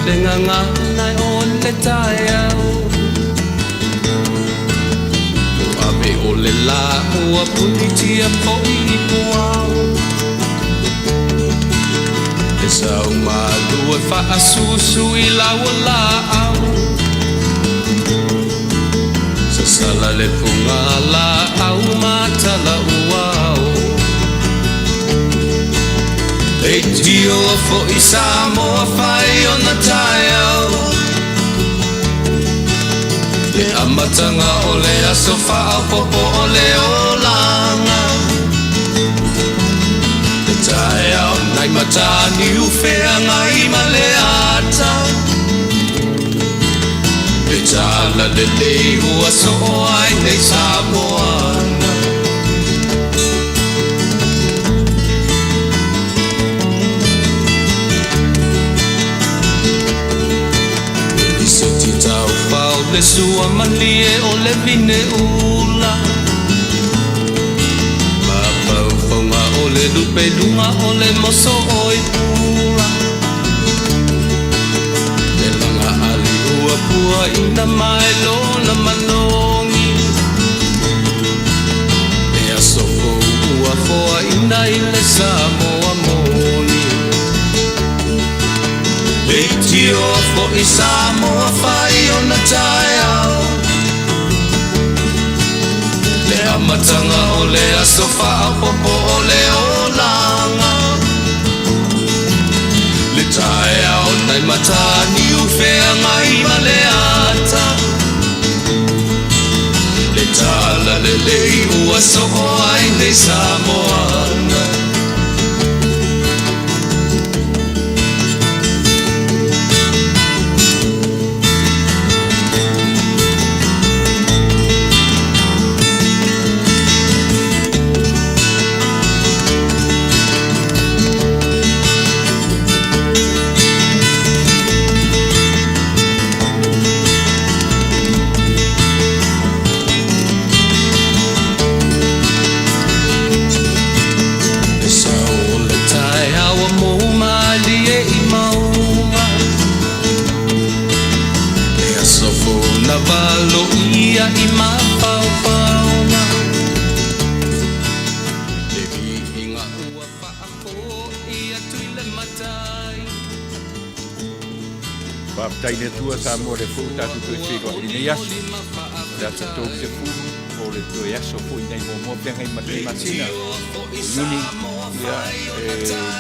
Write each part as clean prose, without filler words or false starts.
le gagana o le taeao. Ua ave o le lā ua punitia foi i puao. E sau malu e faasusu i lau laau. Sasala le puga laau matala uao. Leitio foi Samoa fai ona taeao. Le amataga o le aso faaopoopo o le olaga. Le taeao nai Mataniu Feagai ma le ata. Le tala lelei ua soo ai nei Samoana. Le lisiti taufao le sua malie o le vine ula. Mafaufauga o le lupe luga o le moso oi pula. Le laga ali ua pua ina mai lona manogi. Le aso fou ua foaina i le Samoa moni. Leitio foi Samoa fai ona taeao. Le amataga o le aso faaopoopo o le olaga. Le taeao nai Mataniu Feagai ma le ata. Le tala lelei ua soo ai nei Samoana. Le sau o le taeao ua mou malie i mauga. Le aso fou na valoia i mafaufauga. Le viiga ua faafoi atu i le matai. Faafetai i le Atua Samoa lea foi ua tatou toe feiloai i lenei aso. O le aso 30 o le toe aso foi nei muamua feagai ma lenei masina o Iuni. Ia, e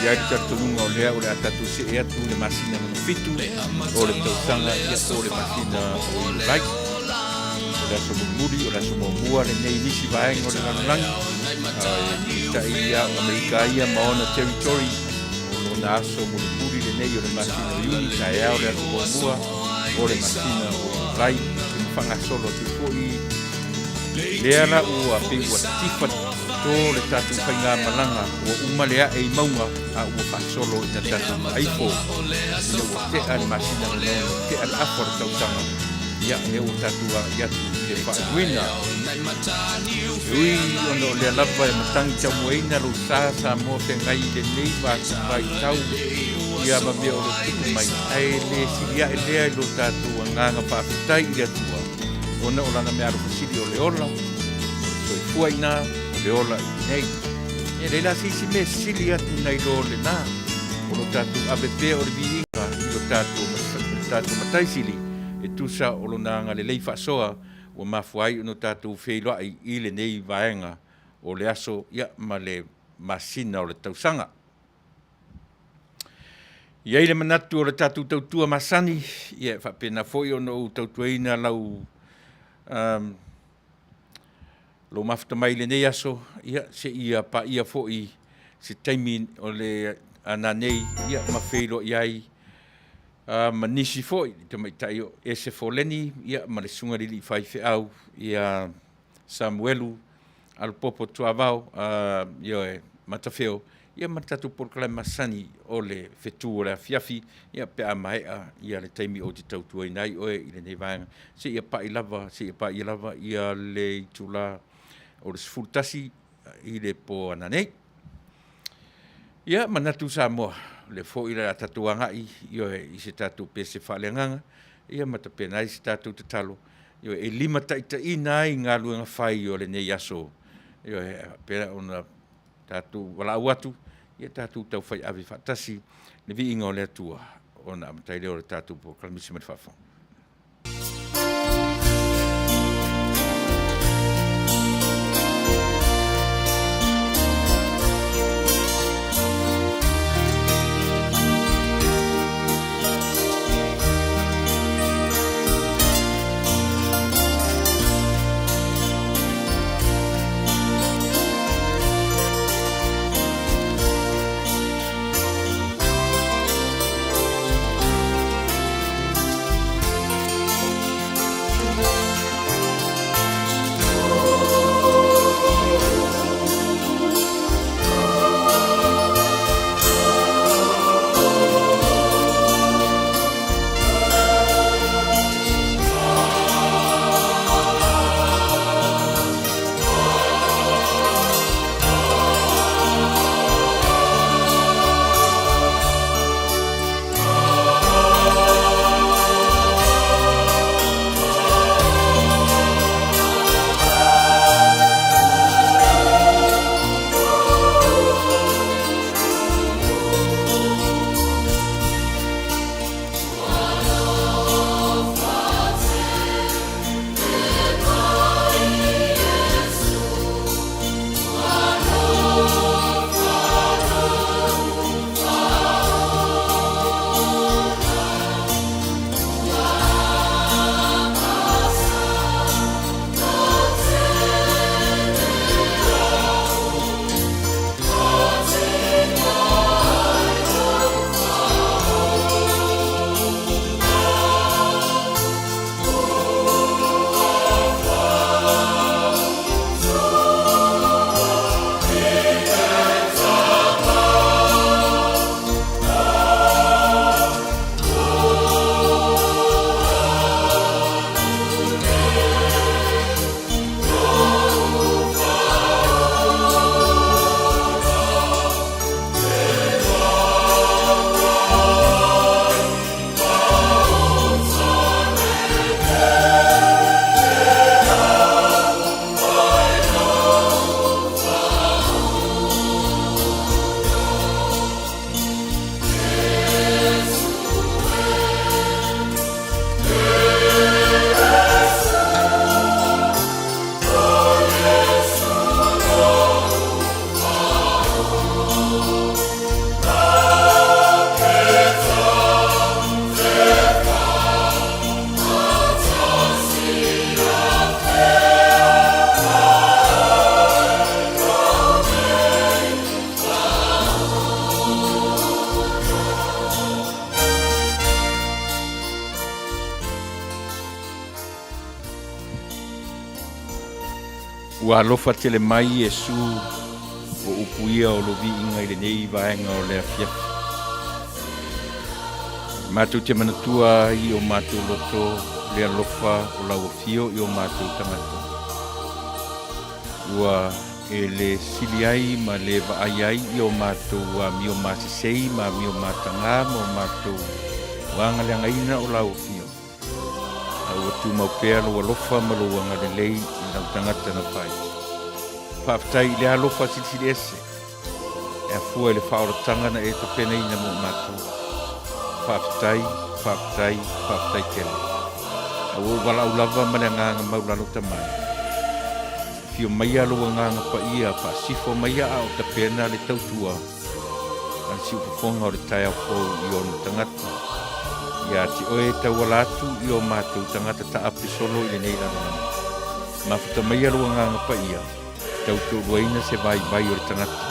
i ai le talitonuga o lea o le a tatou see atu i le masina lona fitu o le tausaga, ia po o le masina o Iulai. O le aso mulimuli, o le aso muamua lenei i nisi vaega o le lalolagi, ae peitai ia o Amerika ia ma ona territory, o lona aso mulimuli lenei o le masina o Iuni, taeao le aso muamua o le masina o Iulai, e faagasolo atu foi lea la ua pei ua tifa to le tatou faigamalaga, ua uma le ae i mauga a ua faasolo ina tatou faaifo ina ua tea le masina lona tea le afa o le tausaga. Ia, lea ua tatou agai atu i le faaiuina. E ui ona o lea lava e matagi taumuaina lou sa Samoa feagai i lenei vaitau ia ma mea o lo o tupu mai, ae le sili ae lea i lo tatou agaga faafetai i le Atua ona o lana meaalofa sili o le ola, o le soifua i ina, o le ola i inei. E leai la se isi mea sili atu nai lo lena o lo tatou ave pea o le viiga i lo tatou Matai Sili e tusa o lona agalelei faasoa ua mafua ai ona tatou feiloai i lenei vaega o le aso ia ma le masina o le tausaga. I ai le manatu o le tatou tautua masani, ia e faapena foi ona ou tautuaina lau lou mafuta mai i lenei aso, ia seia paia foi se taimi o le a nanei, ia ma feiloai ai ma nisi foi, le tamaitai o Ese Foleni, ia ma le susuga i le alii faifeau ia Samuelu Alopopo Tuavao, ioe, Matafeo, ia ma le tatou polokalame masani o le fetu o le afiafi, ia pe a maea ia le taimi ou te tautuaina ai oe i lenei vaega, seia pai lava, seia paia lava ia le itula o le 11 i le po ananei. Ia, manatu Samoa, o lea foi o le a tatou agai, ioe, i se tatou pese faaleagaga, ia ma tapena ai se tatou tatalo, ioe, e limataitaiina ai galuega fai o lenei aso, ioe, e faapea ona tatou valaau atu, ia tatou taufai ave faatasi le viiga o le Atua, ona amata ai lea o le tatou polokalame ma le faafofoga. Ua alofa tele mai Iesu ua upuia o lou viiga i lenei vaega o le afiafi. Matou te manatua ai i o matou loto le alofa o lau afio i o matou tagata. Ua e le sili ai ma le vaai ai i o matou amio masesei ma amio matagā ma o matou agaleagaina o lau afio. A ua tumau pea lou alofa ma lou agalelei i lau tagata na fai. Faafetai i le alofa silisili ese e afua i le faaolataga na e tapenaina mo matou. Faafetai, faafetai, faafetai tele. A ua ou valaau lava ma le agaga maulalo tamai. Afio maia lou agaga paia, faasifo maia a o tapena le tautua a le siufofoga o le taeao fou i ona tagata. Ia te oe e tauala atu i o matou tagata taape solo i lenei lalolagi. Mafuta maia lou agaga paia, tautoaluaina se vaivai o le tagata.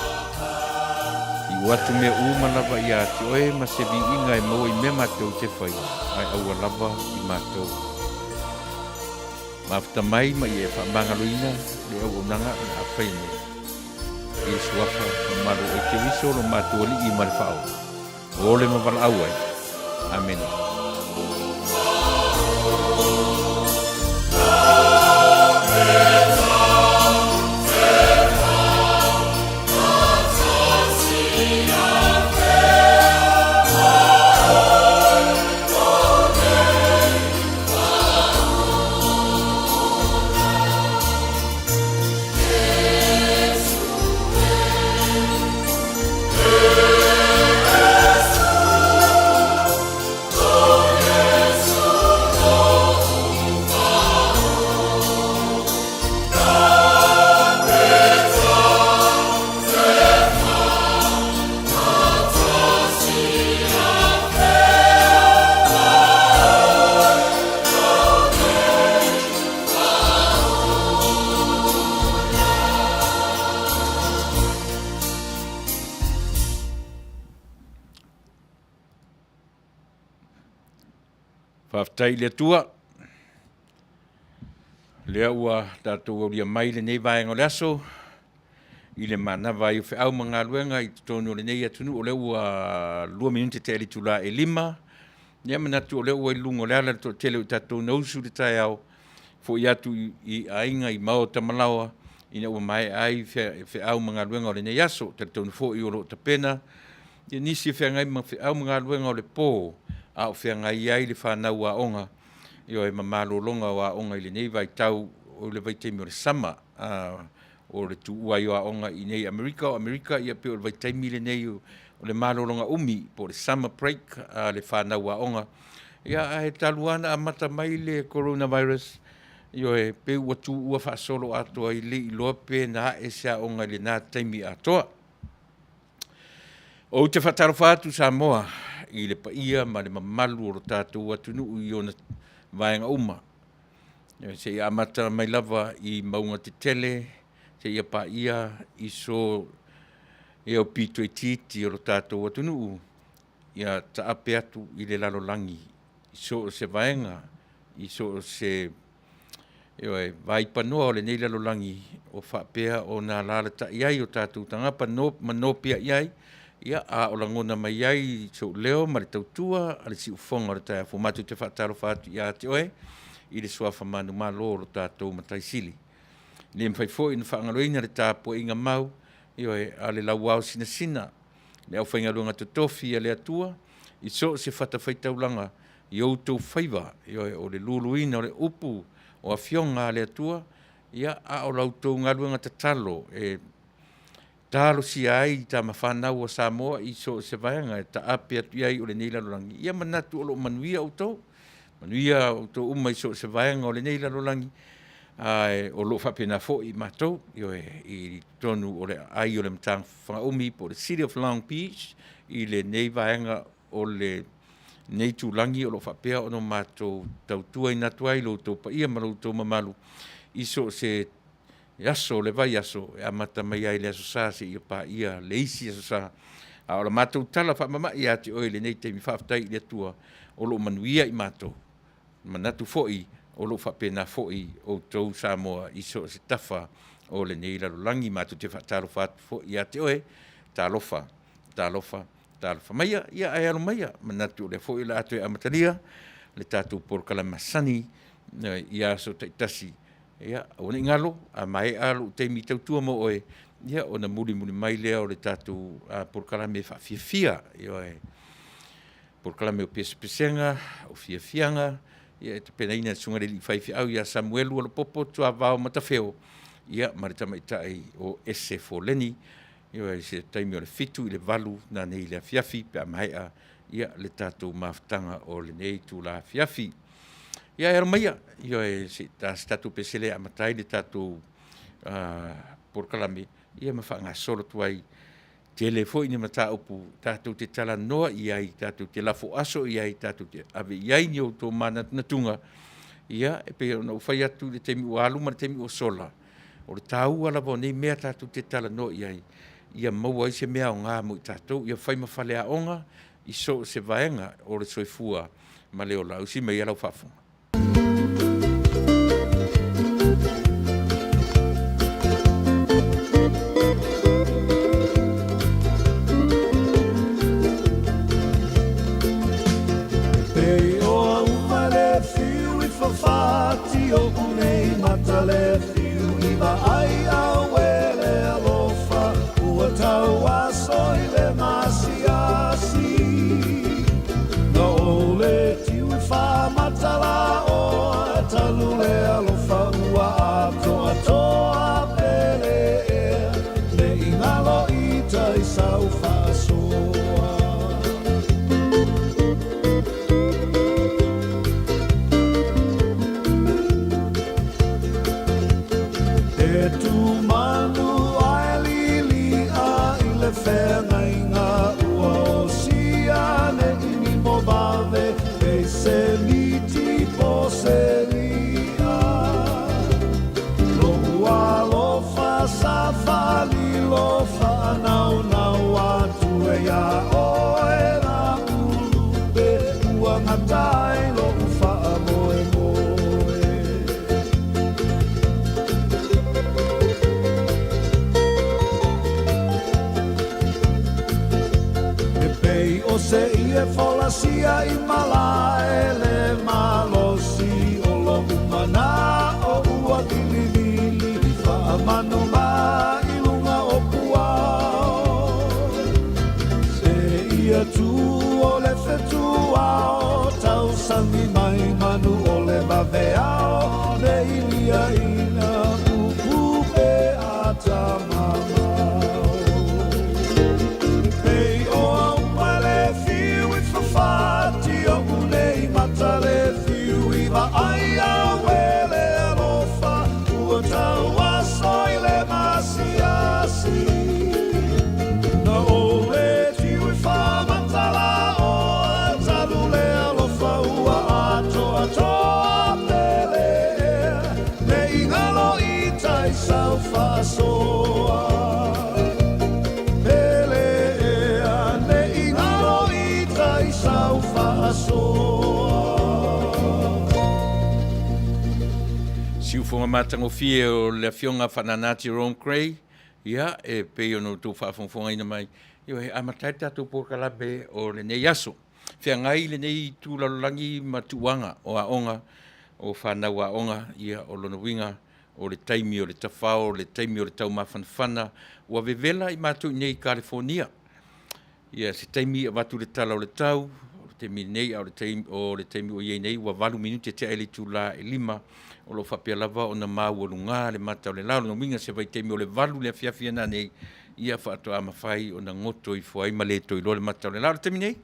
Iu atu mea uma lava ia te oe ma se viiga e maua i mea matou te fai, ae aua lava i matou. Mafuta mai ma ia e faamagaloina le auaunaga o le a faia nei. I le suafa mamalu o Keriso lo matou Alii ma le Faaola, o ole ma valaau ai. Amene. Faafetai i le Atua, lea ua tatou aulia mai lenei vaega o le aso i le manava ai o feau ma galuega i totonu o lenei atunuu, o lea ua 2 minute tea i le itula e 5. Ia e manatu o lea ua i luga o le ala le toatele o i tatou na usu i le taeao, foi atu i aiga i maota ma laoa ina ua maea ai feau ma galuega o lenei aso. E talitonu foi o lo o tapena nisi e feagai ma feau ma galuega o le po a o feagai ai le fanau aoga, ioe, ma malologa o aoga i lenei vaitau o le vaitaimi o le summer, o le tuua ai o aoga i inei i Amerika. O Amerika e pei o le vaitaimi lenei o le malologa umi po o le summer break a le fanau aoga. Ae talu lava ona amata mai le coronavirus, ioe, e pei ua tuua faasoloatoa ai, e le i iloa pe na ae se aoga i lena taimi atoa. Ou te faatalofa atu Samoa i le paia ma le mamalu o lo tatou atunuu i ona vaega uma, seia amata mai lava i mauga tetele seia paia iso aupito itiiti o lo tatou atunuu, ia taape atu i le lalolagi i so o se vaega, i so o se, ioe, vaipanoa o lenei lalolagi o faapea ona alaalatai ai o tatou tagata ma nopiai ai, a o lagona mai ai sou leo ma le tautua a le siufofoga o le taeao fou. Matou te faatalofa atu ia te oe i le suafa manumalo o lo tatou Matai Sili. E le mafai foi ona faagaloina le tapuaiga mau, ioe, a le Lauao Sinasina, le aufaigaluega totofi a le Atua i so o se fatafaitaulaga i outou faiva, ioe, o le luluina o le upu o Afioga a le Atua, a o la outou galuega tatalo e talosia ai tama fanau a Samoa i so o se vaega e taape atu i ai o lenei lalolagi. Ia manatu o lo o manuia outou, manuia outou uma i so o se vaega o lenei lalolagi, ae o lo o faapena foi matou, ioe, i totonu o le aai o le Matafaga umi po o le City of Long Beach i lenei vaega o lenei itulagi o lo o faapea ona matou tautuaina atu ai lo outou paia ma lo outou mamalu i so o se aso o le vaiaso e amata mai lava i le Aso Sa seia paia le isi Aso Sa. A o le matou tala faamama'i ia te oe i lenei taimi, faafetai i le Atua o lo o manuia i matou, e manatu foi o lo o faapena foi outou Samoa i so o se tafa o lenei lalolagi. Matou te faatalofa atu foi ia te oe, talofa, talofa, talofa maia, ae alo maia, manatu o lea foi o le a toe amatalia le tatou polokalame masani i aso taitasi. Ia, aua ne i galo, a maea lou taimi tautua mo oe, ia ona mulimuli mai lea o le tatou polokalame faafiafia, ioe, polokalame o pesepesega, o fiafiaga, e tapenaina e le Susuga i le alii faifeau ia Samuelu Alapopo Tuavao Matafeo ma le tamaitai o Ese Foleni, ioe, i se taimi o le 7 i le 8 nanei i le afiafi pe a maea le tatou mafutaga o lenei itula afiafi. Ia e alo maia, ioe, se i ta se tatou pesele e amata ai le tatou polokalame ma faagasolo atu ai. Tele foi ni mataupu tatou te talanoa i ai, tatou te lafo aso i ai, tatou te ave i ai ni outou manatunatuga. Ia, e pei ona ou fai atu i le taimi ua alu ma le taimi ua sola, o le taua lava o nei mea tatou te talanoa i ai, ia maua ai se mea aoga mo i tatou, ia fai ma faleaoga i so o se vaega o le soifua ma le ola. Ausi maia lau faafofoga. asia i malae le malosi o loʻu manaʻo ua vilivili faamanu ma i luga o puao. Seia tu o le fetuao tausagi mai manu o le vaveao ne i liaina pupu pe a tamamao. Pei o auma le fiu i fafati oʻu nei mata le fiu i vaai auē le alofa ua tauaso i le masiasi. Na ou le tiu i faamatalaoa talu le alofa ua atoatoa pele ea ne i galo i tai sau faasoa. Pele ea ne i galo i tai sau faasoa. Siufoga matagofie o le Afioga Faanana Jerome Gray, ia, e pei ona outou faafogafogaina mai, ioe, e amata ai le tatou polokalame o lenei aso. Feagai lenei itu lalolagi ma tuuaga o aoga, o fanau aoga, ia, o lona uiga, o le taimi o le tafao, o le taimi o le taumafanafana, ua vevela i matou i inei i Kalifonia. Ia, se taimi avatu le tala o le tau, o le taimi nei, a o le taimi, o le taimi ua i ai nei ua 8 minute tea i le itula e 5, o lo o faapea lava ona maualuga le mata o le la. O lona uiga se vaitaimi o le 8 le afiafi a nanei, ia faatoa mafai ona goto ifo ai ma le toe iloa le mata o le la. O le taimi nei,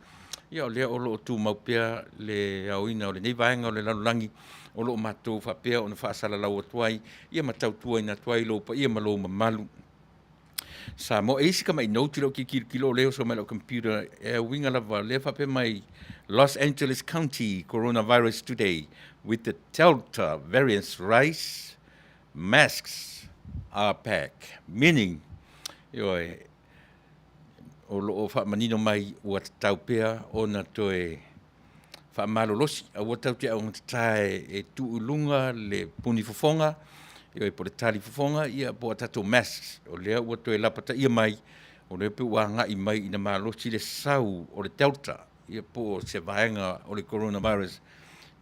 ia o lea o lo o tumau pea le aoina o lenei vaega o le lalolagi o lo o matou faapea ona faasalalau atu ai, ia ma tautuaina atu ai lou paia ma lou mamalu. Samoa. E i ai si tamai note i lou tilotilo o lea e oso mai i lau computer e uiga lava lea e faapea mai Los Angeles County Coronavirus Today with the Delta variant rise masks are back meaning ioe o lo o faamanino mai ua tatau pea ona toe faamalolosi, aua tatou te augatata e tuu i luga le puni fofoga, ioe po o le tali fofoga, ia po o a tatou masks, o lea ua toe lapataia mai, o lea pei ua agai mai ina malosi le sau o le Delta, ia po o se vaega o le coronavirus.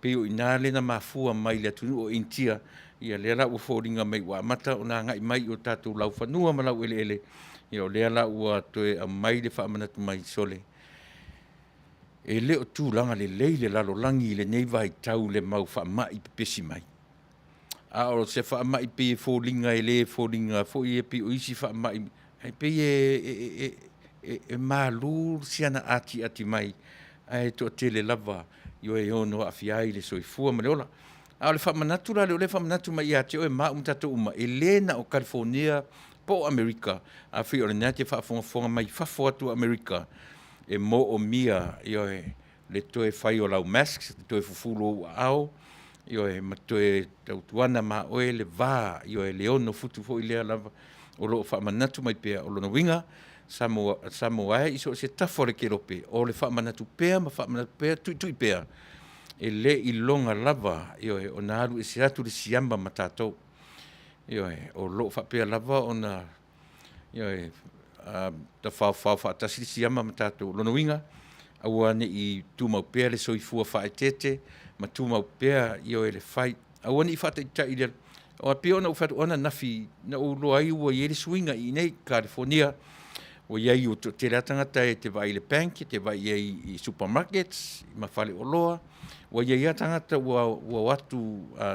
Pei o i ina lea na mafua mai i le atunuu o Initia, ia lea la ua foliga mai ua amata ona agai mai i o tatou laufanua ma laueleele, ia o lea la ua toe aumai le faamanatu mai, sole, E le o tulaga lelei le lalolagi i lenei vaitau i le mau faamai pepesi mai. A o se faamai pei e foliga e le foliga foi e pei o isi faamai, e pei e, e, e malu si ana atiati mai, ae toatele lava e ono aafia ai le soifua ma le ola. A o le faamanatu la lea, o lea e faamanatu mai ia te oe ma au ma tatou uma, e le na o Kalifonia po o Amerika, afai o lena e te faafogafoga mai fafo atu o Amerika, e moomia, ioe, le toe fai o lau masks, le toe fufulu o ou aao, ioe, ma toe tautuana ma oe le va, ioe, le ono futu foi lea lava o lo o faamanatu mai pea. O lona uiga, Samoa, Samoa e i so o se tafa o le kelope, o le faamanatu pea ma faamanatu pea, tuitui pea, e le iloga lava, ioe, ona alu ese atu le siama ma tatou. Ioe, o lo o faapea lava ona Ioe, tafaofao faatasi le siama ma tatou. O lona uiga, aua ne i tumau pea le soifua faaeteete ma tumau pea, ioe, le fai. Aua ne i faataitai i le aua pei ona ou fai atu, o ananafi na ou iloa ai ua i ai le suiga i inei i Kalifonia, ua i ai ua toatele lava tagata e te vaai i le bank, e te vaai i ai i supermarkets ma faleoloa, ua i ai lava tagata ua o atu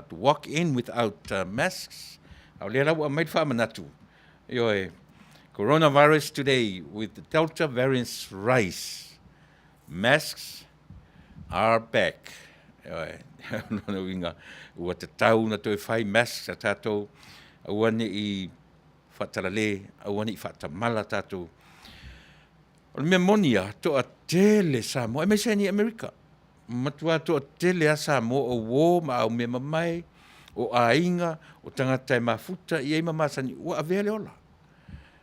to walk in without masks, a o lea la ua aumai le faamanatu, Ioe, coronavirus today with the Delta variant's rise, masks are back. Ioe, lona uiga, ua tatau ona toe fai masks a tatou, aua ne i faatalale, aua ne i faatamala tatou. O le mea moni lava, toatele Samoa, aemaise lava i Amerika, matua toatele lava Samoa o uo ma au mea mamae, o aiga, o tagata e mafuta i ai ma masani, ua avea le ola.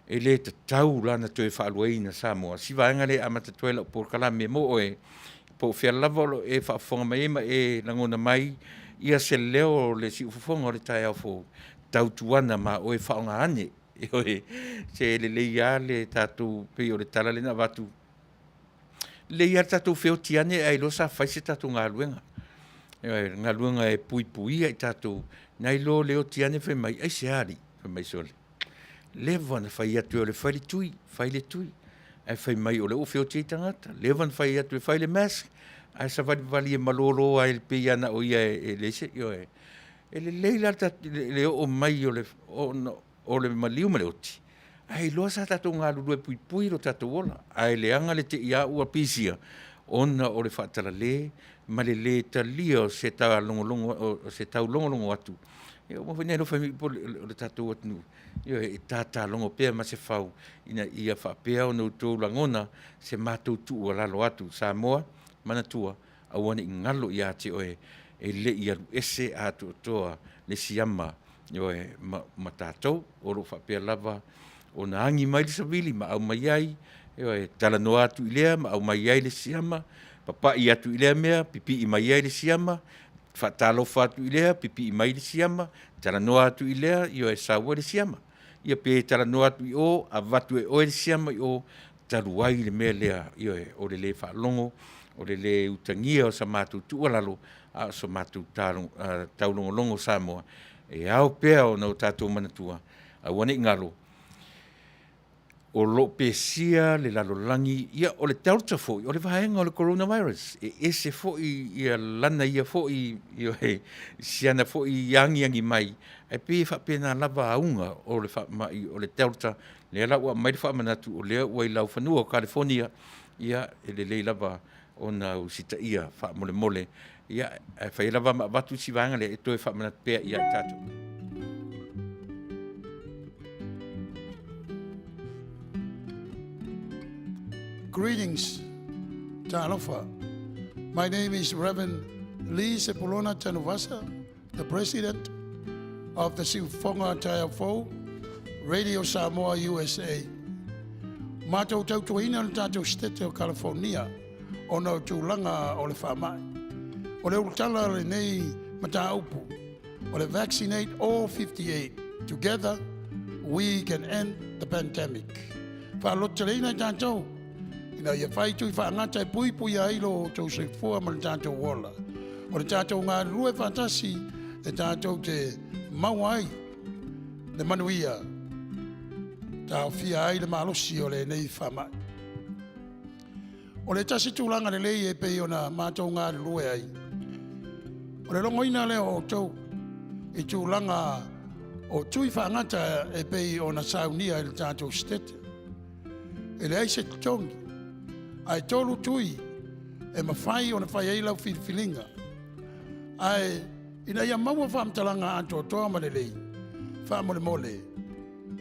E le tatau la ona toe faaluaina Samoa. Si vaega lea e amata atu ai lau polokalame mo oe, po o fea lava o lo o e faafofoga mai ai ma e lagona mai ia se leo o le siufofoga o le taeao fou, tautuana ma oe faaaoga ane. Ioe, se lelei lava le tatou, pei o le tala lea na avatu. Lelei lava le tatou feoti ane ae iloa sa fai se tatou galuega. Ioe, galuega e puipuia i tatou, nai lo le oti ane fai mai, aisea alii? Fai mai, sole, leva ona fai atu e o e fai le tui, fai le tui, ae fai mai o lea ua feoti ai tagata. Leva ona fai atu e fai le mask, ae savalivali e malolo lava e pei lava na o ia e leai se, ioe. E lelei la le oo mai o le maliu ma le oti, ae iloa sa tatou galulue puipui lo tatou ola, ae leaga le te i lava ua pisia ona o le faatalale ma le lē talia o se taulogologo atu. Ia ua uma foi ona e alofa mai o le tatou atunuu, ioe, e tatalogo pea Masefau ina ia faapea ona outou lagona se matou tuualalo atu. Samoa, manatua, aua ne i galo ia te oe, e le i alu ese atoatoa le siama, ioe, ma tatou. O lo o faapea lava ona agi mai le savili ma aumai ai, ioe, talanoa atu i lea ma aumai ai le siama, papai atu i lea mea, pipii mai ai le siama, faatalofa atu i lea, pipii mai le siama, talanoa atu i lea, ioe, sau ai le siama. Ia pe talanoa atu i o, avatu e oe le siama i o, talu ai le mea lea, ioe, o le le faalogo, o le le utagia o sa matou tuualalo, a o so matou taulogologo Samoa, e ao pea ona tatou manatua, aua ne i galo, o lo o pesia le lalolagi, ia o le Delta foi, o le vaega o le Coronavirus. E ese foi ia lana ia foi, ioe, si ana foi agiagi mai, ae pei e faapena lava auga o le faamai o le Delta, lea la ua aumai le faamanatu o lea ua i laufanua o Kalifonia, ia e lelei lava ona usitaia faamolemole. Ia, ae fai lava ma avatu si vaega lea e toe faamanatu pea ia i tatou. Greetings, Talofa. My name is Reverend Lee Sepulona Tanuvasa, the President of the Siufoga Taiafou, Radio Samoa USA. Matou tautuaina le tatou Setete o California ona o tulaga o le faamai. O le ulutala lenei mataupu o le Vaccinate All 58 Together We Can End the Pandemic. Faalototeleina i tatou ina ia fai tui faagata e puipuia ai lo outou soifua ma le tatou ola. O le tatou galulue faatasi e tatou te maua ai le manuia taofia ai le malosi o lenei faamai. O le tasi tulaga lelei e pei ona matou galulue ai, o le logoina lea o outou i tulaga o tui faagata e pei ona saunia i le tatou Setete. E leai se totogi, ae 3 tui e mafai ona fai ai lau filifiliga. Ae ina ia maua faamatalaga atoatoa ma lelei, faamolemole,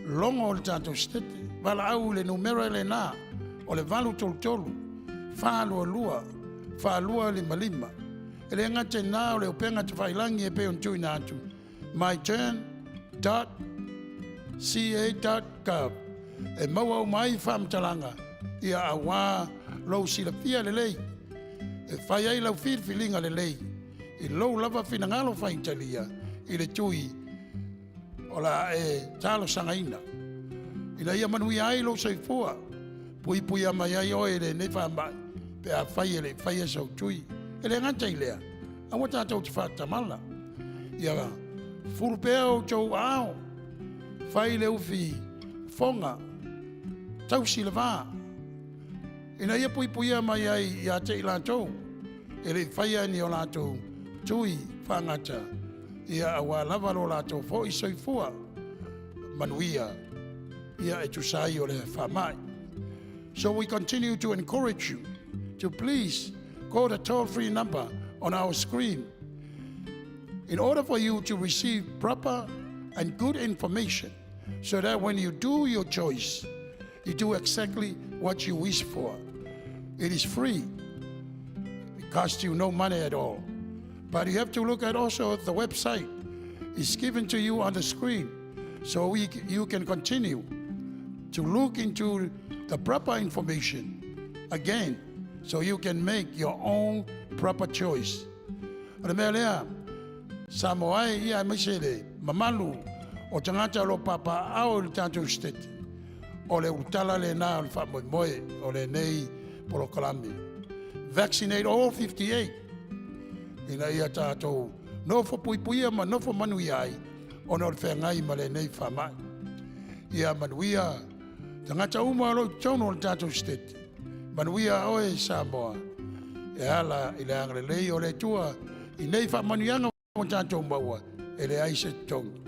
logo le tatou Setete, valaau i le numera lena o le 833 422 4255. E le gata i lena o le upega tafailagi e pei ona tuuina atu, myturn.ca.gov, e maua uma ai faamatalaga ia auā lou silafia lelei e fai ai lau filifiliga lelei i lou lava finagalo faitalia i le tui o le a e talosagaina ina ia manuia ai lou soifua, puipuia mai ai oe i lenei faamai pe a fai e le i faia sau tui. E le gata i lea, aua tatou te faatamala. Ia fulu pea outou aao, fai le ufi foga, tausi le va, ina ia puipuia mai ai ia te i latou e le i faia ni o latou tui faagata, ia auā lava lo latou foi soifua manuia ia e tusa ai o le faamai. So we continue to encourage you to please call the toll-free number on our screen in order for you to receive proper and good information so that when you do your choice, you do exactly what you wish for. It is free. It costs you no money at all. But you have to look at also the website. It's given to you on the screen so you can continue to look into the proper information again so you can make your own proper choice. O le mea lea, Samoa e ia aemaise le mamalu o tagata o lo o papaaao i le tatou Setete, o le ulutala lena o le faamoemoe o lenei polokalame. Vaccinate all 58 ina ia tatou nofo puipuia ma nofo manuia ai ona o le feagai ma lenei faamai. Ia manuia tagata uma o lo o i totonu o le tatou Setete. Manuia oe Samoa e ala i le agalelei o le Atua i nei faamanuiaga ua tatou maua e leai se totogi.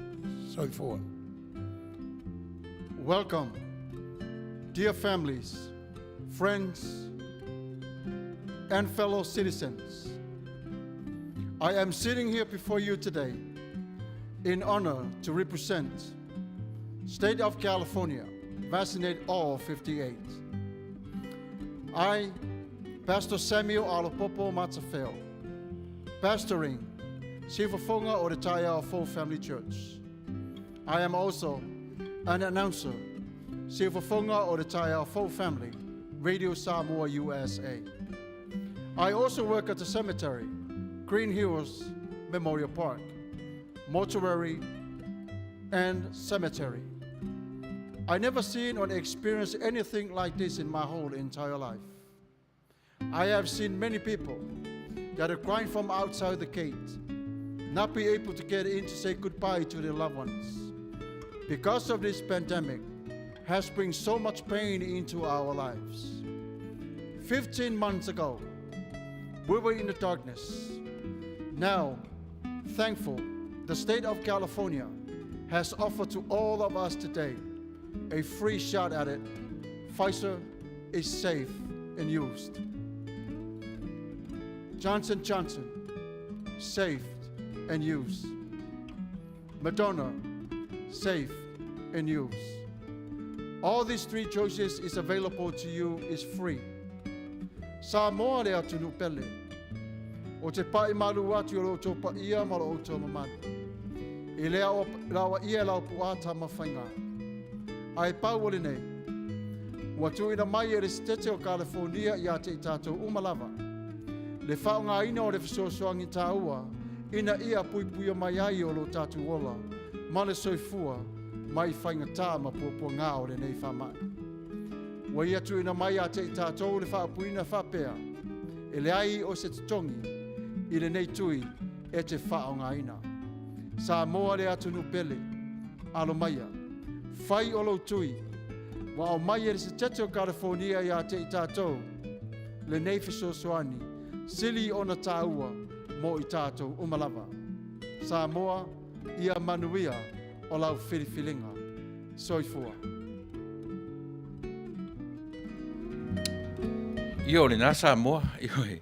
Soifua. Welcome, dear families, friends, and fellow citizens. I am sitting here before you today in honor to represent State of California, vaccinate all 58. I, Pastor Samuel Alapopo Matafeo, pastoring Siufafoga o le Taeao Fou Family Church. I am also an announcer, Siufafoga o le Taeao Fou Family, Radio Samoa USA. I also work at the cemetery, Green Hills Memorial Park, mortuary, and cemetery. I never seen or experienced anything like this in my whole entire life. I have seen many people that are crying from outside the gate, not be able to get in to say goodbye to their loved ones. Because of this pandemic has bring so much pain into our lives. 15 months ago, we were in the darkness. Now, thankful, the state of California has offered to all of us today a free shot at it. Pfizer is safe and used. Johnson Johnson, safe and used. Moderna, safe and used. All these three choices is available to you is free. Samoa le atunuu pele. Ou te pai malu atu i lo outou paia ma lo outou mamalu. I le laoaia e lau puaa Tamafaiga. Ae pau o lenei, ua tuuina mai e le Setete o Kalifonia ia te i tatou uma lava le faaaogaina o le fesoasoani taua ina ia puipuia mai ai o lo tatou ola ma le soifua mai faigata ma puapuaga o lenei faamai. Ua ia tuuina mai ia te i tatou le faaupuina faapea, e leai o se totogi i lenei tui e te faaaogaina. Samoa le atunuu pele, alo maia, fai o lou tui, ua aumai e le Setete o Kalifonia ia te i tatou lenei fesoasoani sili ona taua mo i tatou uma lava. Samoa, ia manuia o lau filifiliga. Soifua. Ia o lena Samoa, ioe,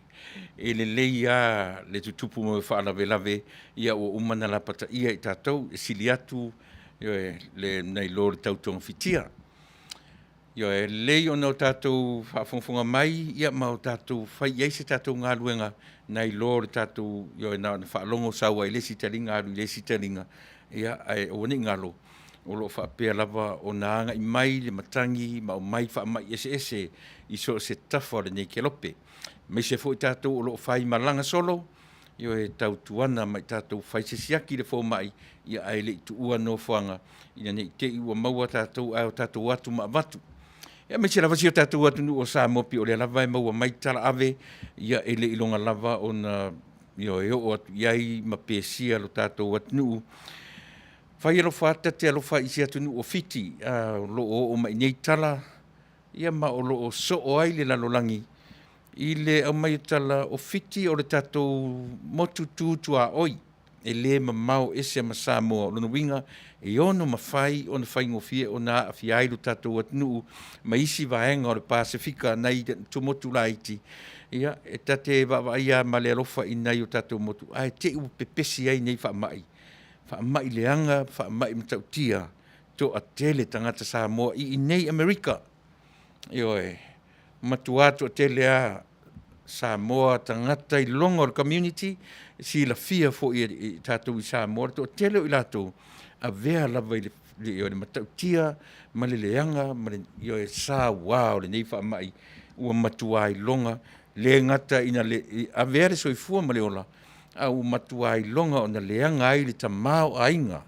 e lelei lava le tutupu mai o faalavelave, ia ua uma ona lapataia i tatou, e sili atu, ioe, le nai lo le tau togafitia. Ioe, e lelei ona o tatou faafogafoga mai, ia ma o tatou fai i ai se tatou galuega, nai lo le tatou, ioe, na ona faalogo sau ai i le isi taliga alu i le isi taliga, ia, ae aua ne i galo, o lo o faapea lava ona agai mai le matagi ma aumai faamai eseese i so o se tafa o lenei kelope. Aemaise foi tatou o lo o fai malaga solo, ioe, tautuana ma i tatou fai se siaki i le fomai, ia ae le i tuua nofoaga ina ne i te i ua maua tatou ae o tatou atu ma avatu. Ia aemaise lava si o tatou atunuu o Samoa pei o lea lava e maua mai tala ave, ia e le iloga lava ona ioe, e oo atu i ai ma pesia lo tatou atunuu. Fai alofa atu, ta te alofa i se atunuu o Fiti, o lo o oo mai nei tala, ia ma o lo o soo ai le lalolagi i le aumai o tala o Fiti o le tatou motu tu tuaoi e le mamao ese ma Samoa. O lona uiga, e ono mafai ona faigofie ona aafia ai lo tatou atunuu ma isi vaega o le Pasefika nai tumotu laiti, ia, e ta te vaavaai lava ma le alofa i nai o tatou motu, ae te i ua pepesi ai nei faamai, faamai leaga, faamai matautia, toatele tagata Samoa i inei Amerika. Ioe, matua toatele lava Samoa tagata i luga o le community, silafia foi e tatou i Samoa le toatele o i latou, avea lava i le, ioe, le matautia ma le leaga ma le, ioe, saua o lenei faamai ua matua iloga, le gata ina le, avea le soifua ma le ola, a ua matua iloga ona leaga ai le tamaoaiga,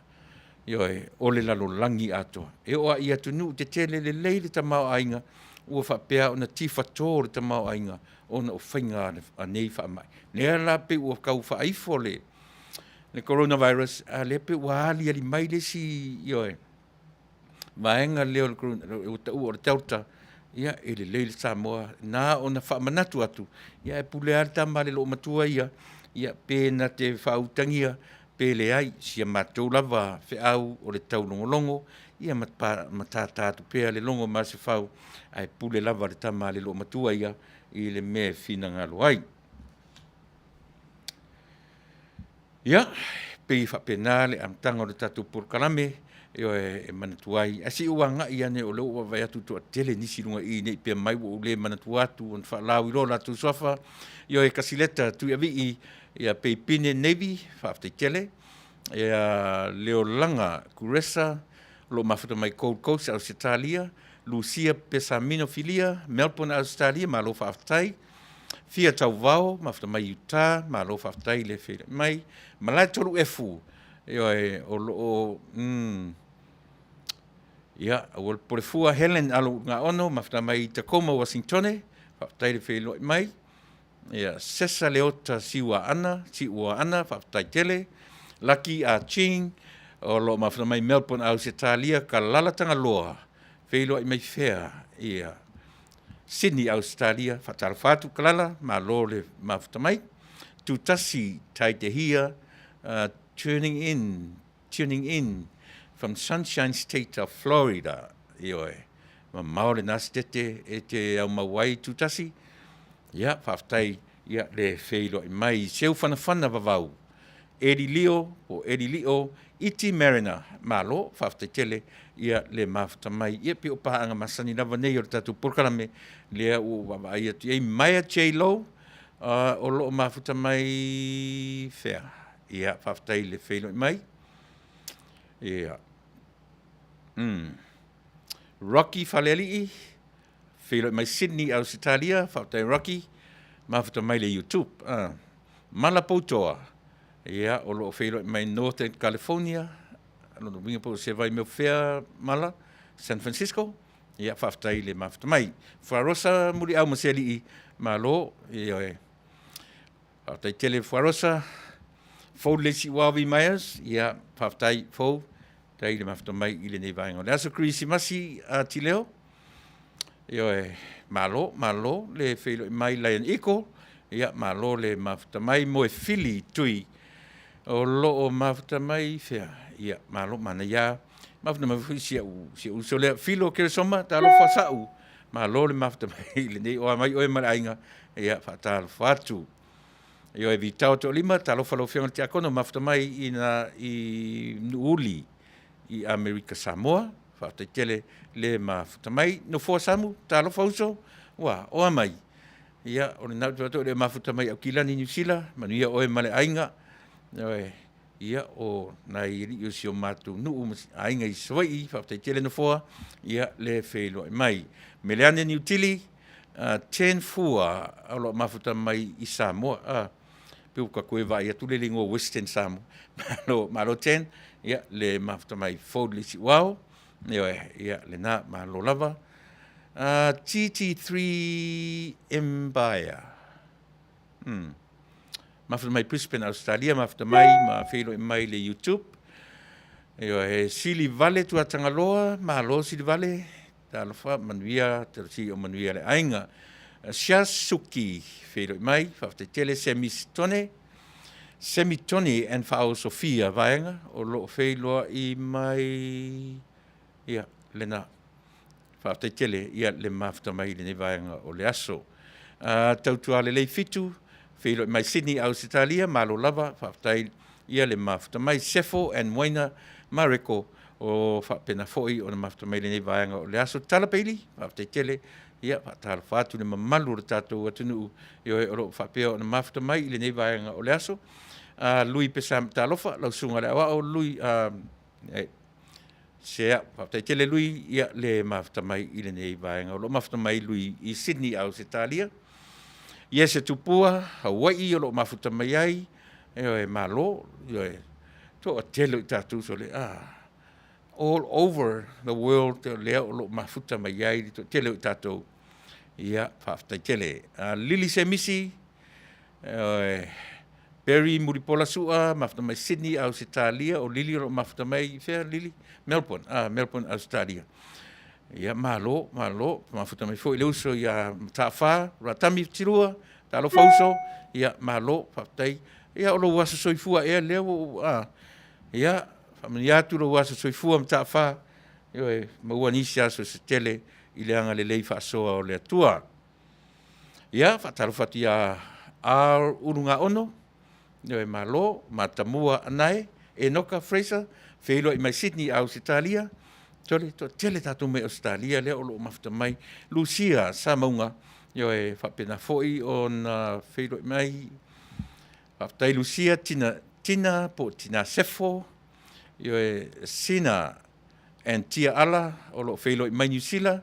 ioe, o le lalolagi atoa. E oo lava i atunuu tetele lelei le tamaoaiga, ua faapea ona tifato le tamaoaiga ona o faiga a nei faamai. Lea la pei ua tau faaifo le le coronavirus, a lea pei ua aliali mai le isi, ioe, vaega lea o le ua taua o le Delta, ia e lelei le Samoa na ona faamanatu atu, ia e pule lava le tama a le loomatua ia, ia pe na te faautagia pe leai, si a matou lava feau o le taulogologo, ia ma tata atu pea le logo ma Asefau, ae pule lava le tama a le loomatua ia i le mea e finagalo ai. Ia, pei e faapena le amataga o le tatou polokalame, ioe, e manatua ai. Ae se i ou agai ane o lea ua ou vaavaai atu ua toatele nisi i luga i i ne i pea mai ua ou le manatua atu ona faalauiloa o latou suafa. Ioe, Kasileta Tuiavii, ia Peipine Navy, faafetai tele. Ia Leolaga Kuresa, o lo o mafuta mai Gold Coast, Ausetalia. Lucia Pesamino Filia, Melbourne, Ausetalia, malo faafetai. Fia Tauvao, mafuta mai Utah, malo faafetai le feiloai mai. Malae 3F, ioe, o lo o, ia, aua le popole fua. Helen Alo Ulugaono, mafuta mai Tacoma, Wasingtone, faafetai le feiloai mai. Ia, Sesa Leota Siuaana, Siuaana, faafetai tele. Laki Ah Ching, o lo o mafuta mai Melbourne, Ausetalia. Kalala Tagaloa, feiloai mai fea? Ia, Sydney, Ausetalia, faatalofa atu Kalala, malo le mafuta mai. Tutasi Taitehia, turning in, tuning in from Sunshine State of Florida. Ioe, mamao lena setete e te aumau ai Tutasi. Ia, faafetai ia le feiloai mai. Seu Fanafana Vavau, Eli Lio po o Eli Lio, Iti Mariner, malo, faafetai tele ia le mafuta mai. Ia pei o paaga masani lava nei o le tatou polokalame lea ua ou vaavaai atu i ai. Maia J Lo, o lo o mafuta mai fea? Ia, faafetai i le feiloai mai. Ia. Rocky Falealii, feiloai mai Sydney, Ausetalia, faafetai Rocky, mafuta mai le YouTube. Mala Poutoa, ia, o lo o feiloai mai Northern California, lona uiga po o se vaimea fea Mala, San Francisco, ia, faafetai le mafuta mai. Fuarosa Muliau ma Sealii, malo, ioe. Faafetai tele Fuarosa, Fou Lelei Siuao V. Myers, ia, faafetai Fou, faafetai le mafuta mai i lenei vaega o le aso Kerisimasi a Tileo. Ioe, malo, malo le feiloai mai Lion Eagle, ia, malo le mafuta mai Moefili Tui, o lo o mafuta mai fea? Ia, malo, manaia. Mafuta mai foi si au, si au uso lea, Filo Keresoma, talofa sa'u, malo le mafuta mai i lenei oa mai oe ma le aiga, ia, faatalofa atu. Ioe, Vitao Toalima, talofa lau Afioga i le Tiakono, mafuta mai i na i Nuuuli i Amerika Samoa, faafetai tele le mafuta mai. Nofoa Samu, talofa uso, ua oa mai. Ia, o lena ou te vaai atu e mafuta mai Aukilani, Niu Sila, manuia oe ma le aiga. Ioe, ia, o nai alii o si o matou nuu ma aiga i Savaii, faafetai tele Nofoa, ia, le feiloai mai. Meleane Niutili, Ten Fua, o lo o mafuta mai i Samoa. Pei ua tatou vaai atu le igoa Western Samoa. Malo, malo Ten, ia, le mafuta mai Fold le isi uao. Ioe, ia, lena, malo lava. TT3 Empire. Mafuta mai Brisbane, Australia, mafuta mai ma feiloai mai le YouTube. Ioe, Sili Vale Tuatagaloa, malo Sili Vale, talofa, manuia, talosi o manuia le aiga. Shasuki, feiloai mai, faafetai tele, Semi Tone, Semi Tony and Whaao Sofia vaega, o lo o feiloai mai, ia, lena. Faafetai tele ia le mafuta mai i lenei vaega o le aso. Tautualelei Fitu, feiloai mai Sydney, Ausetalia, malo lava, faafetai ia le mafuta mai. Sefo and Moina Mareko, o faapena foi ona mafuta mai i lenei vaega o le aso. Tala Peili, faafetai tele, ia faatalofa atu le mamalu o le tatou atunuu, ioe, o lo o faapea ona mafuta mai i lenei vaega o le aso. Lui Pesa Talofa, lau susuga i le Aoao, Lui, Sea, faafetai tele Lui, ia le mafuta mai i lenei vaega. O lo o mafuta mai Lui i Sydney, Ausetalia. Iese Tupua, Hawaii o lo o mafuta mai ai. Ioe, malo, ioe, toatele o i tatou sole, all over the world lea o lo o mafuta mai ai le toatele o i tatou. Ia, faafetai tele. Lili Semisi, Barry Mulipola Sua, mafuta mai Sydney, Ausetalia. O Lili o lo o mafuta mai i fea, Lili? Melbourne, ah, Melbourne, Australia. Ia, malo, malo. Mafuta mai foi le uso ia Mataafa, Ratami Tilua, talofa uso. Ia, malo, faafetai. Ia, o lou aso soifua ea lea ua, ah, ia, faamanuia atu lou aso soifua Mataafa. Ioe, maua nisi aso se tele i le agalelei faasoa o le Atua. Ia, faatalofa atu ia R. Ulugaono, ioe, malo, Matamua Anae, Enoka Fraser, feiloai mai Sydney, Ausetalia. Tole, toatele tatou mai Ausetalia lea o lo o mafuta mai. Lucia Samauga, ioe, faapena foi ona feiloai mai. Faafetai Lucia, Tina, Tina po o Tina Sefo, ioe, Sina and Tia Ala o lo o feiloai mai Niu Sila,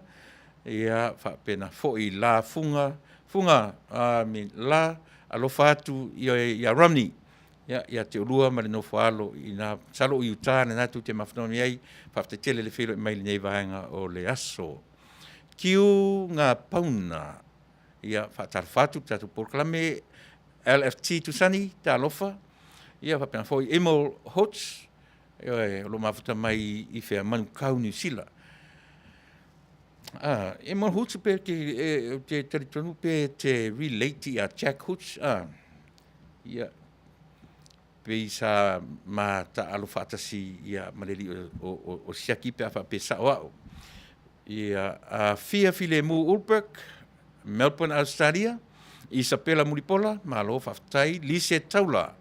ia faapena foi La Fuga, Fuga, I mean, La alofa atu ia, ia Romney, ia, ia te oulua ma le nofo alo i na, masalo o Utah lena tou te mafuta mai ai, faafetai tele le feiloai mai i lenei vaega o le aso. Kiu ngā pauna, ia faatalofa atu le tatou polokalame LFT Tusani, talofa, ia faapena foi Emil Hoots, Ioe, o lo o mafuta mai i fea, Manukau, Niu Sila. Ah, Emil Hoots pe te, e, te talitonu pe te relate ia Jack Hoots, ah, ia, pei sa ma taalo faatasi ia ma le alii o, o, o, o Siaki pe a faapea sao au. Ia, a Fia Filemu Ulberg, Melbourne, Australia, Isabella Mulipola, malo faafetai, Lise Taula,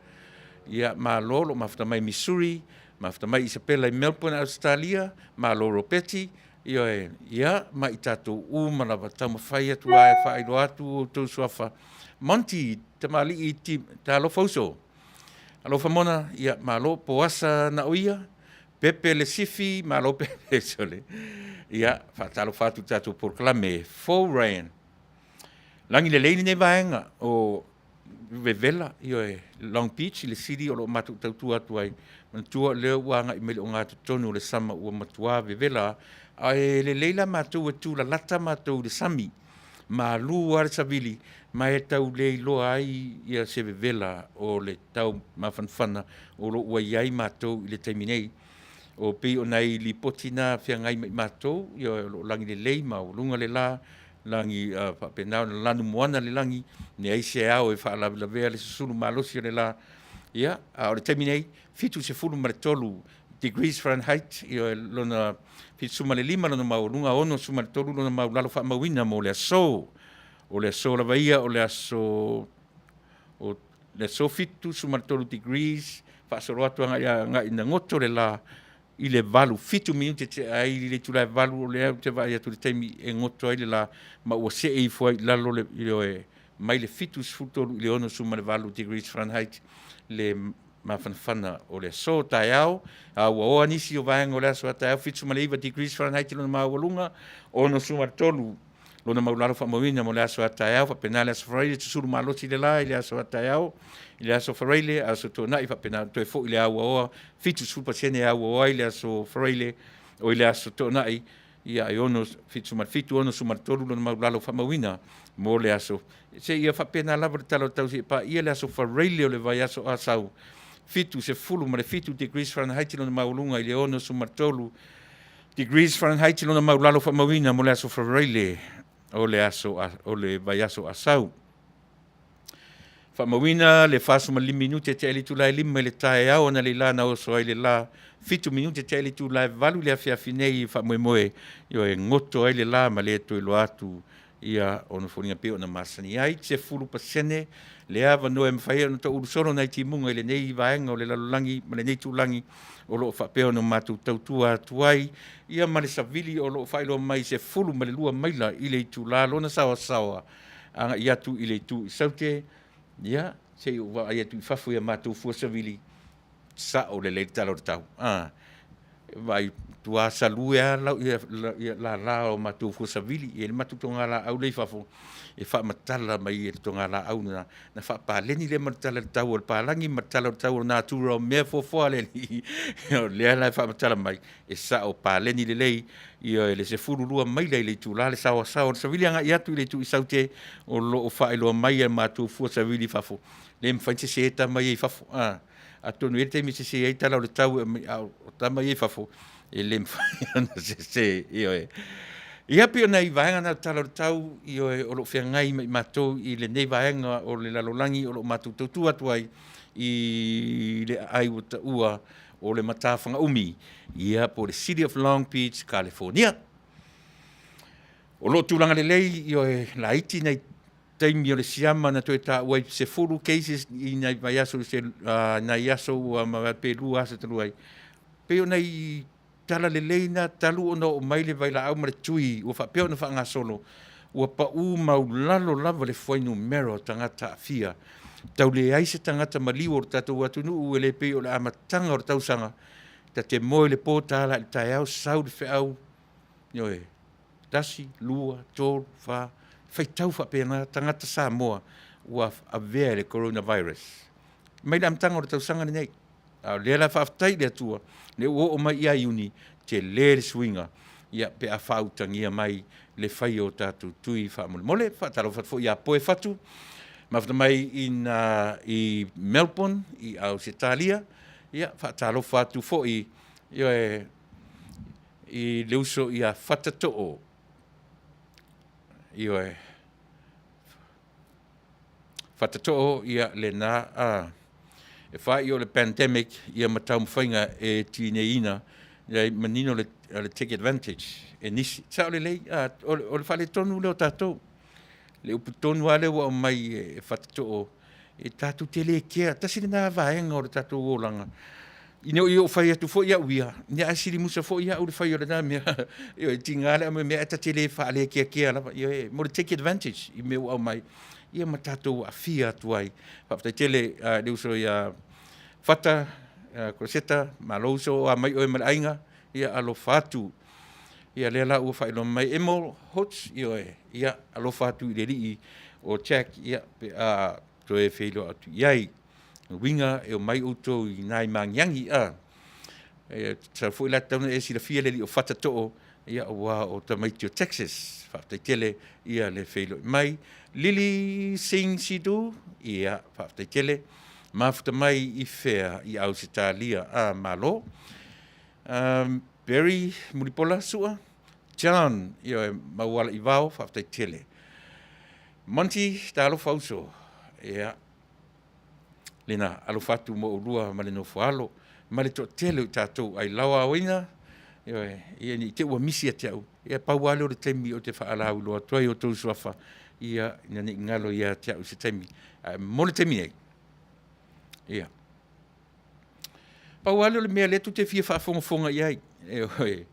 ia, malo, lo mafuta mai Missouri, mafuta mai Isabella i Melbourne, Australia, malo Robeti, ioe, ia, ma i tatou uma lava taumafai atu lava e faailoa atu outou suafa. Monty, tamalii, talofa uso. Alofa Mona, ia, malo, Poasa na o ia, Pepe le sifi, malo Pepe, sole. Ia, faatalofa atu i le tatou polokalame, Fou Ryan. Lagi lelei lenei vaega o Vevela, ioe, Long Beach i le sili o lo o matou tautua atu ai. Manatua o lea ua agai mai le ogatotonu o le sama ua matua vevela, ae lelei la matou e tulalata matou i le sami. Malu lava le savili ma e tau le iloa ai ia se vevela o le tau mafanafana o lo o ua i ai matou i le taimi nei. O pei o nai lipoti na feagai ma i matou, ia o lo o lagi lelei maualuga le la, lagi uh, faapena ona lanumoana le lagi, leai se ao e faalavelavea le susulu malosi o le la. Ia, a o le taimi nei, 73 degrees Fahrenheit, ia lona 75 lona maualuga, 63 lona maulalo faamauina mo le aso. O le aso lava ia, o le aso o le aso 73 degrees, faasolo atu agai agai ina goto le la i le 8, 7 minute tea ai i le itula e 8 o lea ou te vaai atu i le taimi e goto ai le la, ma ua see ifo ai i lalo le, ioe, mai le 73 i le 68 degrees Fahrenheit le mafanafana o le aso taeao, a ua oa nisi o vaega o le aso a taeao, 79 degrees Fahrenheit lona maualuga, 63 lona maulalo faamauina mo le aso a taeao, faapena le aso Faraile, susulu malosi le la i le aso a taeao, i le aso Faraile, aso Toonai, faapena toe foi le auaoa, 70% e auaoa ai le aso Faraile, o i le aso Toonai, ia e 6 77, 63 lona maulalo faamauina mo le aso. Seia faapena lava le tala o le tau seia paia le aso Faraile o le vaiaso Asau, 77 degrees Fahrenheit lona maualuga i le 63 degrees Fahrenheit lona maulalo faamauina mo le aso Faraile o le aso o le vaiaso Asau. Faamauina le 45 minute tea i le itula e 5 i le taeao analeila na oso ai le la 7 minute tea i le itula e 8 i le afiafi nei e faamoemoe ioe goto ai le la ma le toe iloa atu ia ona foliga pei ona masani ai. 10% le avanoa e mafai ai ona taulu solo nai timuga i lenei vaega o le lalolagi ma lenei tulagi o lo o faapea ona matou tautua atu ai ia ma le savili o lo o faailoa mai 12 maila i le itula lona saoasaoa agai atu i le itu i Saute, ia, se i ou vaai atu i fafo i a matou fua savili, sao lelei le tala o le tau. Ah, vaai Matua salue lava lau, ia, ia lala o matou fua savili, e i ai le matou togalaau lea i fafo, e faamatala mai e le togalaau lena, ona faapaleni lea ma le tala i le tau o le palagi ma le tala o le tau o le natura o mea fuafua a le Alii. O lea la e faamatala mai, e sao paleni lelei ia le 12 maila i le itula le saoasaoa o le savili agai atu i le itu i Saute o lo o faailoa mai e matou fua savili i fafo, le mafai ona sese tama ia i fafo. Atonu e i ai le taimi e sese ai tala o le tau e aumai, a o tama ia i fafo, e le mafai ona sese, ioe. Ia pei o nai vaega na o le Tala o le Tau, ioe, o lo o feagai ma i matou i lenei vaega o le lalolagi o lo o matou tautua atu ai i le aai ua taua o le Matafagaumi, ia po o le City of Long Beach, Kalifonia. O lo o tulaga lelei, ioe, laiti nai taimi o le siama na toe taua ai 10 cases i nai vaiaso nai aso ua mavae pe 2 aso talu ai. Pei o nai tala lelei na talu ona oo mai le vailaau ma le tui ua faapea ona faagasolo, ua pau maualalo lava le fuainumera o tagata aafia. Tau leai se tagata maliu o le tatou atunuu e le pei o le amataga o le tausaga, ta te moe i le po tala i le taeao sau le feau, ioe, 1, 2, 3, 4, faitau faapena tagata Samoa ua avea i le coronavirus mai le amataga o le tausaga lenei. A o lea la faafetai i le Atua, lea ua oo mai ia Iuni, tele le suiga ia pe a faautagia mai le faia o tatou tui faamolemole. Faatalofa atu foi ia Poe Fatu, mafuta mai i ina i Melbourne i Ausetalia. Ia faatalofa atu foi ioe, i le uso ia Fatatoo, ioe, Fatatoo, ia lena a e fai o le pandemic ia ma taumafaiga e tineiina ia manino le, le take advantage e nisi. Sao lelei, a, o le faaletonu lea o tatou. Le upu tonu lava lea ua aumai e Fatatoo, e tatou te le kea, tasi lena vaega o le tatou olaga, ina ne i ou fai atu foi au ia, ia ae silimusa foi au i le fai o lena mea. Ioe, e tiga le aumai o mea ae ta te le faalekeakea lava, ioe, mo le take advantage i mea ua aumai, ia ma tatou aafia atu ai. Faafetai tele i le uso ia Fata Koseta, malo uso, o a mai oe ma le aiga, ia alofa atu. Ia lea la ua faailoa mai Emo Hoots, ioe, ia alofa atu i le alii o Jack, ia pe a toe feiloa atu i ai. O uiga e omai outou i ina i Magiagi, a. E sau foi la tatau ona e silafia le alii o Fatatoo, ia aua o tamaiti o Texas. Faafetai tele ia le feiloai mai. Lily Singh Sidhu, ia faafetai tele. Mafuta mai i fea? I Ausetalia. A, malo. Barry Mulipola Sua, John, ioe, Mauala Ivao, faafetai tele. Monty, talofa uso. Ia, lena, alofa atu mo oulua ma le nofo alo, ma le toatele o i tatou ai lauaoina, ioe, ia ne i te i ua misi ia te au, ia pau lava lea o le taimi ou te faalauiloa atu ai outou suafa, ia, ina ne i galo ia te au i se taimi. Ae mo le taimi nei, ia, Pau lava lea o le mea lea tou te fia faafogafoga i ai, ioe,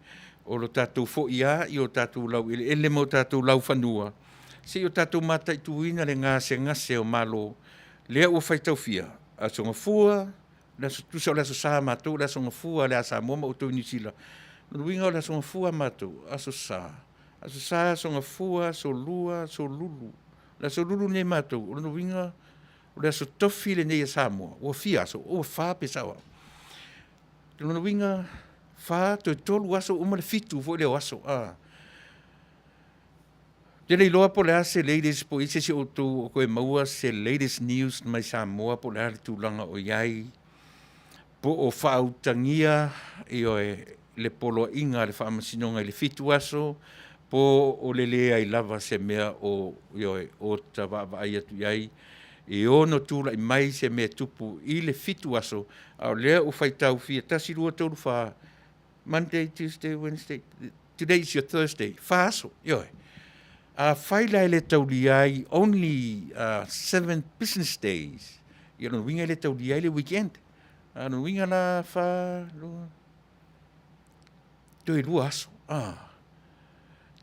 o lo tatou foi lava i o tatou laueleele ma o tatou laufanua, se i o tatou mataituina le gasegase o Malo, lea ua faitaufia, Aso Gafua, le aso, tusa o le Aso Sa a matou, o le Aso Gafua le a Samoa ma outou i Niu Sila. O lona uiga o le Aso Gafua a matou, Aso Sa, Aso Sa, Aso Gafua, Aso Lua, Aso Lulu. O le Aso Lulu lenei a matou, o lona uiga o le aso tofi lenei a Samoa, ua fia aso? Ua fa pe sao au. O lona uiga, fa toe tolu aso uma le fitu foi lea o aso. A. Ou te le iloa po o le a se latest po o i ai se isi o outou o toe maua se latest news mai Samoa po o le a le tulaga o i ai, po o faautagia, ioe, le poloaiga a le Faamasinoga i le 7 aso, po o le leai lava se mea o, ioe, o ta vaavaai atu i ai, e ono tulai mai se mea e tupu i le 7 aso, a o lea ua faitau fia, 1, 2, 3, 4, Monday, Tuesday, Wednesday, today is your Thursday, 4 aso, ioe. Afai la e le taulia ai only 7 business days, ia lona uiga e le taulia ai le weekend. A lona uiga la 4, 2, toe 2 aso. Ah.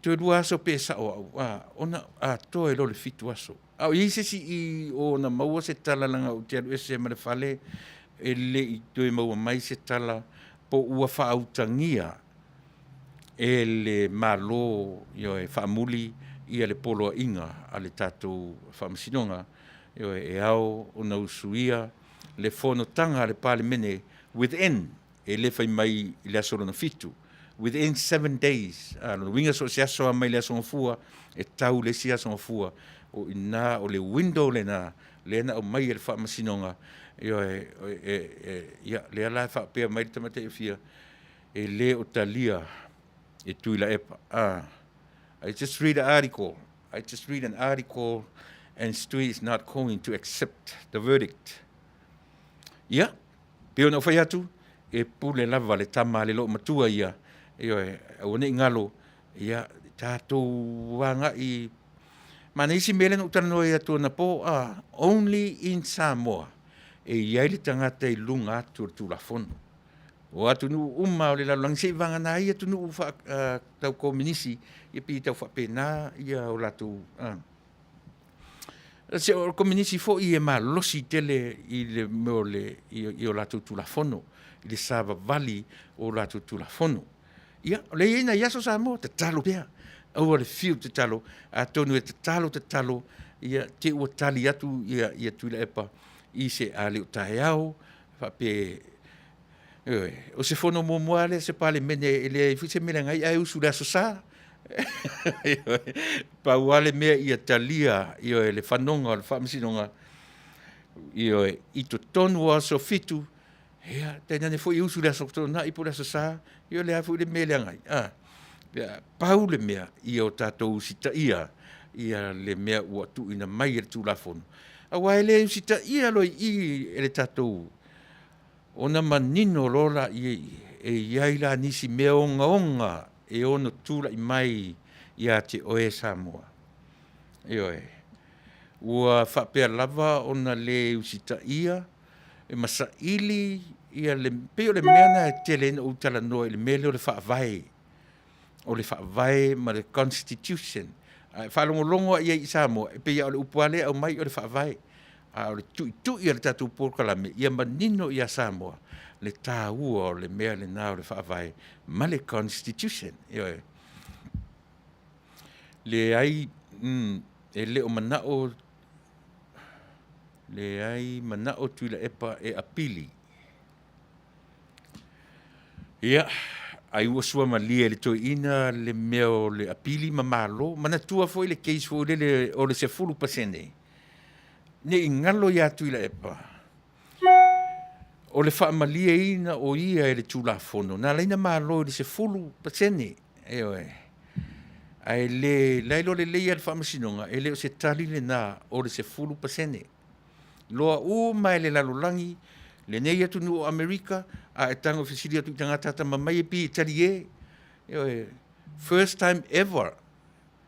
Toe 2 aso pe sao au, ah, ona atoa ai loa le 7 aso. A o i ai se isi i o na maua se tala leaga ou te alu ese ma le fale e le i toe maua mai se tala po ua faautagia. e le Malo, ioe, faamuli ia le poloaiga a le tatou Faamasinoga, ioe, e ao ona usuia le fonotaga a le Palemene within, e le fai mai i le aso lona 7, within 7 days. A lona uiga so o se aso lava mai le aso Gafua e tau i le isi aso Gafua, o i ina o le window lena lea na aumai e le Faamasinoga, ioe, ia, lea la e faapea mai le tamaitai Afia, e le o talia e Tuilaepa. I just read an article. I just read an article and Stui is not going to accept the verdict. Ia, pei ona ou fai atu, e pule lava le tama a le loomatua ia, ioe, aua ne i galo, ia, tatou agai ma na isi mea lea na ou talanoa ai atu anapo, a, only in Samoa e i ai le tagata i luga atu o le Tulafono. O atunuu uma o le lalolagi, seivagana ai atunuu tau kominisi, ia pei e tau faapena ia o latou. Se o le kominisi foi e malosi tele i le mea o le i o latou Tulafono, i le savavali o latou Tulafono. Ia, o lea e i ai nai aso Samoa, tatalo pea. Aua le fiu tatalo, atonu e tatalo tatalo, ia te ua tali atu ia Tuilaepa i se a le o taeao, faapea, ioe, o se fono muamua lava lea a se Palemene e leai foi se mea e leaga ai ae usu i le Aso Sa. Pau lava le mea ia talia, ioe, le fanoga o le Faamasinoga, ioe, i totonu o aso 7, ia, tainane foi e usu i le Aso Toonai po o le Aso Sa, ia o le a foi le mea e leaga ai, a? Pau le mea, ia o tatou usitaia ia le mea ua tuuina mai e le Tulafono, aua e le usitaia loa i i e le tatou, ona manino loa lea e i ai la nisi mea ogaoga e ono tulai mai ia te oe Samoa. Ioe, ua faapea lava ona le usitaia e masaili ia le, pei o le mea lena e tele ai ona ou talanoa i le mea lea o le Faavae, o le Faavae ma le Constitution. A e faalogologo lava i ai i Samoa, e pei lava o le upu lava lea e aumai o le Faavae, a o le tuitui a le tatou polokalame ia manino ia Samoa le taua o le mea lena o le Faavae ma le Constitution. Ioe. Leai, e le o manao, leai manao Tuilaepa e apili. Ia, ai ua suamalie e le toeaina le mea o le apili ma malo. Manatua foi le case foi lele o le 10%, ne i galo ia Tuilaepa, o le faamalieina o ia e le Tulafono, na ala ai ona malo i le 10%, ioe. Ae le la iloa lelei e le Faamasinoga, e le o se tali lena o le 10%. Loa uma e le lalolagi lenei atunuu o Amerika, a e tago e fesili atu i tagata atamamai e pei e talie. Ioe, first time ever,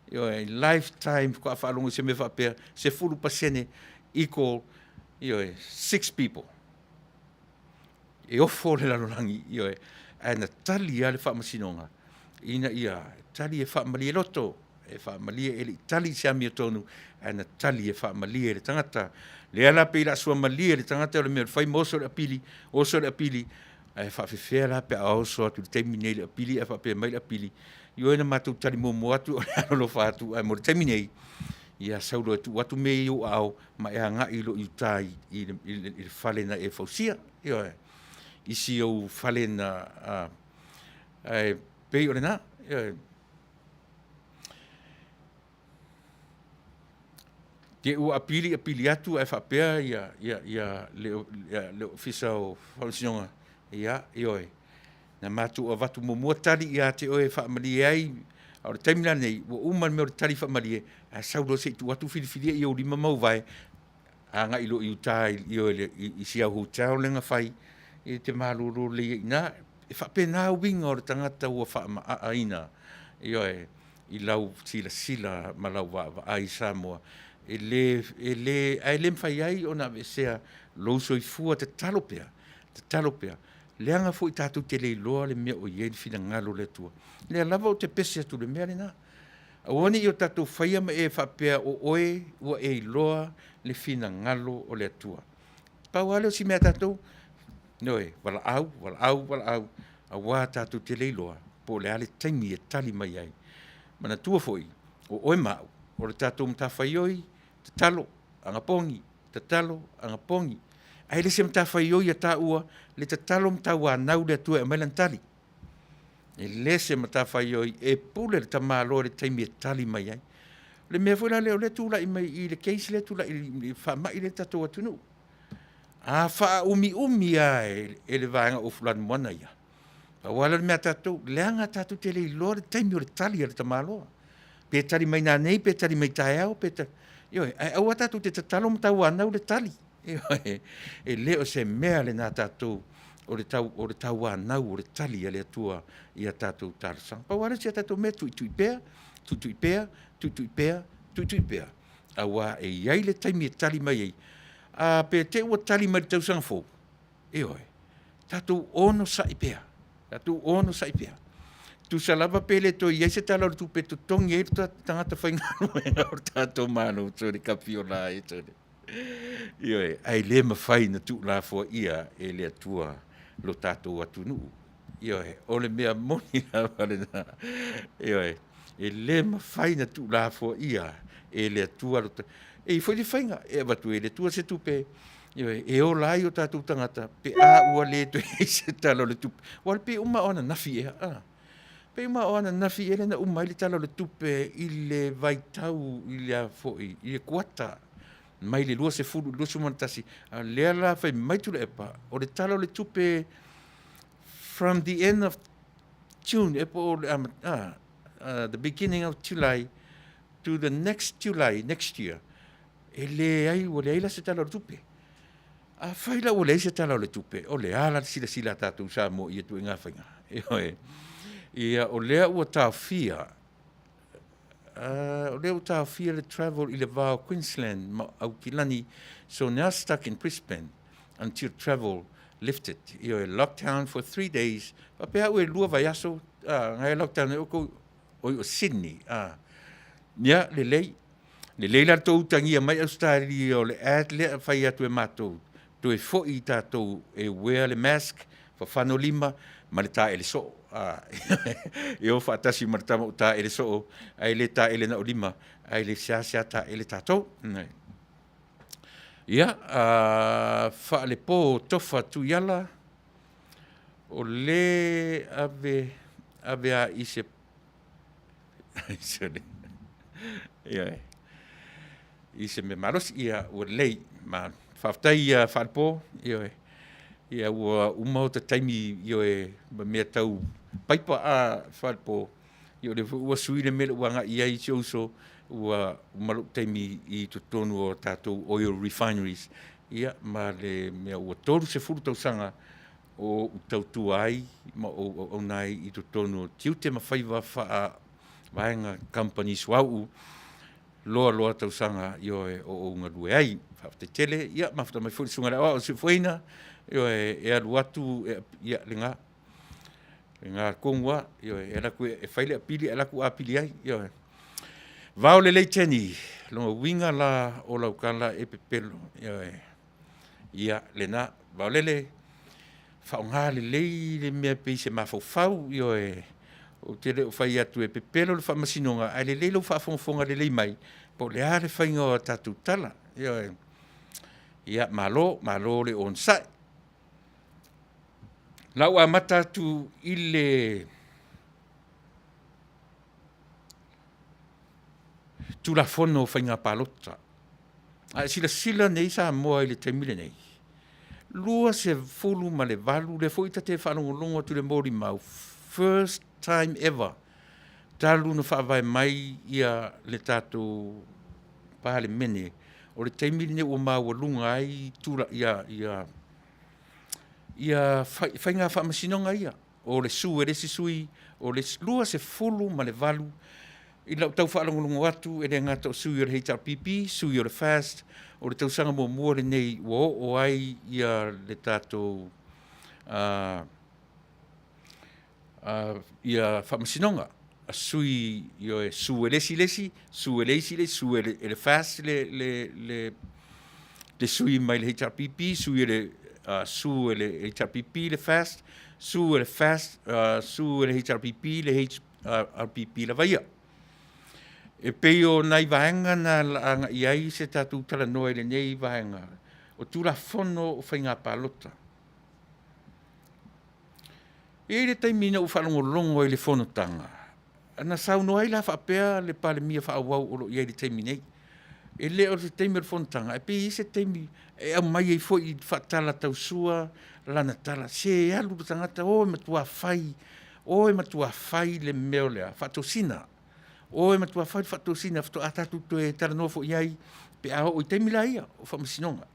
ioe, lifetime faatoa faalogo i se mea faapea, 10% equal, ioe, 6 people. E ofo le lalolagi, ioe, ae na tali lava le Faamasinoga ina ia tali e faamalie loto, e faamalie e le i tali i se amiotonu, ae na tali e faamalie le tagata. Lea la pei o le a suamalie le tagata o le mea o le fai ma oso le apili, oso le apili, ae faafefea la pe a oso atu i le taimi nei le apili ae faapea mai le apili, ioe na matou tali muamua atu o le alolofa atu, ae mo le taimi nei, ia sau loa e tuu atu mea i ou aao ma e agai loa i uta i le fale na e fausia, ioe, i si ou fale na, ae pei o lena, ioe. Te ua apili apili atu ae faapea le Ofisa o Faamasinoga, ia, ioe, na matou avatu muamua tali ia te oe e faamalie ai, a o le taimi la lenei, ua uma le mea o le tali faamalie, ae sau loa se i tuu atu filifilia i ou lima ma ou vae, agai loa i uta i si au hotel lea na fai, e te malolo lelei ai i ina. E faapena uiga o le tagata ua faamaaaina, ioe, i lau silasila ma lau vaavaai Samoa, e le, e le, ae le mafai ai ona aveesea lou soifua, tatalo pea, tatalo pea, leaga foi tatou te le iloa le mea o i ai le finagalo o le Atua. O lea lava ou te pese atu i le mea lena. Aua ne i o tatou faia ma e faapea o oe ua e iloa le finagalo o le Atua. Pau lava lea o si mea a tatou, ioe, valaau, valaau, valaau, aua tatou te le iloa. po o le a le taimi e tali mai ai. Manatua foi, o oe ma au, o le tatou matafaioi, tatalo, anapogi, tatalo, anapogi. Ae le se matafaioi a taua le tatalo ma tauanau le Atua e aumai lana tali. E le se matafaioi e pule le tamaloa i le taimi e tali mai ai. O le mea foi la lea o lea e tulai mai i le case lea e tulai i le faamai lea i le tatou atunuu. A faaumiumi lava e le vaega ofu lanumoana ia, pau lava lea o le mea a tatou, leaga tatou te le iloa le taimi o le tali a le tamaloa. Pe tali mai nanei pe tali mai taeao pe tali, ioe, ae aua tatou te tatalo ma tauanau le tali. Ioe, e le o se mea lena a tatou o le tau, o le tauanau o le tali a le Atua i a tatou talosaga. Pau lava lea o si a tatou mea, tuitui pea, tuitui pea, tuitui pea, tuitui pea, aua e i ai le taimi e tali mai ai. A pe te i ua tali mai i le tausaga fou, ioe, tatou onosai pea, tatou onosai pea. Tusa lava pe le toe i ai se Tala o le Tupe e totogi ai tagata faigaluega o le tatou Malo, sole Kapiola e sole. Ioe, ae le mafai ona tuulafoaia e le Atua lo tatou atunuu. Ioe, o le mea moni lava lena. Ioe, e le mafai ona tuulafoaia e le Atua lo E i ai foi le faiga e avatu ai e le Atua se tupe, ioe, e ola ai o tatou tagata pe a ua le toe i ai se Tala o le Tupe. Aua e pei uma o ananafi ea, a? Pei uma o ananafi ea lea na uma ai le Tala o le Tupe i le vaitau i le a foi, i le kuata mai le 20 i le 21, a o lea la fai mai Tuilaepa, o le Tala o le Tupe from the end of June ea po o le the beginning of July to the next July next year, e leai, ua leai la se Tala o le Tupe. Afai la ua leai se Tala o le Tupe, o le a la le silasila a tatou Samoa i ia ituaiga faiga? Ioe. Ia, o lea ua taofia, o lea ua taofia le travel i le va o Queensland ma Aukilani, so now stuck in Brisbane until travel lifted. Ioe, lockdown for 3 days. Faapea au e 2 vaiaso, ngai lockdown ai outou, oi o Sydney. Ia, lelei. Lelei la le tou utagia mai Ausetalia o le ad lea e fai atu e matou, toe foi i tatou e wear le mask, fafano lima ma le taele soo. E o faatasi ma le tama o taele soo, ae le taele na o lima, ae le seasea taele tatou. Ia, faalepo tofa Tuiala, o le ave, ave a i se Ioe. I se mea malosi, ia ua lelei. Ma faafetai ia Faalepo, ioe. Ia ua uma o ta taimi, ioe, ma mea tau paipa a Faalepo. Ia o lea foi ua sui le mea lea ua agai i ai si ou uso, ua uma lou taimi i totonu o tatou oil refineries. Ia ma le mea ua 30 tausaga o ou tautua ai ma ou auauna ai i totonu o tiute ma faiva faa-vaega kamupani suauu, loa loa tausaga, ioe, o ou galue ai. Faafetai tele, ia mafuta mai foi le susuga i le aoao o Siufoeina, ioe, e alu atu, ia lena, lena tonu lava, ioe, e alu atu e fai le apili ae alu atu apili ai, ioe. Vao lelei Jenny, lona uiga la o lau tala e pepelo, ioe. Ia, lena, vaolele, faaaoga lelei le mea pei se mafaufau, ioe, ou te le o fai atu e pepelo le faamasinoga, ae lelei lou faafogafoga lelei mai, po o le a le faiga o a tatou tala, ioe. Ia, malo, malo le onosai. O la ua amata atu i le Tulafono o Faiga Palota. A e silasila nei Samoa i le taimi lenei, 28, lea foi ta te faalogologo atu i le molimau, first time ever talu ona faavae mai ia le tatou Palemene, o le taimi lenei ua maualuga ai ia faiga faamasinoga ia, o le sue e le isi sui, o le 28 i lau tau faalogologo atu, e le gata o sui o le HRPP, sui o le FAST, o le tausaga muamua lenei ua oo ai ia le tatou ia faamasinoga a sui, ioe, sue e le isi le isi, sue e le isi le isi, sue e le FAST le sui mai le HRPP, sue e le HRPP le FAST. Sue e le FAST, sue e le HRPP, le HRPP lava ia. E pei o nai vaega na agai ai se tatou talanoa i lenei vaega, o Tulafono o Faiga Palota. E i ai le taimi na ou faalogologo ai i le fonotaga, na saunoa ai la faapea le Palemia faaauau o lo o i ai i le taimi nei, e le o se taimi o le fonotaga, ae pei e i ai se taimi e aumai ai foi faatala tausua lana tala, se alu le tagata o e matua fai, o e matua fai le mea o le a? Faatosina. O e matua fai le faatosina faatoa tatou toe talanoa foi i ai pe a oo i taimi la ia o faamasinoga.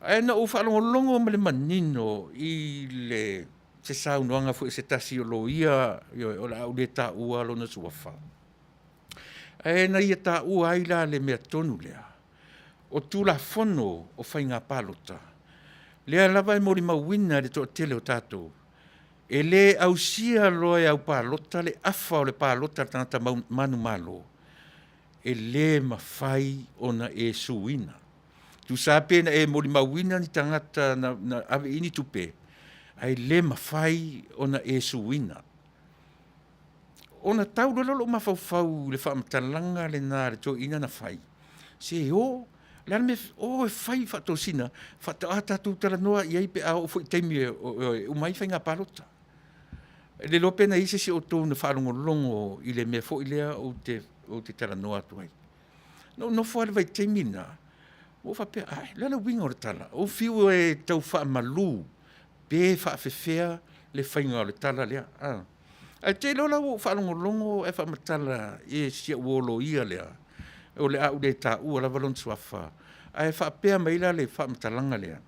Ae na ou faalogologo ma le manino i le se saunoaga foi a se tasi o loia, ioe, o le a ou le taua lona suafa, ae na ia taua ai la le mea tonu lea, o Tulafono o Faiga Palota, lea lava e molimauina e le toatele o tatou, e le ausia loa e au palota le afa o le palota a le tagata manumalo, e le mafai ona e suina. Tusa lava pe na e molimauina ni tagata na ave i ai ni tupe, ae le mafai ona e suina. Ona tau loa lea o lou mafaufau i le faamatalaga lena a le toeaina na fai, se o, o le a le mea e o e fai faatosina faatoa tatou talanoa i ai pe a oo foi i taimi e uma ai faiga palota. E le iloa pe na i ai se isi o outou na faalogologo i le mea foi lea ou te talanoa atu ai. Na ou nofo lava i le vaitaimi lena ma ou faapea, ae, o le a le uiga o le tala? Ou fiu e tau faamalu pe faapefea le faiga o le tala lea, a. Ae te i loa la ua ou faalogologo o e faamatala i si au uo loia lea, o le a ou le taua lava lona suafa, ae faapea mai ai la le faamatalaga lea,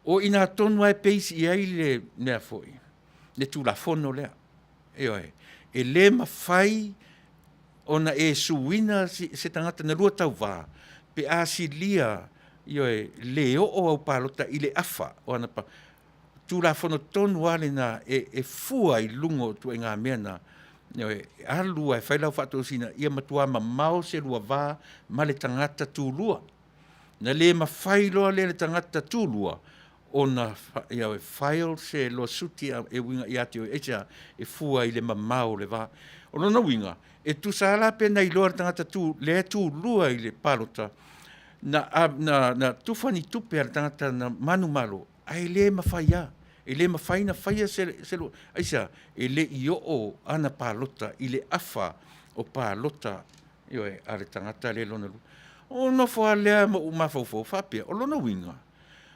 o i ina tonu lava e base i ai le mea foi, le Tulafono lea. Ioe. E le mafai ona e suina se tagata na lua tauva pe a silia, ioe, le oo au palota i le afa o ana palota. Tulafono tonu lava lena e fua i luga o ituaiga mea na, ioe, e alu lava e fai lau faatosina ia matua mamao se lua va ma le tagata tulua. Na le mafai loa lea e le tagata tulua ona file se lawsuit e uiga ia te oe. Aisea? E fua i le mamao o le va. O lona uiga, e tusa lava la pe na iloa e le tagata lea e tulua i le palota na tufa ni tupe a le tagata na manumalo, ae le mafai lava, e le mafai ona faia se. Aisea? E le i oo ana palota i le afa o palota, ioe, a le tagata lea lona lua. Ona ou nofo lava lea ma ou mafaufau faapea, o lona uiga,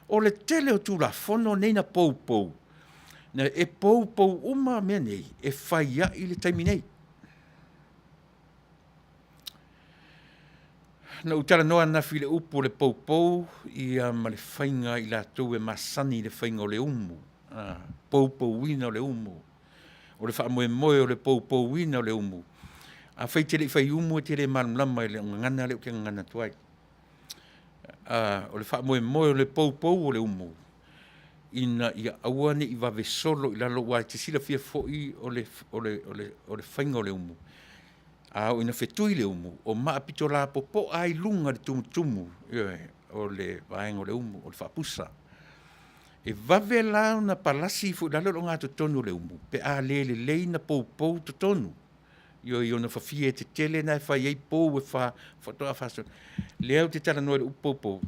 o le tele o Tulafono nei na poupou, e poupou uma mea nei e fai ai le taimi nei. Na ou talanoa ananafi i le upu o le poupou ia ma le faiga a i latou e masani i le faiga o le umu, poupouina o le umu. O le faamoemoe o le poupouina o le umu. Afai e te le i fai umu e te le malamalama i le gagana lea ou te gagana atu ai. O le faamoemoe o le poupou o le umu, ina ia aua ne i vave solo i lalo, aua e te silafia foi o le faiga o le umu, a oo ina fetui le umu, o maa pito lapopoa lava i luga i le tumutumu, ioe, o le vaega o le umu, o le faapusa. E vave la ona palasi ifo i lalo le ogatotonu o le umu pe a le lelei ona poupou totonu, ioe, i ona fafie tetele na e fai ai pou e fa faatoa faasolo. Lea ou te talanoa i le upu poupou,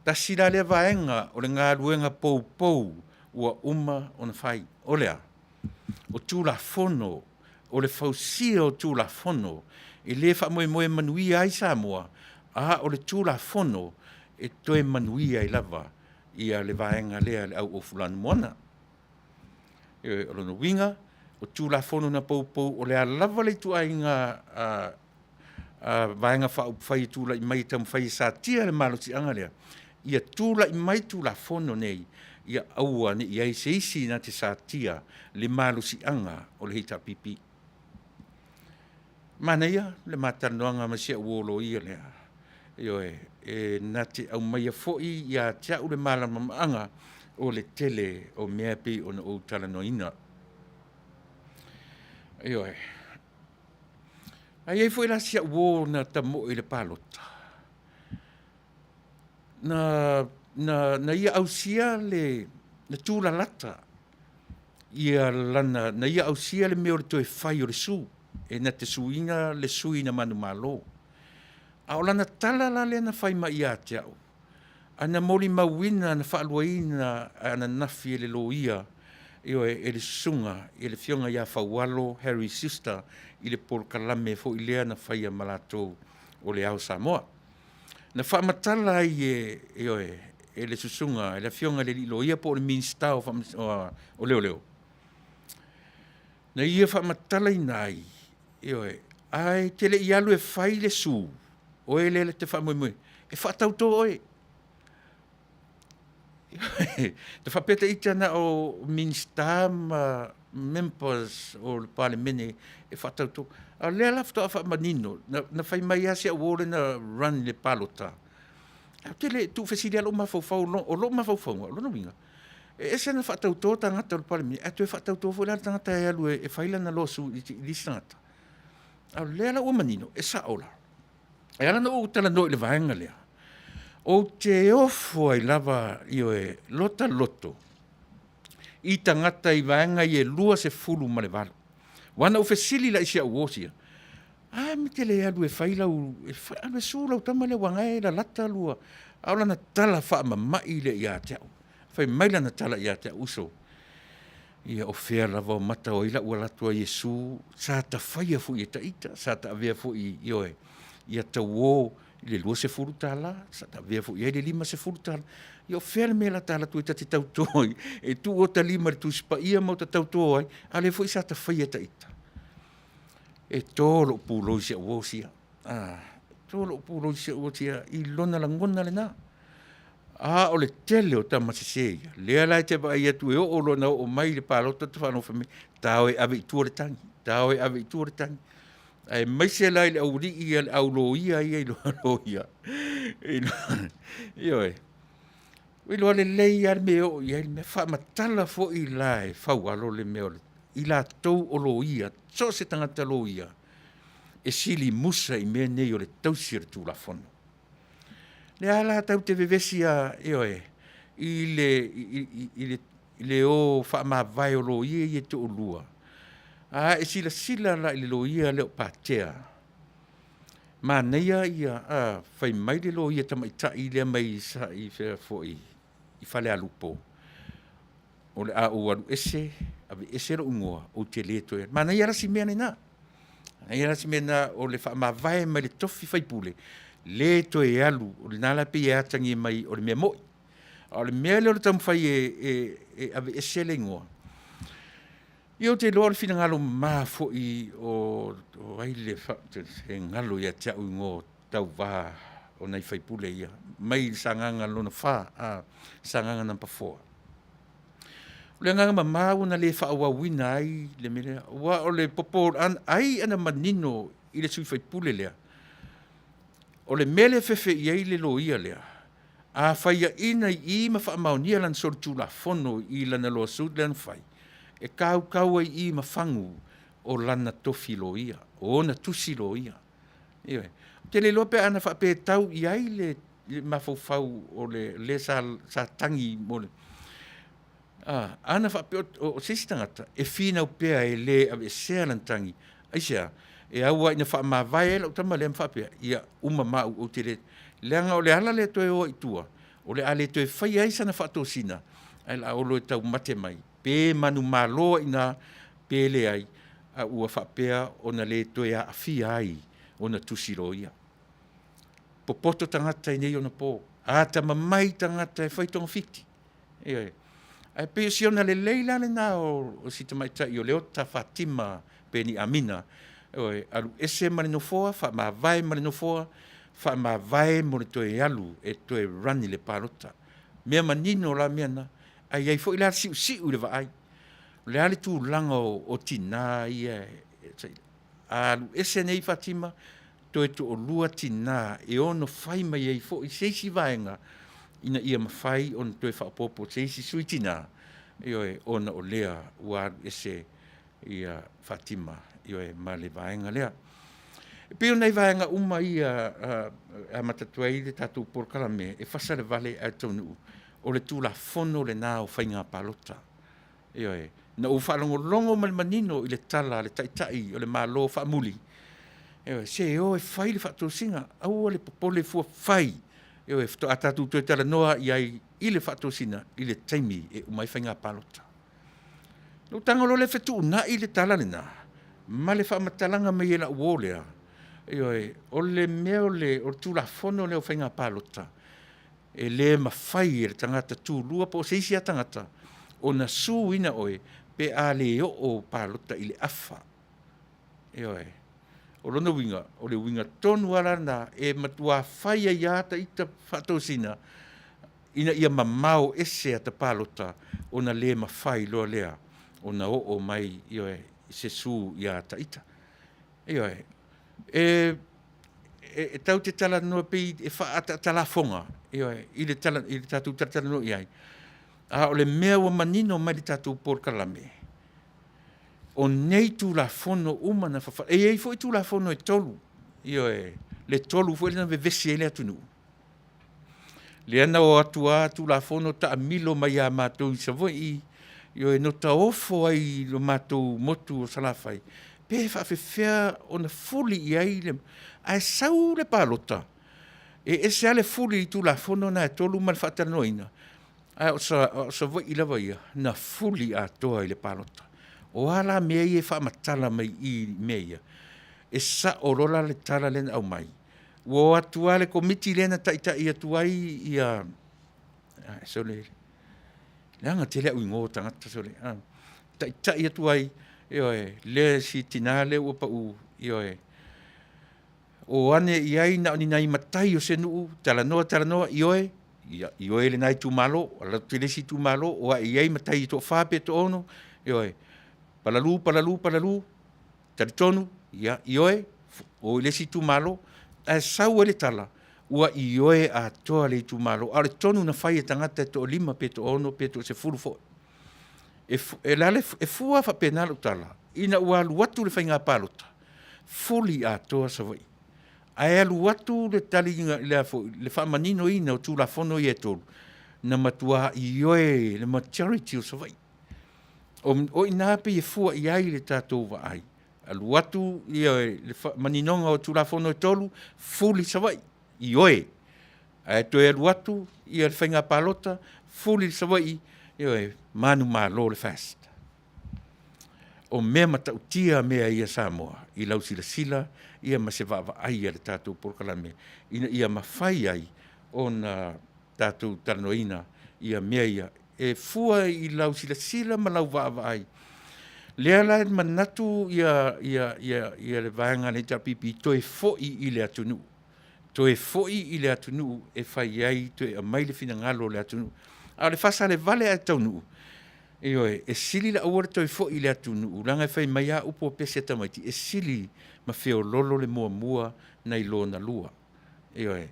tasi la lea vaega o le galuega poupou ua uma ona fai. O le a? O Tulafono, o le fausia o Tulafono e le faamoemoe e manuia ai Samoa, a o le Tulafono e toe manuia ai lava le vaega lea le au ofu lanumoana. Ioe, o lona uiga, o Tulafono na poupou o le a lava le ituaiga Vaega Faaupufai e tulai mai e taumafai e satia le malosiaga lea, ia tulai mai Tulafono nei, ia aua ne i i ai se isi na te satia le malosiaga o le HRPP. Manaia le ma talanoaga ma si au uo loia lea, ioe, e na te aumaia foi ia te au le malamalamaaga o le tele o mea e pei ona ou talanoaina. Ioe. Ae i ai foi la si au uo na tamoe i le palota, na ia ausia le na tūlalata ia lana, na ia ausia le mea o le toe fai o le sue, e na te suina le sui na manumalo. A o lana tala la lea na fai mai ia te au, a na molimauina na faaluaina ananafi e le loia, ioe, e le susuga i le Afioga ia Faualo Harry Sister i le polokalame foi lea na faia ma latou o le Ao Samoa. Na faamatala ai e, ioe, e le susuga e le Afioga i le Alii Loia po o le Minisita o, o Leoleo, na ia faamatalaina ai, ioe, ae te le i alu e fai le sue, oe lea e te faamoemoe, e faatauto oe. Na faapea ta ita na o Minisita ma members o le Palemene e faatauto. A o lea la faatoa faamanino, na fai mai lava si au uo lea na run i le palota, ou te le tuufesili lava lou mafaufau, o lou mafaufauga, o lona uiga, e ese ona faatauto tagata o le Palemene, ae toe faatauto foi la le tagata e alu e fai lana lawsuit i le isi tagata. A o lea la ua manino, e sao la. E ala ona ou talanoa i le vaega lea, ou te ofo ai lava, ioe, lota loto i tagata i vaega ia e 28. Aua na ou fesili la i si au uo sia, a mea e te le alu e fai lau, e alu e sue lau tama lea aua o lena e lalata lua. A o lana tala faamamai lea ia te au. Fai mai lana tala ia te au, uso, ia o fea lava o mata o ai la'u alu atu ai e sue? Sa ta faia foi e ita, sa ta avea foi, ioe, ia tauo i le $20, sa ta avea foi i ai le $50. Ia o fea le mea o le a ta alu atu ai ta te tauto ai, e tuu ota lima i le Tusi Paia ma ota tauto ai, a o lea foi sa ta faia e ita. E to lou pulou i si au uo sia, e to lou pulou i si au uo sia i lona lagona lena. A o le tele o tama sese ia, lea la e te vaai atu e oo loa ina oo mai le palota ta faalogo fai mai, ta o e ave i tua le tagi, ta o e ave i tua le tagi. Aemaise la i le aualii ia, le auloia ia i loia. Ioe, ua iloa lelei lava le mea e oo i ai le mea. Faamatala foi la e Faualo le mea o le, i latou o loia, so o se tagata loia, e sili musa i mea nei o le tausi o le Tulafono. Lea la tatou te vevesi lava, ioe, i le, i le, i le o faamavae o loia ia e toalua. A e silasila la i le loia lea o Patea, manaia ia, fai mai le loia tamaitai lea mai i fea foi i Falealupo, o le a ou alu ese, aveese lou igoa, ou te le toe, manaia la si mea lena. Manaia la si mea lena o le faamavae mai le tofi faipule, le toe alu, o lena la e pei e atagia mai o le mea moi. A o le mea lea o le taumafai e aveese le igoa, ia ou te iloa o le finagalo mama foi o ai le, se galo ia te au igoa o tauva o nai sui usufono ia mai Sagaga 4, Sagaga number 4. O le agaga mama ua na le faaauauina ai le mea lea, aua o le popo, ai ana manino i le sui usufono lea, o le mea lea e fefe i ai le loia lea, a faiaina i i ma faamaonia lana solitulafono i lana lawsuit lea na fai, e kaukau ai i i ma fagu o lana tofi loia, o ona tusi loia. Ioe. Ou te le iloa pe ana faapea e tau i ai le mafaufau o le le sa, sa tagi mo le ana faapea o se isi tagata e finau pea e le aveesea lana tagi, aisea? E au lava ina faamavae ai lau tama lea ma faapea, ia uma ma au ou te le, leaga o le ala lea e toe o ai i tua, o le a le toe faia ai sana faatosina, ae o le a o loa e taumate mai, pe manumalo ai i ina pe leai, a ua faapea ona le toe aafia ai ona tusi loia. Popoto tagata i nei ona po, atamamai tagata e fai togafiti. Ioe. Ae pei o si ona lelei la lena o si tamaitai o Leota Fatima Peni Amina, ioe, alu ese ma le nofoa, faamavae ma le nofoa, faamavae mo le toe alu e toe run i le palota. Mea manino la mea na, ae i ai foi la le siusiu i le vaai. O le a le tulaga o tina ia a alu ese nei Fatima, toe toalua tina e ono fai mai ai foi se isi vaega ina ia mafai ona toe faaopoopo se isi sui tina, ioe, ona o lea ua alu ese ia Fatima, ioe, ma le vaega lea. E pei o nai vaega uma ia e amata atu ai le tatou polokalame, e fasa le vale ae taunuu. O le Tulafono lena o Faiga Palota. Ioe. Na ou faalogologo ma le manino i le tala a le Taitai o le Malo faamuli, ioe, se o e fai le faatosina, aua le popole fua, fai. Ioe, faatoa tatou toe talanoa i ai i le faatosina i le taimi e uma ai faiga palota. Na ou tago loa lea fetuunai le tala lena ma le faamatalaga mai e lau uo lea, ioe, o le mea o le Tulafono lea o Faiga Palota, e le mafai e le tagata tulua po o se isi lava tagata ona suina oe pe a le oo palota i le afa. Ioe. O lona uiga, o le uiga tonu lava la lena e matua fai ai lava ita faatosina ina ia mamao ese ata palota ona le mafai loa lea ona oo mai, ioe, se su ia ita. Ioe. E tatou te talanoa pei e faaataata lafoga, ioe, i le tatou talatalanoa i ai, a o le mea ua manino mai le tatou polokalame, o nei Tulafono uma na e i ai foi Tulafono e 3, ioe, le 3 foi lea na vevesi ai le atunuu, lea na o atu lava Tulafono taamilo mai ia matou i Savaii, ioe, na taofo ai i le matou motu o Salafai, pe faapefea ona fuli i ai le… ae sau le palota, e ese lava le fuli i Tulafono na e 3 ma le faatalanoaina, a o Savaii lava ia, na fuli atoa i le palota. O a la mea ia e faamatala mai i i i mea ia? E sao loa la le tala lea na aumai, ua o atu lava le Komiti lea na taitai atu ai sole, leaga tele au igoa o tagata sole, taitai atu ai, ioe, le si tina lea ua pau, ioe, o ane i ai na o ni nai matai o se nuu, talanoa, talanoa, ioe, ia ioe lena itumalo, alu atu i le isi itumalo, o ae i ai matai e toafa pe toaono, ioe, palalu, palalu, palalu, talitonu, ia, ioe, o i le isi itumalo, ae sau ai le tala, ua ioe atoa le itumalo. A o le tonu na fai e tagata e toalima pe toaono pe toasefulu foi. E fua faapena lau tala, ina ua alu atu le faiga palota, fuli atoa Savaii, ae alu atu le taliga le faamaninoina o Tulafono ia e 3, na matua ioe le majority o Savaii. O i ina pei e fua i ai le tatou vaai, alu atu le faamaninoga o Tulafono e 3, fuli Savaii, ioe. Ae toe alu atu le faiga palota, fuli Savaii, ioe, manumalo le FAST. O mea matautia mea ia Samoa i lau silasila ma se vaavaai a le tatou polokalame ina ia mafai ai ona tatou talanoaina mea ia e fua i lau silasila ma lau vaavaai. Lea la e manatu le vaega a le HRPP toe foi i le atunuu, toe foi i le atunuu e fai ai, toe aumai le finagalo o le atunuu. A o le faasalevale ae taunuu, ioe, e sili le aua le toe foi i le atunuu, leaga e fai mai lava upu o pese a tamaiti, e sili ma feoloolo le muamua nai lo na lua. Ioe.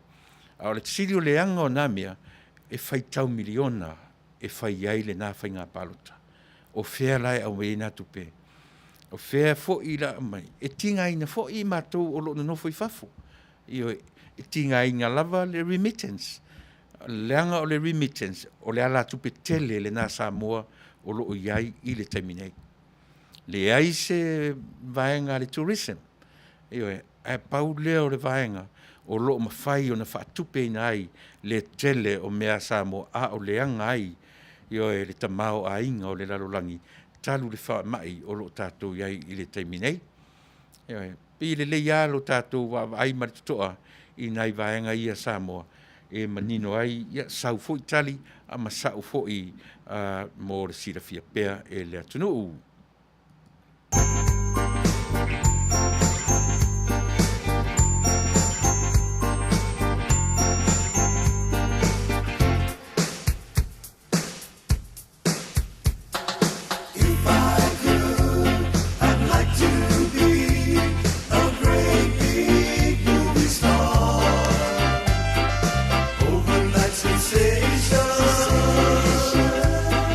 A o le sili o le leaga o na mea, e faitau miliona e fai ai lena faiga palota. O fea la e aumai ai na tupe? O fea foi la aumai? E tigaina foi i matou o lo o nonofo i fafo. Ioe, e tigaina lava le remittance, leaga o le remittance o le alatupe tele lena a Samoa o lo o i ai i le taimi nei. Leai se vaega a le tourism, ioe, ae pau lea o le vaega o lo o mafai ona faatupeina ai le tele o mea a Samoa a o leaga ai, ioe, le tamaoaiga o le lalolagi talu le faamai o lo o tatou i ai i le taimi nei. Ioe, pei e lelei lava lo tatou vaavaai ma le totoa i nai vaega ia Samoa e manino ai, ia sau foi tali ma sau foi mo le silafia pea e le atunuu. If I could, I'd like to be a great big movie star. Overnight sensation.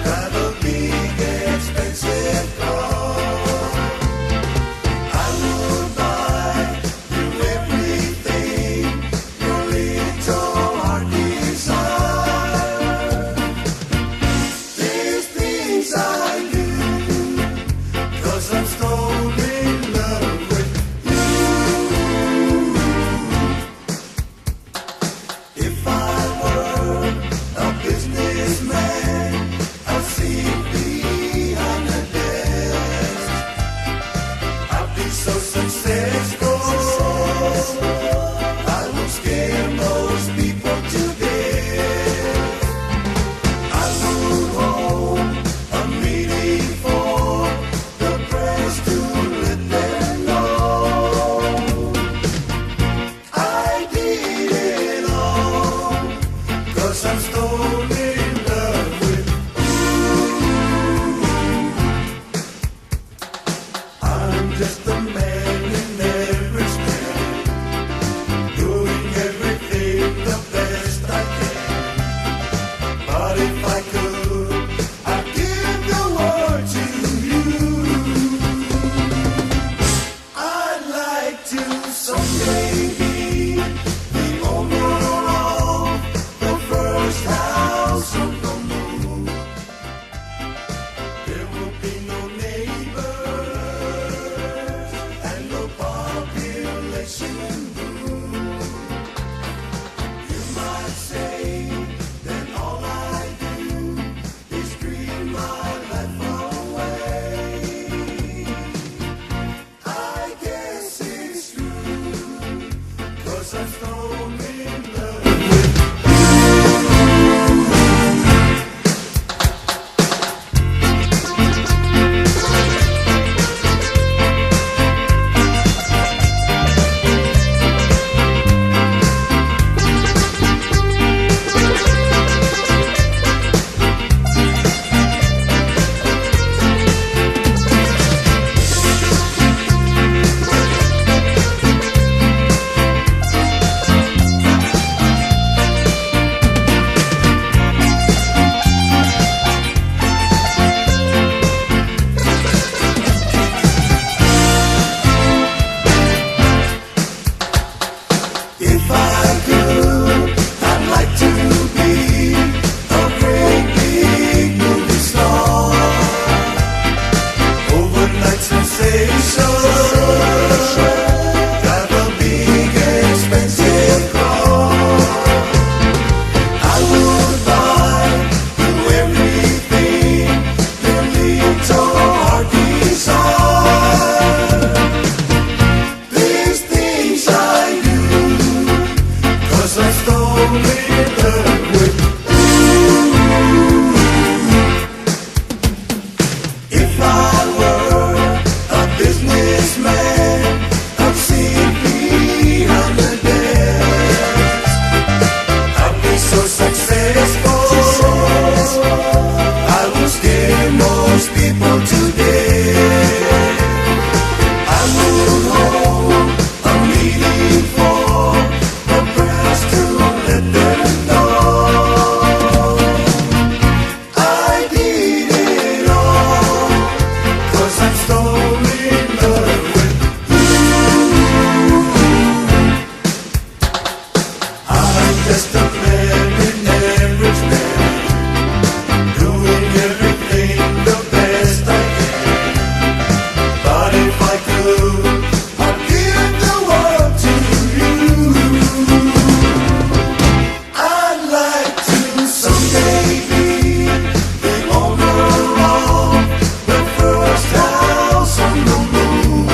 Drive a big expensive car. population boom. You might say that all I do is dream my life away. I guess it's true, 'cause I'm stone in love with. If I could, I'd like to be a great big movie star. Overnight sensation. Drive a big expensive car. I would buy you everything your little heart desires. These things I do, 'cause I'm stone in love with you. If I were a businessman, I'd sit behind the desk. I'd be so successful. I would scare most people to death. I would hold a meeting for the press to let them know I did it all, 'cause I'm stone in love with you. I'm just a very average man, doing everything the best I can. But if I could, I'd give the world to you. I'd like to someday be the owner of the first house on the moon.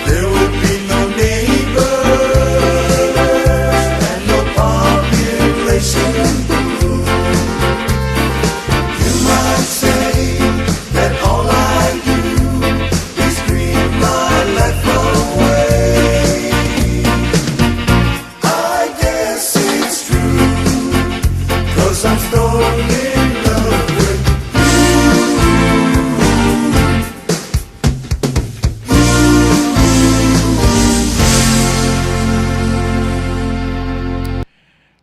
There would be no neighbors and no population boom. You might say that all I do is dream my life away. I guess it's true, 'cause I'm stone in love with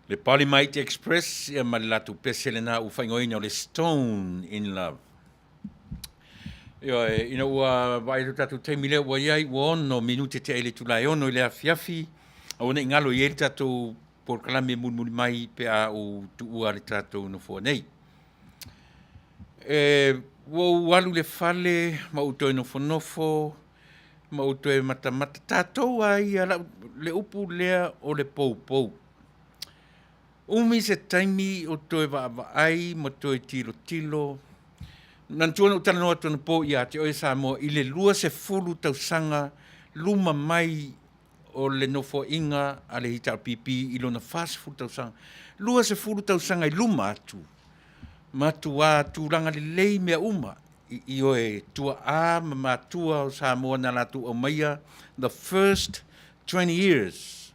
Le Polymite Express ia ma le latou pese lena ua faaigoaina o le Stone in Love. Ioe, ina ua vaai atu tatou taimi lea ua i ai, ua ono minute tea i le itula e ono i le afiafi, aua ne i galo i ai le tatou polokalame mulimuli mai pe a ou tuua le tatou nofoa nei. E, ua ou alu i le fale ma ou toe nofonofo ma ou toe matamata, tatou a ia lau, le upu lea o le poupou. Umi se taimi o toe vaavaai ma toe tilotilo. Manatua na ou talanoa atu anapo ia te oe Samoa i le 20 tausaga luma mai o le nofoaiga a le HRPP i lona 40 tausaga. 20 tausaga i luma atu, matuā tulaga lelei mea uma i ioe tuaa ma matua o Samoa na latou aumaia the first 20 years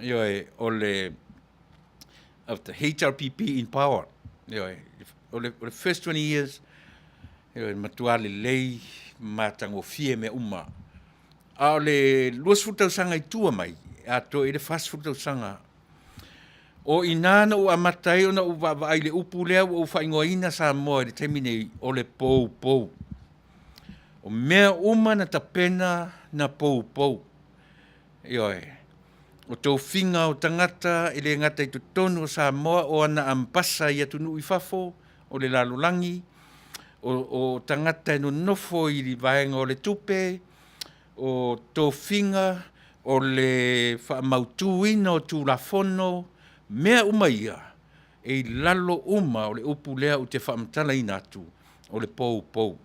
ioe o le of the HRPP in power ioe o le, o le first 20 years ioe matua lelei matagofie mea uma a o le 20 tausaga i tua mai atoa i le 40 tausaga o inā na ou amata ai ona ou vaavaai i le upu lea ua ou faaigoaina Samoa i le taimi nei o le poupou. O mea uma na tapena na poupou. Ioe. O tofiga o tagata e le gata i totonu o Samoa o ana ambasa i atunuu i fafo o le lalolagi, o tagata e nonofo i vaega o le tupe, O tofiga, o le faamautuina o Tulafono, mea uma ia, e i lalo uma o le upu lea ou te faamatalaina atu, o le poupou.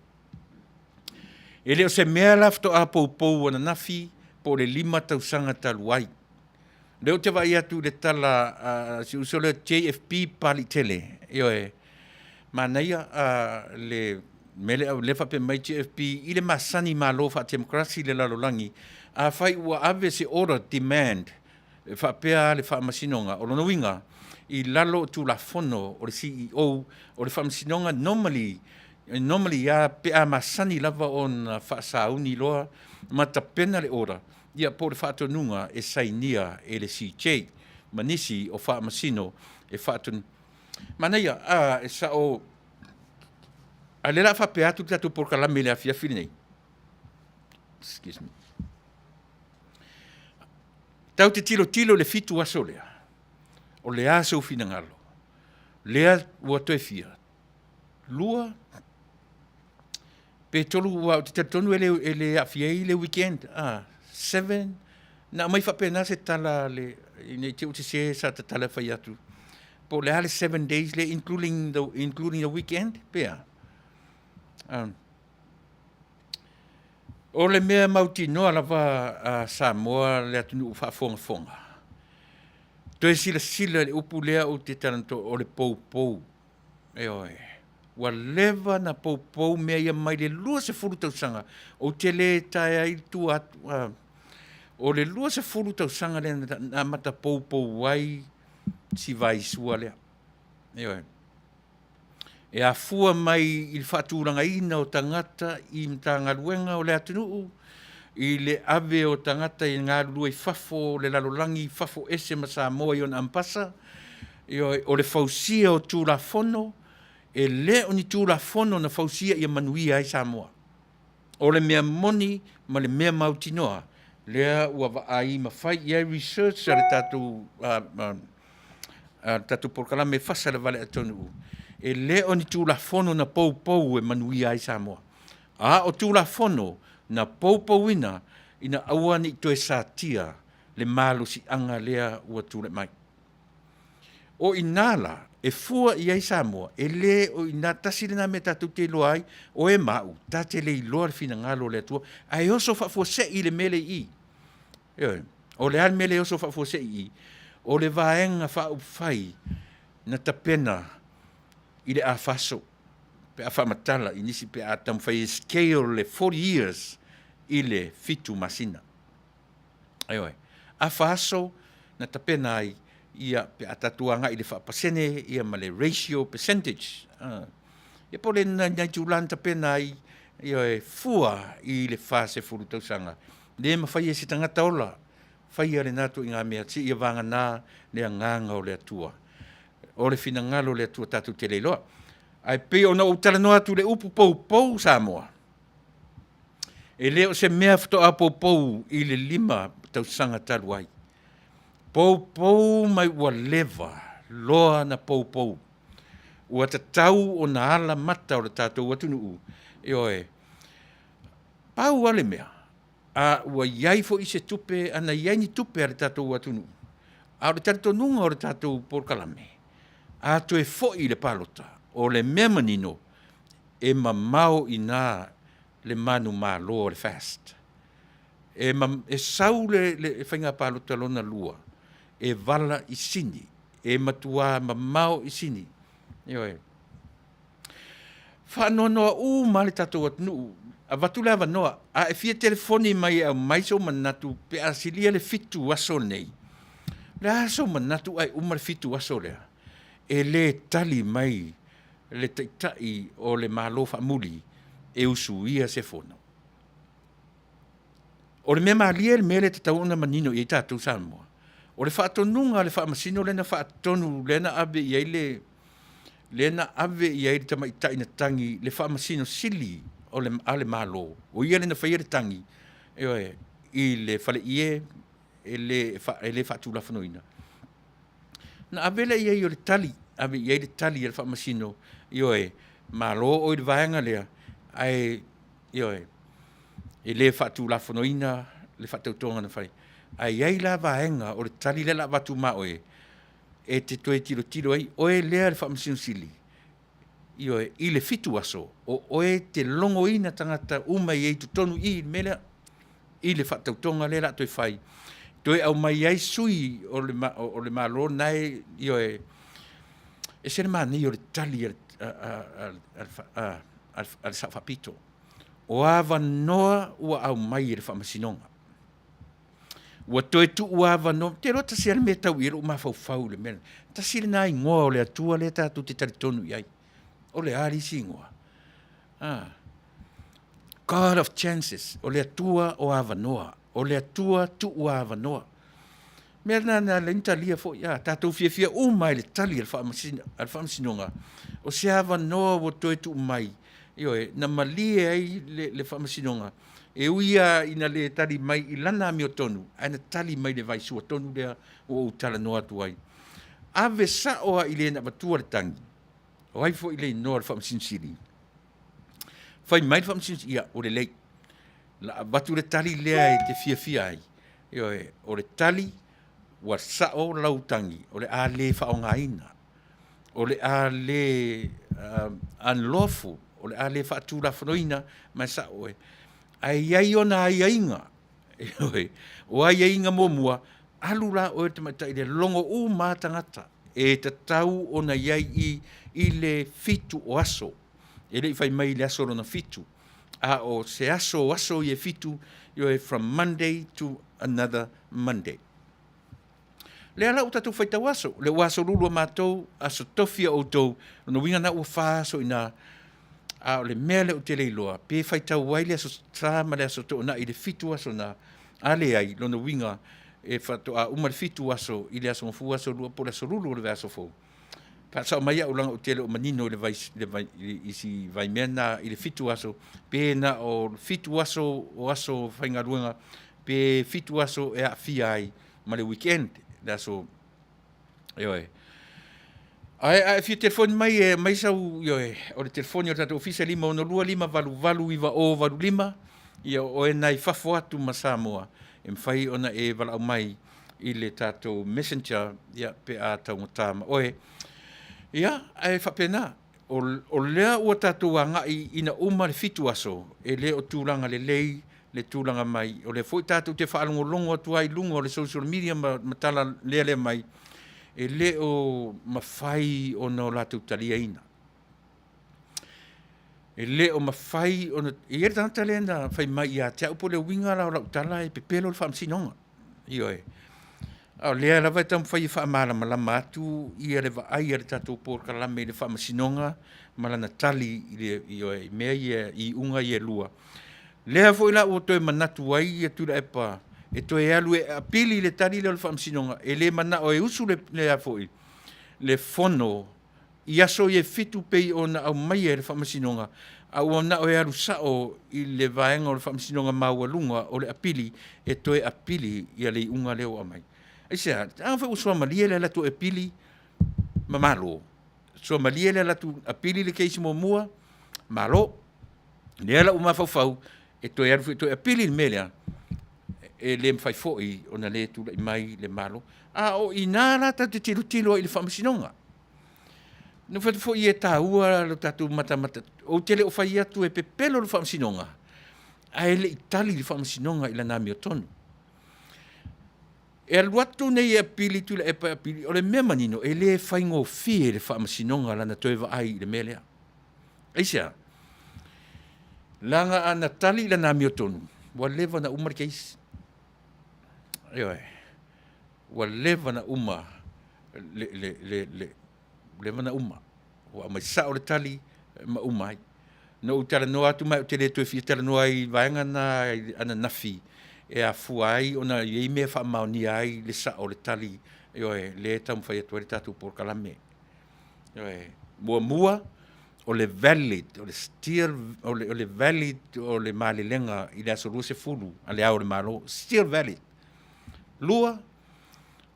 E le o se mea la faatoa poupou ananafi po o le 5 tausaga talu ai. O lea ou te vaai atu i le tala a si ou uso lea JFP Papaliitele, ioe, manaia le mea lea e faapea mai JFP i le masani i Malo faatemokarasi i le lalolagi, afai ua ave se order demand e faapea le Faamasinoga, o lona uiga, i lalo o Tulafono o le CEO o le Faamasinoga, normally, normally lava pe a masani lava ona faasauni loa ma tapena le order, ia po o le faatonuga e sainia e le CJ ma nisi o Faamasino e faatonu. Manaia, a, e sao, a o lea o le a faapea atu le tatou polokalame i le afiafi lenei. Excuse me. Tatou te tilotilo i le 7 aso lea, o le a sou finagalo? Lea ua toe fia? 2 pe 3, aua ou te talitonu e le, e le aafia ai le weekend. Ah, 7, na aumai faapena se tala a le, ne i te i ua sese sa tatala e fai atu. Po o le a le 7 days lea including the, including the weekend pe a? Um, o le mea mautinoa lava a Samoa le atunuu faafogafoga, toe silasila i le upu lea ou te talanoa o le poupou. Ioe. Ua leva na poupou mea ia mai le 20 tausaga. Ou te le taea ai tua atu. O le 20 tausaga lea na amata poupou ai si vaisua lea. Ioe. E afua mai i le faatulagaina o tagata i Matagaluega o le atunuu, i le ave o tagata i galulue i fafo o le lalolagi, i fafo ese ma Samoa i ona ambasa, ioe, o le fausia o Tulafono, e le o ni Tulafono na fausia ia manuia ai Samoa. O le mea moni ma le mea mautinoa, lea ua vaai ma fai i ai research a le tatou, a le tatou polokalame FASA i le vale atonu'u, e le o ni Tulafono na poupou e manuia ai Samoa, a o Tulafono na poupouina ina aua ne i toe satia le malosi'aga lea ua tulai mai. O i ina la e fua i ai Samoa, e le o i ina, tasi lena mea tatou te iloa ai, o e ma au, ta te le iloa le finagalo o le Atua, ae oso faafuasei le mea lea i i. Ioe. O le a le mea lea e oso faafuasei i i? O le Vaega Faaupufai na tapena i le afaso, pe a faamatala i nisi pe a taumafai e scale le 40 years i le 7 masina. Ioe. Afa aso na tapena ai, ia, pe a tatou agai i le faapasene, ia ma le ratio percentage, ia po o le nai itula na tapena ai, ioe, fua i le 40 tausaga. Le mafai e se tagata ola faia lena ituaiga mea seia vagana le agaga o le Atua. O le finagalo o le Atua tatou te le iloa. Ae pei ona ou talanoa atu i le upu poupou Samoa, e le o se mea faatoa poupou i le 5 tausaga talu ai. Poupou mai ua leva loa na poupou. Ua tatau ona ala mata o le tatou atunuu, ioe. Pau lava le mea, a ua i ai foi se tupe, ana i ai ni tupe a le tatou atunuu, a o le talitonuga o le tatou polokalame, a toe foi i le palota, o le mea manino, e mamao i ina le manumalo o le FAST. E, e sau le, le faiga palota lona lua, e vala i sini, e matuā mamao i sini. Ioe. Faanoanoa uma lava le tatou atunuu, avatu le avanoa, a e fia telefoni mai e aumai sou manatu pe a silia le 7 aso nei, o le a sou manatu ae uma le 7 aso lea? E le tali mai le Taitai o le Malo faamuli e usuia se fono. O le mea malie le mea lea e tatau ona manino i ai tatou Samoa, o le faatonuga a le Faamasino lea na faatonu, lea na ave i ai le, lea na ave i ai le tamaitai na tagi le Faamasino Sili o le, a le Malo, o ia lea na faia le tagi, ioe, i le faleie e le, e le faatulafonoina. Na ave lea i ai o le tali, ave i ai le tali a le Faamasino, ioe, malo oe i le vaega lea, ae, ioe. E le faatulafonoina le faatautoga na fai. Ae i ai la vaega o le tali lea o le a avatu ma oe, e te toe tilotilo ai oe lea le Faamasino Sili, ioe, i le 7 aso, o oe e te logoina tagata uma e i ai i totonu i i le mea lea, i le faatautoga lea o le a toe fai, toe aumai ai sui o le, o le Malo na e, ioe, ese le manaia o le tali a le Sao Faapito. O avanoa ua aumai e le Faamasinoga. Ua toe tuu avanoa, ou te iloa tasi lava le mea e tau i ai lou mafaufau i le mea lena, tasi lena igoa o le Atua lea tatou te talitonu i ai. O le a le isi igoa? A? God of chances, o le Atua o avanoa, o le Atua tuu avanoa. Mea lena na ala ai ona talia foi, a tatou fiafia uma lava i le tali a le Faamasinoga, o se avanoa ua toe tuu mai, ioe, na malie ai le Faamasinoga, e ui lava ina le tali mai i lana amiotonu, ae na tali mai i le vaisua tonu lea ua ou talanoa atu ai. Ave sao lava i le na avatua le tagi, o ai foi le igoa o le Faamasino Sili? Fai mai le Faamasino Sili, ia, ua lelei, la avatu le tali lea e te fiafia ai, ioe, o le tali ua sao lau tagi, o le a le faaaogaina, o le a le unlawful, o le a le faatulafonoina, ma e sao oe. Ae i ai ona aiaiga, ioe, o aiaiga muamua, alu la oe le tamaitai lea, logo uma lava tagata e tatau ona i ai i i le 7 o aso. E le i fai mai i le aso lona 7, a o se aso o aso ia e 7, ioe, from Monday to another Monday. Lea la ua tatou faitau aso, lea ua aso lulu a matou, aso tofi a outou, lona uiga na ua fa aso i ina. A o le mea lea ou te le iloa, pe faitau ai le aso Sa ma le aso Toonai i le 7 aso na, a leai, lona uiga e faatoa uma le 7 aso i le aso Gafua, aso Lua po o le aso Lulu o le vaiaso fou. Faasao mai au leaga ou te le o manino i le vai, le vai, i si vaimea na i le 7 aso, pe na o le 7 aso o aso faigaluega, pe 7 aso e aafia ai ma le weekend, le aso, ioe. Ae a e fia telefoni mai e aumai sau, ioe, o le telefoni o le tatou ofisa e 562 588 9085, ia o oe na i fafo atu ma Samoa, e mafai ona e valaau mai i le tatou messenger, ia, pe a taugata ma oe. Ia, ae faapena, o, o lea ua tatou agai ina uma le 7 aso, e le o tulaga lelei le tulaga mai. O lea foi tatou te faalogologo atu ai i luga o le social media ma, ma tala lealea mai, e le o mafai ona o latou taliaina. E le o mafai ona... E i ai le tagata lea na fai mai ia te au, po o le uiga la o lau tala e pepelo le Faamasinoga. Ioe. A o lea lava e taumafai e faamalamalama atu ia le vaai a le tatou polokalame i le Faamasinoga ma lana tali i le, ioe, i mea ia, i iuga ia e lua. Lea foi la ua toe manatu ai ia Tuilaepa e toe alu e apili le tali lea o le Faamasinoga, e le manao e usu le, le a foi, le fono i aso ia e 7 pei ona aumaia e le Faamasinoga, a ua manao e alu sao i le vaega o le Faamasinoga Maualuga o le apili e toe apili ia le iuga lea ua aumai. Aisea? A foi ua suamalie le alu atu e apili ma malo. Suamalie le alu atu apili le case muamua, malo. Lea la ua mafaufau e toe alu foi e toe apili le mea lea, e le mafai foi ona le tulai mai le Malo. A o i ina la tatou te tilotilo ai i le Faamasinoga. Na fai atu foi e taua lo tatou matamata, ou te le o fai atu e pepelo le Faamasinoga, ae le i tali le Faamasinoga i lana amiotonu. E alu atu nei e apili Tuilaepa e apili, o le mea manino e le faigofie le Faamasinoga lana toe vaai i le mea lea. Aisea? Leaga ana tali i lana amiotonu, ua leva ona uma le case. Ioe, ua leva ona uma le, le, le, le, leva ona uma. Ua aumai sao le tali ma uma ai. Na ou talanoa atu ma ou te le toe fia talanoa ai i vaega na ananafi e afua ai ona i ai mea e faamaonia ai le sao o le tali, ioe, lea e taumafai atu ai le tatou polokalame. Ioe, muamua o le valid, o le still, o le, o le valid o le malelega i le aso 20 a le Ao o le Malo, still valid. Lua,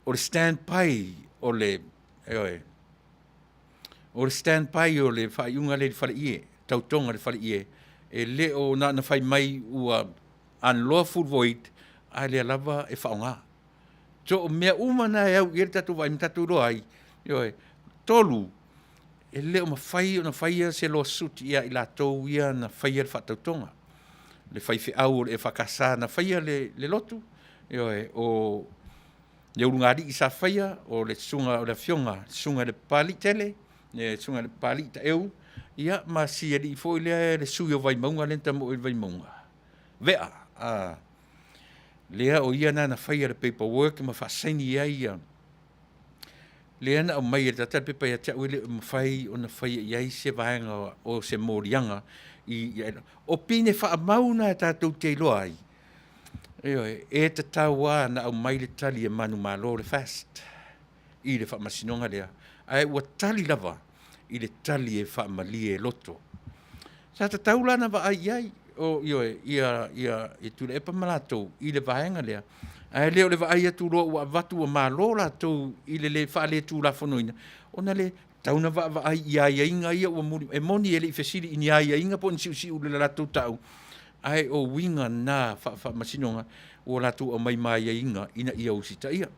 o le stand by o le, ioe, o le stand by o le faaiuga lea i le faleie, tautoga i le faleie, e le o na ona fai mai ua Unlawful void, a lea lava e faaaoga. So o mea uma na e au i ai le tatou vaai ma tatou iloa ai, ioe, 3, e le o mafai ona faia se lawsuit ia i latou ia na faia le faatautoga. Le faifeau o le EFKS na faia le lotu, ioe, o le ulugalii sa faia, o le susuga o le afioga, le susuga i le Papaliitele, le susuga i le Papalii Taeu, ia ma si alii foi lea le sui o Vaimauga lea na tamoe i le Vaimauga, Vea, lea o ia na na faia le paperwork ma faasaini ai ia, lea na aumai e le tagata le pepa ia te au e le o mafai ona faia i ai se vaega o se moliaga i, o pine faamau na tatou te iloa ai, ioe, e tatau lava ona aumai le tali e manumalo le FAST i le faamasinoga lea, ae ua tali lava i le tali e faamalie e loto. Sa tatau la ona vaai i ai, o, ioe, ia, ia, ia Tuilaepa ma latou i le vaega lea, ae le o le vaai atu loa ua avatu ua malo latou i le le faaletulafonoina, ona le tatau ona vaavaai i aiaiga ia ua muli, e moni e le i fesili i ni aiaiga po o ni siusiu i le latou tau, ae o uiga na faa-faamasinoga ua latou aumai ma aiaiga ina ia usitaia.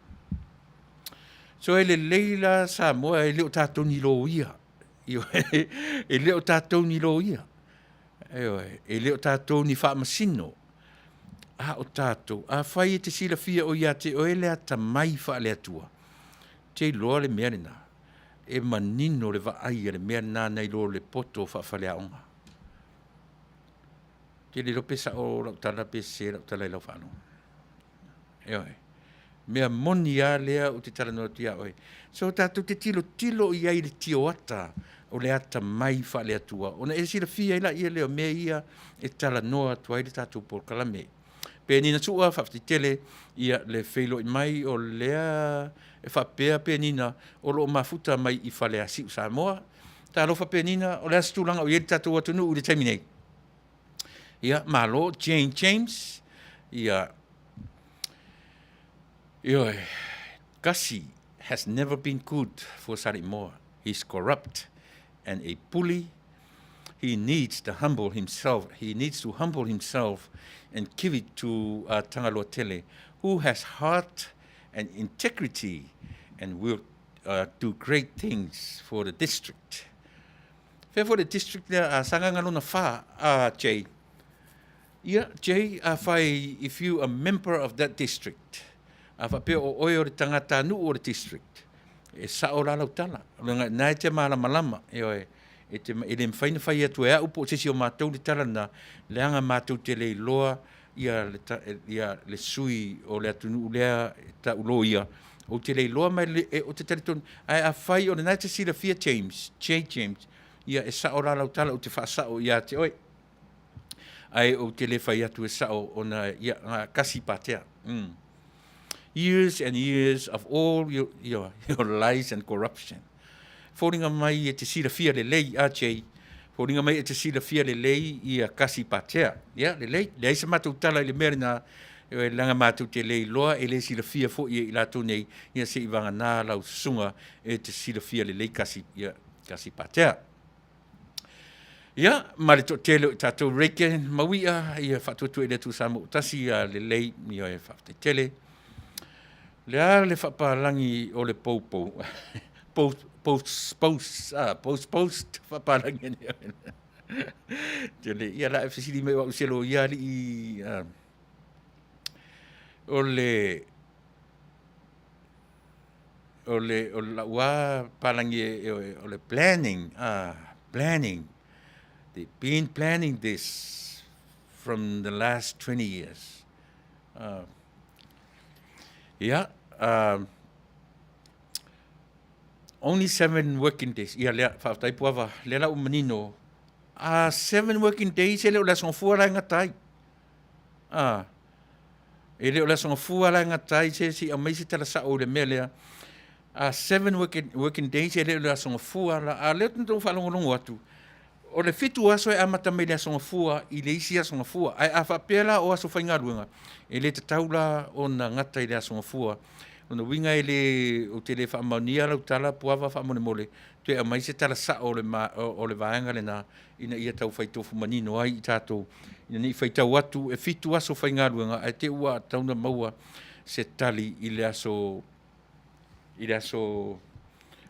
So e lelei la Samoa e le o tatou ni loia. E le o tatou ni loia. Ioe, e le o tatou ni faamasino. A o tatou, afai e te silafia o ia te oe le atamai faale-Atua, te iloa le mea lena, e manino le vaai a le mea lena nai lo le poto faafaleaoga. Ou te le iloa pe sao lau tala pe sese lau tala i lau faalogo. Ioe. Mea moni lava lea ou te talanoa atu ia oe. So tatou te tilotilo i ai i le tioata o le atamai faale-Atua, ona e silafia ai laia lea o mea ia e talanoa atu ai le tatou polokalame. Penina Sua, faafetai tele ia le feiloai mai o lea e faapea Penina o lo o mafuta mai i Faleasiu Samoa. Talofa Penina, o le a se tulaga o i ai le tatou atunuu i le taimi nei? Ia, malo Jane James, ia, ioe, Gussie has never been good for Saleimoa. He's corrupt and a bully. He needs to humble himself. He needs to humble himself and give it to Tagaloa Tele, who has heart and integrity and will do great things for the district. Fea foi le district lea a Sagaga lona 4 a Jay? Ia, Jay, afai if you a member of that district, a faapea o oe o le tagatanuu o le district, e sao la lau tala. O le na e te malamalama, ioe, e, te, e le mafai na fai atu e au po o se isi o matou le tala lena, leaga matou te le iloa ia le, ia le sui o le atunuu lea e tau loia, ou te le iloa ma e, ou te talitonu, ae afai o lena e te silafia James, J. James, ia e sao la lau tala, ou te faasao ia te oe. Ae ou te le fai atu e sao ona ia, kasi patea. Years and years of all your, your, your lies and corruption. Foliga mai e te silafia lelei, a Jay, foliga mai e te silafia lelei ia kasi patea. Ia, lelei, leai se matou tala i le mea lena, e leaga matou te le iloa, e le silafia foi e i latou nei, ia se i vagana lau susuga e te silafia lelei kasi, ia, kasi patea. Ia, ma le toatele o i tatou Reagan Mauia, ia faatuatua i le Atua Samoa ua tasi, ia lelei, ia e faafetai tele. Le a le faapalagi o le poupou, post, post, post, ah, post, post, faapalagi ane. Tele, ia la e fesili mai o au se loia alii, ah, o le, o le, o lau lava palagi e, o le planning, ah, planning. They've been planning this from the last 20 years. Ia, only 7 working days. Ia, lea, faafetai Puava, lea la ua manino. A 7 working days e le o le aso gafua la e gata ai. A, e le o le aso gafua la e gata ai se se i aumai se tala sao i le mea lea. A 7 working days e le o le aso gafua la. A lea ou te faalogologo atu, o le 7 aso e amata mai le aso gafua i le isi aso gafua. Ae a faapea la o aso faigaluega, e le tatau la ona gata i le aso gafua. Lona uiga e le, ou te le faamaonia lau tala Puava faamolemole, toe aumai se tala sao o le, o le vaega lena ina ia tau fai tofu manino ai i tatou, ina ne i faitau atu e fitu aso faigaluega ae te i ua tatau ona maua se tali i le aso, i le aso,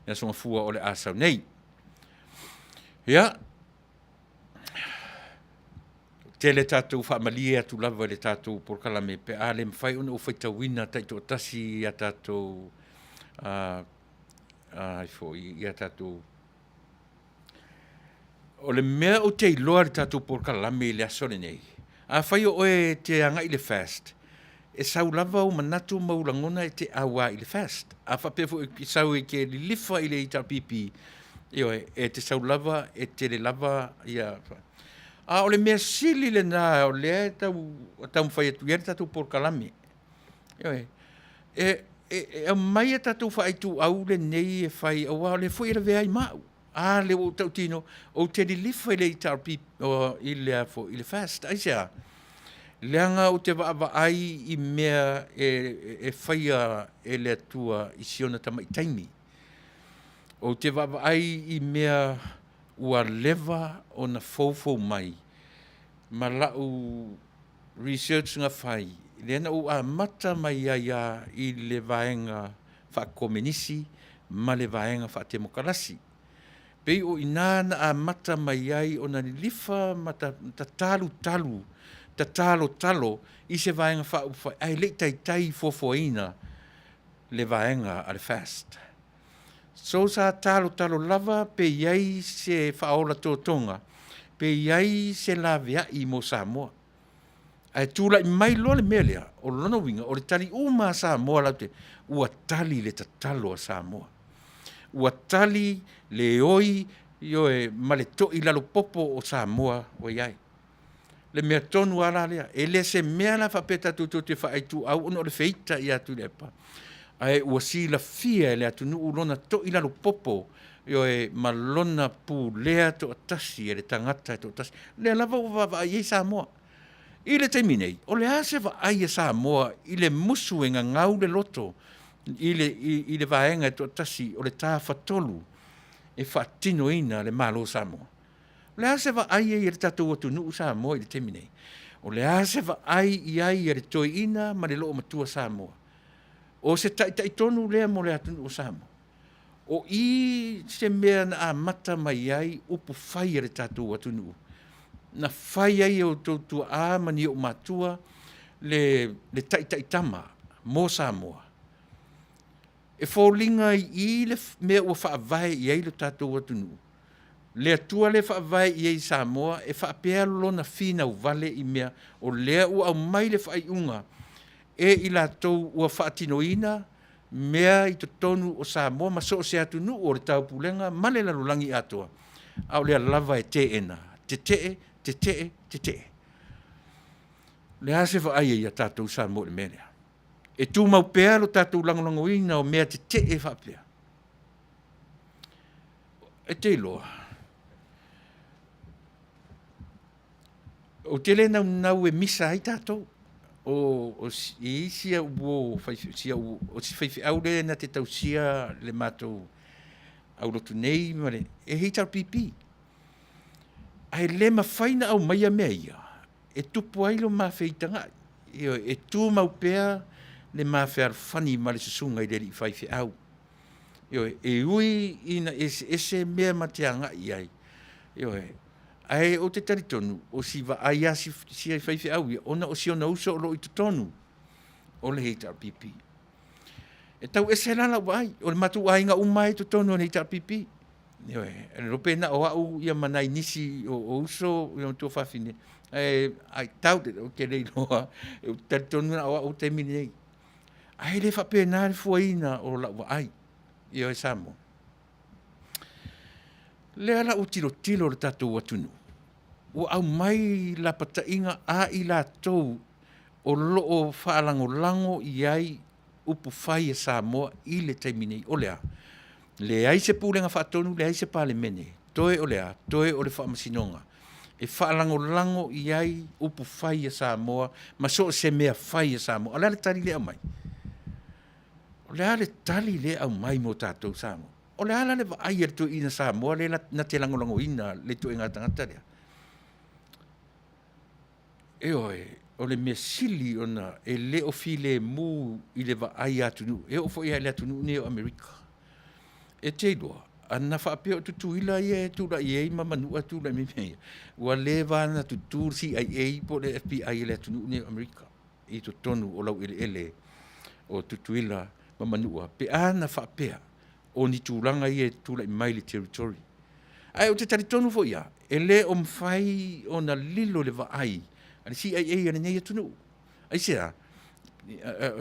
le aso Gafua o le a sau nei. Ia, tele tatou faamalie atu lava i le tatou polokalame pe a le mafai ona ou faitauina taitoatasi i a tatou ai foi i a tatou. O le mea ou te iloa i le tatou polokalame i le aso lenei, afai o oe e te agai i le FAST, e sau lava ou manatu ma ou lagona e te auā i le FAST. A faapea foi e sau e te lilifa i le HRPP, ioe, e te sau lava e tele lava ia... A o le mea sili lena o lea e tau taumafai atu i ai le tatou polokalame, ioe, e aumai a tatou faaituau lenei e fai aua o lea foi e lavea ai ma au. A lea ua ou tautino, ou te lilifa i le HRPP, i le a foi, i le FAST. Aisea? Leaga ou te vaavaai i mea e faia e le Atua i si ona tamai taimi. Ou te vaavaai i mea ua leva ona foufou mai ma lau research na fai, lea na ou amata mai ai lava i le vaega faakomenisi ma le vaega faatemokarasi. Pei o i ina na amata mai ai ona lilifa ma tatalutalu, tatalotalo i se Vaega Faaupufai ae le i taitai fuafuaina le vaega a le FAST. So sa talotalo lava pe i ai se faaola totoga, pe i ai se laveai mo Samoa. Ae tulai mai loa le mea lea, o lona uiga, o le tali uma a Samoa latou te, ua tali le tatalo a Samoa. Ua tali le oi, ioe, ma le toilalopopo o Samoa ua i ai. Le mea tonu lava la lea, e le o se mea la faapea tatou te faaituau ona o le feita ia Tuilaepa, ae ua silafia e le atunuu lona toilalopopo, ioe, ma lona pulea toatasi e le tagata e toatasi. O lea lava ua vaavaai i ai Samoa. I le taimi nei, o le a se vaai a Samoa i le musu e gagau le loto i le, i, i le vaega e toatasi o le tafatolu e faatinoina le Malo o Samoa? O le a se vaai ai a le tatou atunuu Samoa i le taimi nei? O le a se vaai i ai a le toeaina ma le loomatua Samoa? O se taitai tonu lea mo le atunuu o Samoa? O i se mea na amata mai ai upu fai a le tatou atunuu, na fai ai e outou tuaa ma ni ou matua le, le taitaitama mo Samoa. E foliga i i le mea ua faavae i ai lo tatou atunuu, le Atua lea e faavae i ai i Samoa, e faapea lona finau vale i mea o lea ua aumai le faaiuga e i latou ua faatinoina mea i totonu o Samoa ma so o se atunuu o le taupulega ma le lalolagi atoa, a o lea lava e teena, tetee, tetee, tetee. O le a se vaai a ia tatou Samoa i le mea lea? E tumau pea lo tatou lagolagoina o mea tetee faapea? E te iloa, ou te le naunau e misa ai tatou. O, o, i isi au uo, si au, o si faifeau lea na te tausia le matou aulotu nei ma le, e HRPP. Ae le mafai na aumaia mea ia e tupu ai lo ma feitagai. Ioe, e tumau pea le ma fealofani ma le susuga i le alii faifeau. Ioe, e ui ina eseese mea ma te agai i ai, ioe, ae ou te talitonu, o si vaai a si, si faifeau ia, ona o si ona uso o lo o i totonu o le HRPP. E tau ese la lau vaai, o le matou aiga uma i totonu o le HRPP. Ioe, e le iloa pe na o au ia ma nai nisi o, o uso ia tuafafine, ae I doubt it, ou te le iloa, ou te talitonu na o au i le taimi lenei. Ae le faapena le fuaina o lau vaai. Ioe Samoa. Lea la ua tilotilo le tatou atunuu, ua aumai lapataiga a i latou o lo o faalagolago i ai upu fai a Samoa i le taimi nei. O le a? Leai se Pulega Faatonu, leai se Palemene, toe o le a? Toe o le Faamasinoga e faalagolago i ai upu fai a Samoa ma so o se mea fai a Samoa. O le a le tali lea e aumai? O le a le tali lea e aumai mo tatou Samoa? O le a la le vaai a le toeaina Samoa lea na te lagolagoina le ituaiga tagata lea? Ioe, o le mea sili ona e le o filemu i le vaai a atunuu, e oo foi lava i le atunuu nei o Amerika. E te iloa, ana faapea o Tutuila ia e tulai ai ma Manua e tulai mai mea ia, ua leva lava ona tutu le CIA po o le FBI a le atunuu nei o Amerika i totonu o laueleele o Tutuila ma Manua pe ana faapea o ni tulaga ia e tulai mai i le territory. Ae ou te talitonu foi lava, e le o mafai ona lilo le vaai a le CIA a lenei atunuu. Aisea?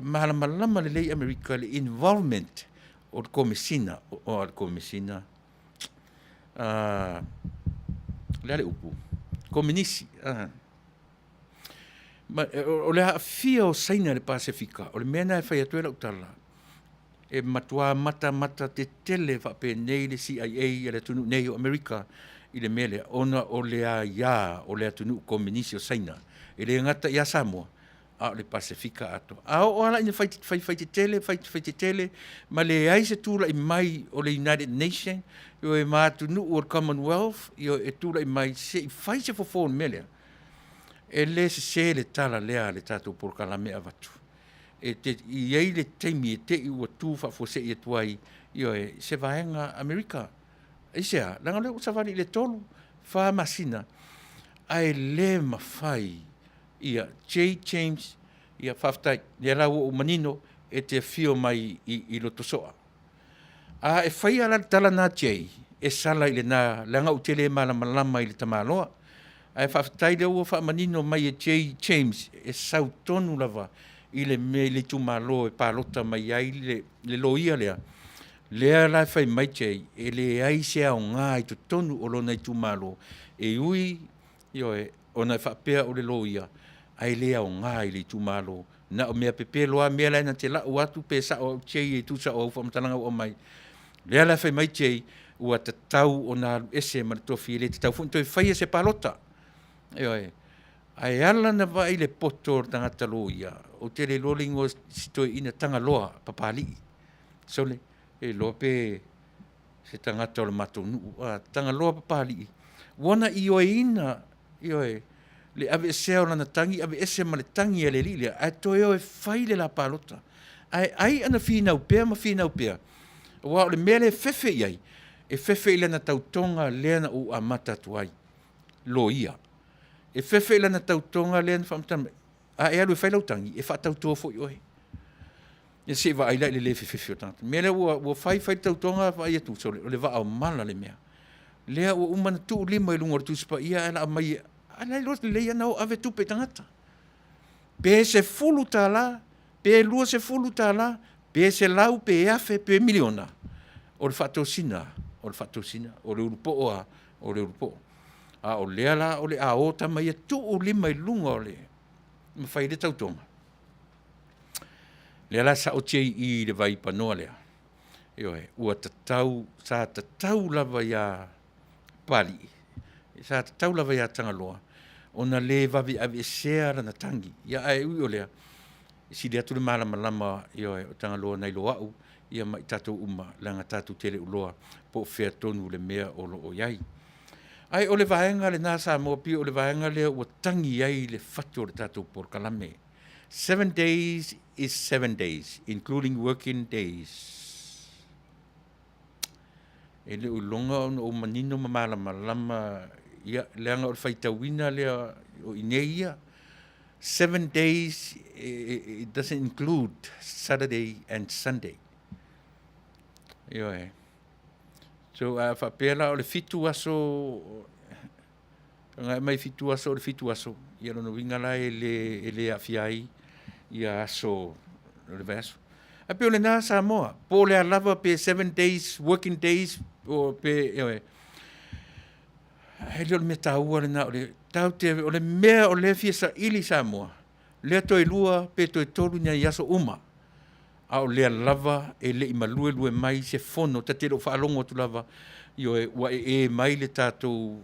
Malamalama lelei Amerika i le involvement o le Komesina, o le Komesina, o le a le upu? Komenisi. Ma o le aafia o Saina i le Pasefika, o le mea lena e fai atu ai lau tala, e matua matamata tetele faapenei le CIA a le atunuu nei o Amerika i le mea lea, ona o le aia o le atunuu komenisi o Saina, e le gata ia Samoa, a o le Pasefika atoa. A oo lava la ina faifai tetele, faifai tetele ma leai se tulai mai o le United Nation ioe, ma atunuu o le Commonwealth, ioe, e tulai mai se i fai se fofo o le mea lea, e le sese le tala lea a le tatou polokalame e avatu. E te i ai le taimi e te i ua tu faafuasei atu ai, ioe, se vaega Amerika. Aisea? Leaga o lea ua savali i le 3, 4 masina, ae le mafai ia J. James, ia faafetai, lea la ua ou manino e te afio mai i, i Lotosoa. A e faia la le tala lena Jay, e sala i lena, leaga ou te le malamalama i le tamaloa. Ae faafetai lea ua faamanino mai e Jay James, e sau tonu lava i le mea i le itumalo e palota mai ai le, le loia lea. Lea la e fai mai Jay, e leai se aoga i totonu o lona itumalo, e ui, ioe, ona e faapea o le loia, ae le aoga i le itumalo. Na o mea pepelo lava mea la e na te lau atu pe sao au Jay e tusa o au faamatalaga ua aumai. Lea la e fai mai Jay, ua tatau ona alu ese ma le tofi, e le tatau foi ona toe faia se palota. Ioe. Ae ala ona vaai i le poto o le tagata loia, ou te le iloa le igoa o si toeaina Tagaloa Papalii. Sole, e iloa pe se tagata o le matou nuu, a Tagaloa Papalii, ua na ioeina, ioe, le aveesea o lana tagi, aveese ma le tagi a le alii lea, ae toe o e fai le la palota. Ae ai ana finau pea ma finau pea, aua o le mea lea e fefe i ai, e fefe i lana tautoga lea na ou amata atu ai, loia. E fefe i lana tautoga lea na faamatala mai, a e alu e fai lau tagi, e faatauto foi oe. Ia se i vaai la i le le fefefe o tagata. O le mea lea ua, ua fai fai le tautoga vaai atu, sole, o le vaa o mala le mea. Lea ua uma ona tuu lima i luga o le Tusi Paia ae la aumai, a la e iloa lelei lava ona o ave tupe i tagata. Pe $10, pe $20, pe 100, pe 1000, pe miliona, o le faatosina, o le faatosina, o le ulupoo lava, o le ulupoo. A o lea la o le a o tama ia tuu lima i luga o le ma fai ai le tautoga. Lea la e sao JE i le vaipanoa lea, ioe, ua tatau, sa tatau lava ia Papalii, sa tatau lava ia Tagaloa ona le vave aveesea lana tagi. Ia ae ui o lea, e sili atu le malamalama, ioe, o Tagaloa nai lo au, ia ma i tatou uma, leaga tatou te le o iloa po o fea tonu le mea o lo o i ai. Ae o le vaega lena Samoa, pei o le vaega lea ua tagi ai le fatu o le tatou polokalame. 7 days is 7 days, including working days. E le o iloga ona ou manino ma malamalama, ia, leaga o le faitauina lea o i inei ia. 7 days, it doesn't include Saturday and Sunday. Ioe. So a faapea la o le 7 aso, na mai 7 aso o le 7 aso, ia lona uiga la e le aafia ai ia aso o le vaiaso. Ae pei o lena Samoa, po o le a lava pe 7 days working days o pe, ioe. Ae le o le mea taua lena o le tatou te, o le mea o lea e fia saili Samoa, lea toe 2 pe toe 3 nai aso uma, a o lea lava e le i maluelue mai se fono, ta te le o faalogo atu lava, ioe, ua ee mai le tatou,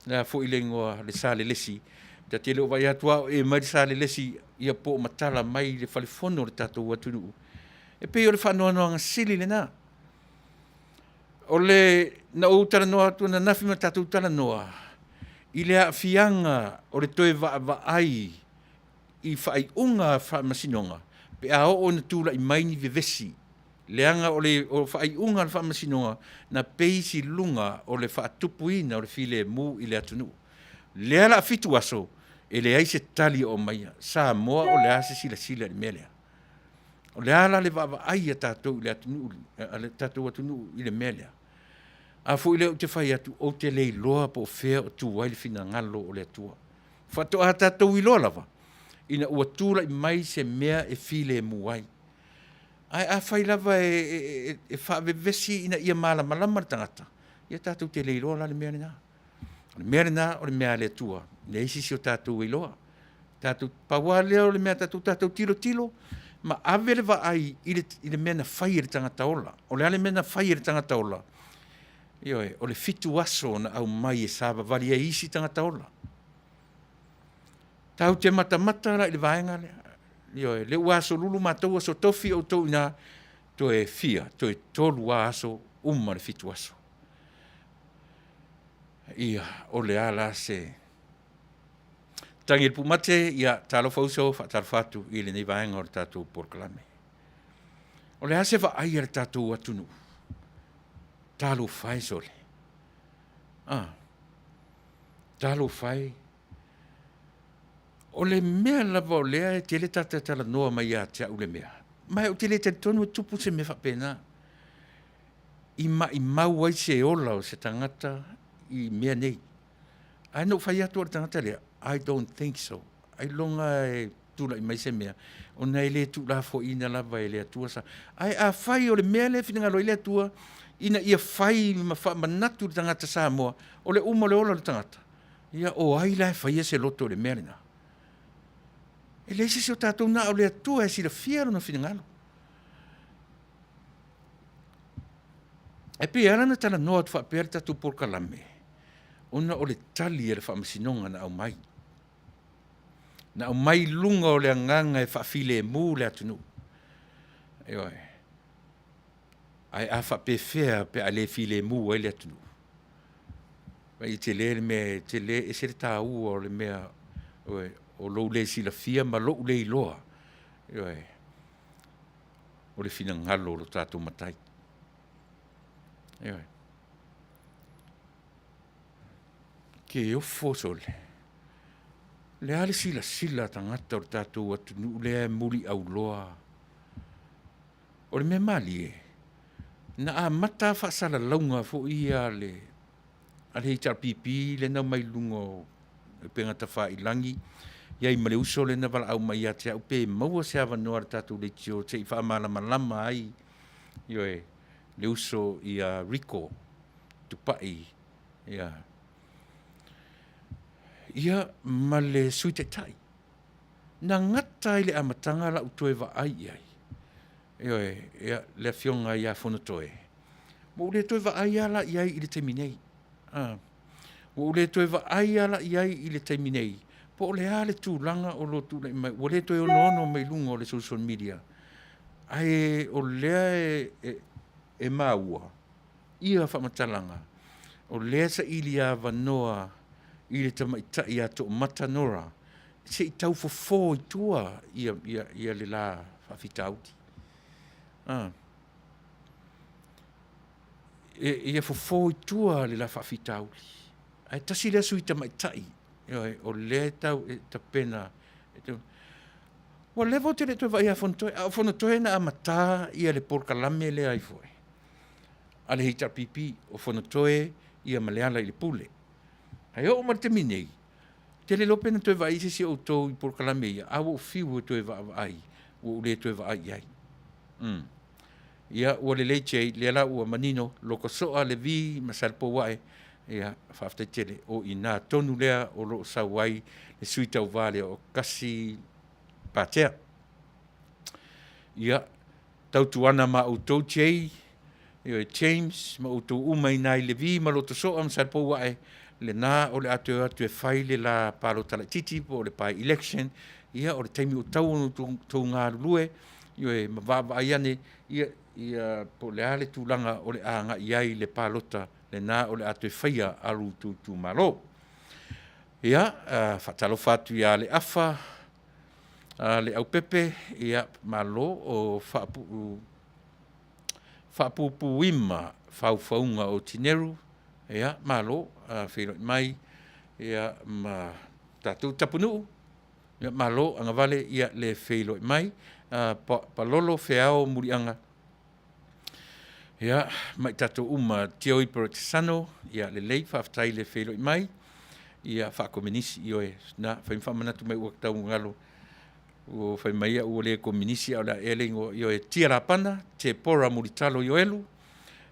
le a foi le igoa, le Salelesi, ta te le o vaai atu lava o ee mai le Salelesi, ia po o matala mai le fale fono o le tatou atunuu. E pei o le faanoanoaga sili lena. O le na ou talanoa atu ananafi ma tatou talanoa i le aafiaga o le toe vaavaai i faaiuga a Faamasinoga pe a oo ina tulai mai ni vevesi, leaga o le faaiuga a le Faamasinoga na base i luga o le faatupuina o le filemu i le atunuu. Lea o le a 7 aso e leai se tali o aumaia. Samoa o le a se silasila i le mea lea? O le a la le vaavaai a tatou i le atunuu, a le tatou atunuu i le mea lea? A foi lea ou te fai atu, ou te le iloa po o fea o tu ai le finagalo o le Atua. Faatoa tatou iloa lava ina ua tulai mai se mea e filemu ai. Ae afai lava e faavevesi ina ia malamalama le tagata, ia tatou te le iloa la le mea lena. O le mea lena o le mea a le Atua, e leai se isi o tatou e iloa. Tatou, pau lava lea o le mea a tatou, tatou tilotilo ma ave le vaai i le mea na fai e le tagata ola. O le a le mea na fai e le tagata ola? Ioe, o le 7 aso na aumai e savavali ai isi tagata ola. Tatou te matamata la i le vaega lea, ioe, lea ua asolulu matou, aso Tofi outou i ina, toe fia? Toe 3 lava aso uma le 7 aso. Ia, o le a la se tagi a le pumate? Ia, talofa uso, faatalofa atu i lenei vaega o le tatou polokalame. O le a se vaai a le tatou atunuu? Talofa e sole, a, talofa e. O le mea lava o lea e tele ta te talanoa mai ia te au i le mea, ma ou te le talitonu e tupu se mea faapena, i maimau ai se ola o se tagata i mea nei. Ae na ou fai atu lava i le tagata lea, I don't think so. Ailoga e tulai mai se mea, ona e le tuulafoaiina lava e le Atua. Ae afai o le mea lea e finagalo ai le Atua ina ia fai ma faamanatu i le tagata Samoa, o le uma o le ola o le tagata, ia o ai la e faia se loto i le mea lena? E leai se isi o tatou, na o le Atua e silafia lona finagalo. E pei e ala ona talanoa atu faapea le tatou polokalame, ona o le tali a le Faamasinoga na aumai. Na aumai i luga o le agaga e faafilemu le atunuu. Ioe. Ae a faapefea pe a le filemu ai le atunuu? E tele le mea, e tele, e ese le taua o le mea o lou le silafia ma lou le iloa, ioe, o le finagalo o lo tatou Matai. Ioe. Ke ofo sole, o le a le silasila a tagata o le tatou atunuu lea e muliauloa? O le mea malie, na amata faasalalauga foi ia a le HRPP lea na omai i luga o upega tafailagi, i ai ma le uso lea na valaau mai ia te au pe maua se avanoa o le tatou leitio se i faamalamalama ai, ioe, le uso ia Rico Tupai, ia, ia ma le Sui Taitai. Na gata ai i le amataga lau toe vaai i ai, ioe, ia, le afioga ia Fonotoe, ua ou le toe vaai lava la i ai i le taimi nei. Ua ou le toe vaai lava la i ai i le taimi nei, po o le a le tulaga o lo o tulai mai, ua le toe onoono mai luga o le social media, ae o lea e maua ia faamatalaga, o lea e saili avanoa i le tamaitai ia Toomata Nora se i tau fofo i tua le la faafitauli. Ia fofo i tua le la faafitauli. Ae tasi lea sui tamaitai, ioe, o lea e tau e tapena. Ua leva ou te le toe vaai ia Fonotoe, a o Fonotoe na amata ia le polokalame lea ai foi a le HRPP, o Fonotoe ia ma Lealailepule. Ae oo mai i le taimi nei, ou te le iloa pe na toe vaai se isi o outou i polokalame ia, a ua ou fiu e toe vaavaai, ua ou le toe vaai i ai. Ia, ua lelei Jay, lea la ua manino, Lokosoa, Levi ma Salepouae, ia, faafetai tele. O i ina tonu lea o lo o sau ai le sui tauva lea o Kasi Patea. Ia, tautuana ma outou Jay, ioe, James ma outou uma i ina i Levi ma Lotosoa ma Salepouae, lena o le a toe o atu e fai le la palota laitiiti po o le by election, ia o le taimi ua tatau ona outou galulue. Ioe, ma vaavaai ane, ia, ia po o le a le tulaga o le a agai ai le palota lena o le a toe faia a lo outou itumalo. Ia, faatalofa atu ia Leafa Leaupepe, ia malo o faapupuima faufauga o Tineru, ia malo feiloai mai ia ma tatou Tapunuu, ia malo agavale le feiloai mai. Palolo Feao Muliaga, ia ma i tatou uma Teo Iperetesano, ia lelei faafetai le feiloai mai. Ia faakomenisi, ioe, na fai ma faamanatu mai ua tau galo ua fai mai au ua le komenisi ae o le a ea le igoa, ioe, Tia Lapana, Tepora Mulitalo Ioelu,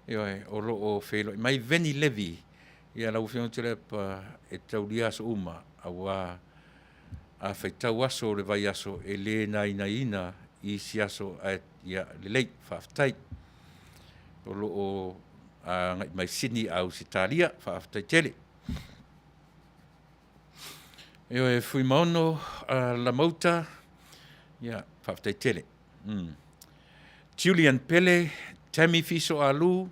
ioe, o lo o feiloai mai. Veni Levi, ia lau Afioga Tuilaepa, e te taulia aso uma, aua a faitau aso o le vaiaso, e le nainaina i isi aso, ae ia lelei, faafetai. O lo o agai mai Sydney Ausetalia, faafetai tele. Ioe, Fuimaono Lamauta, ia faafetai tele. Julian Pele, Tammy Fiso Alu,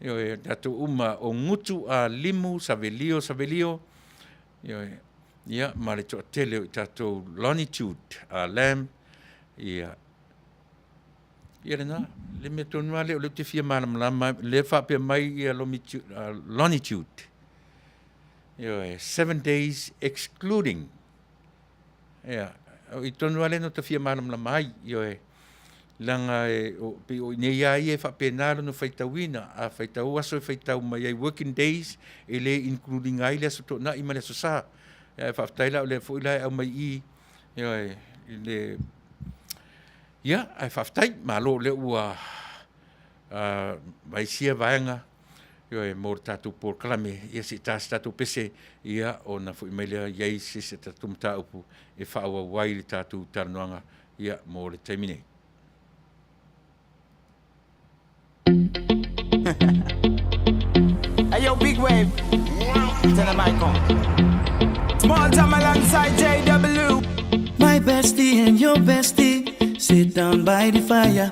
ioe, tatou uma o Gutu Alimu Savelio Savelio, ioe, ia ma le toatele o i tatou Longitude Lam, ia ia lena, le mea tonu lava lea o lea ou te fia malamalama, lea e faapea mai ia longitude, ioe, 7 days excluding. Ia, o i tonu lava lea na ta fia malamalama ai, ioe, leaga pei o i inei lava ia e faapena lona faitauina. A faitau aso e faitau mai ai working days, e le include ina ai le Aso Toonai ma le Aso Sa. Ae faafetai la o lea foi la e aumai i i, ioe, i le ia, ae faafetai, malo o lea ua aumai sia vaega, ioe, mo le tatou polokalame. Ia se i ta se tatou pese, ia ona foi mai lea i ai se isi a tatou mataupu e faaauau ai le tatou talanoaga ia mo le taimi nei. Hey yo, big wave. Tell them I come. Small time alongside JW. My bestie and your bestie sit down by the fire.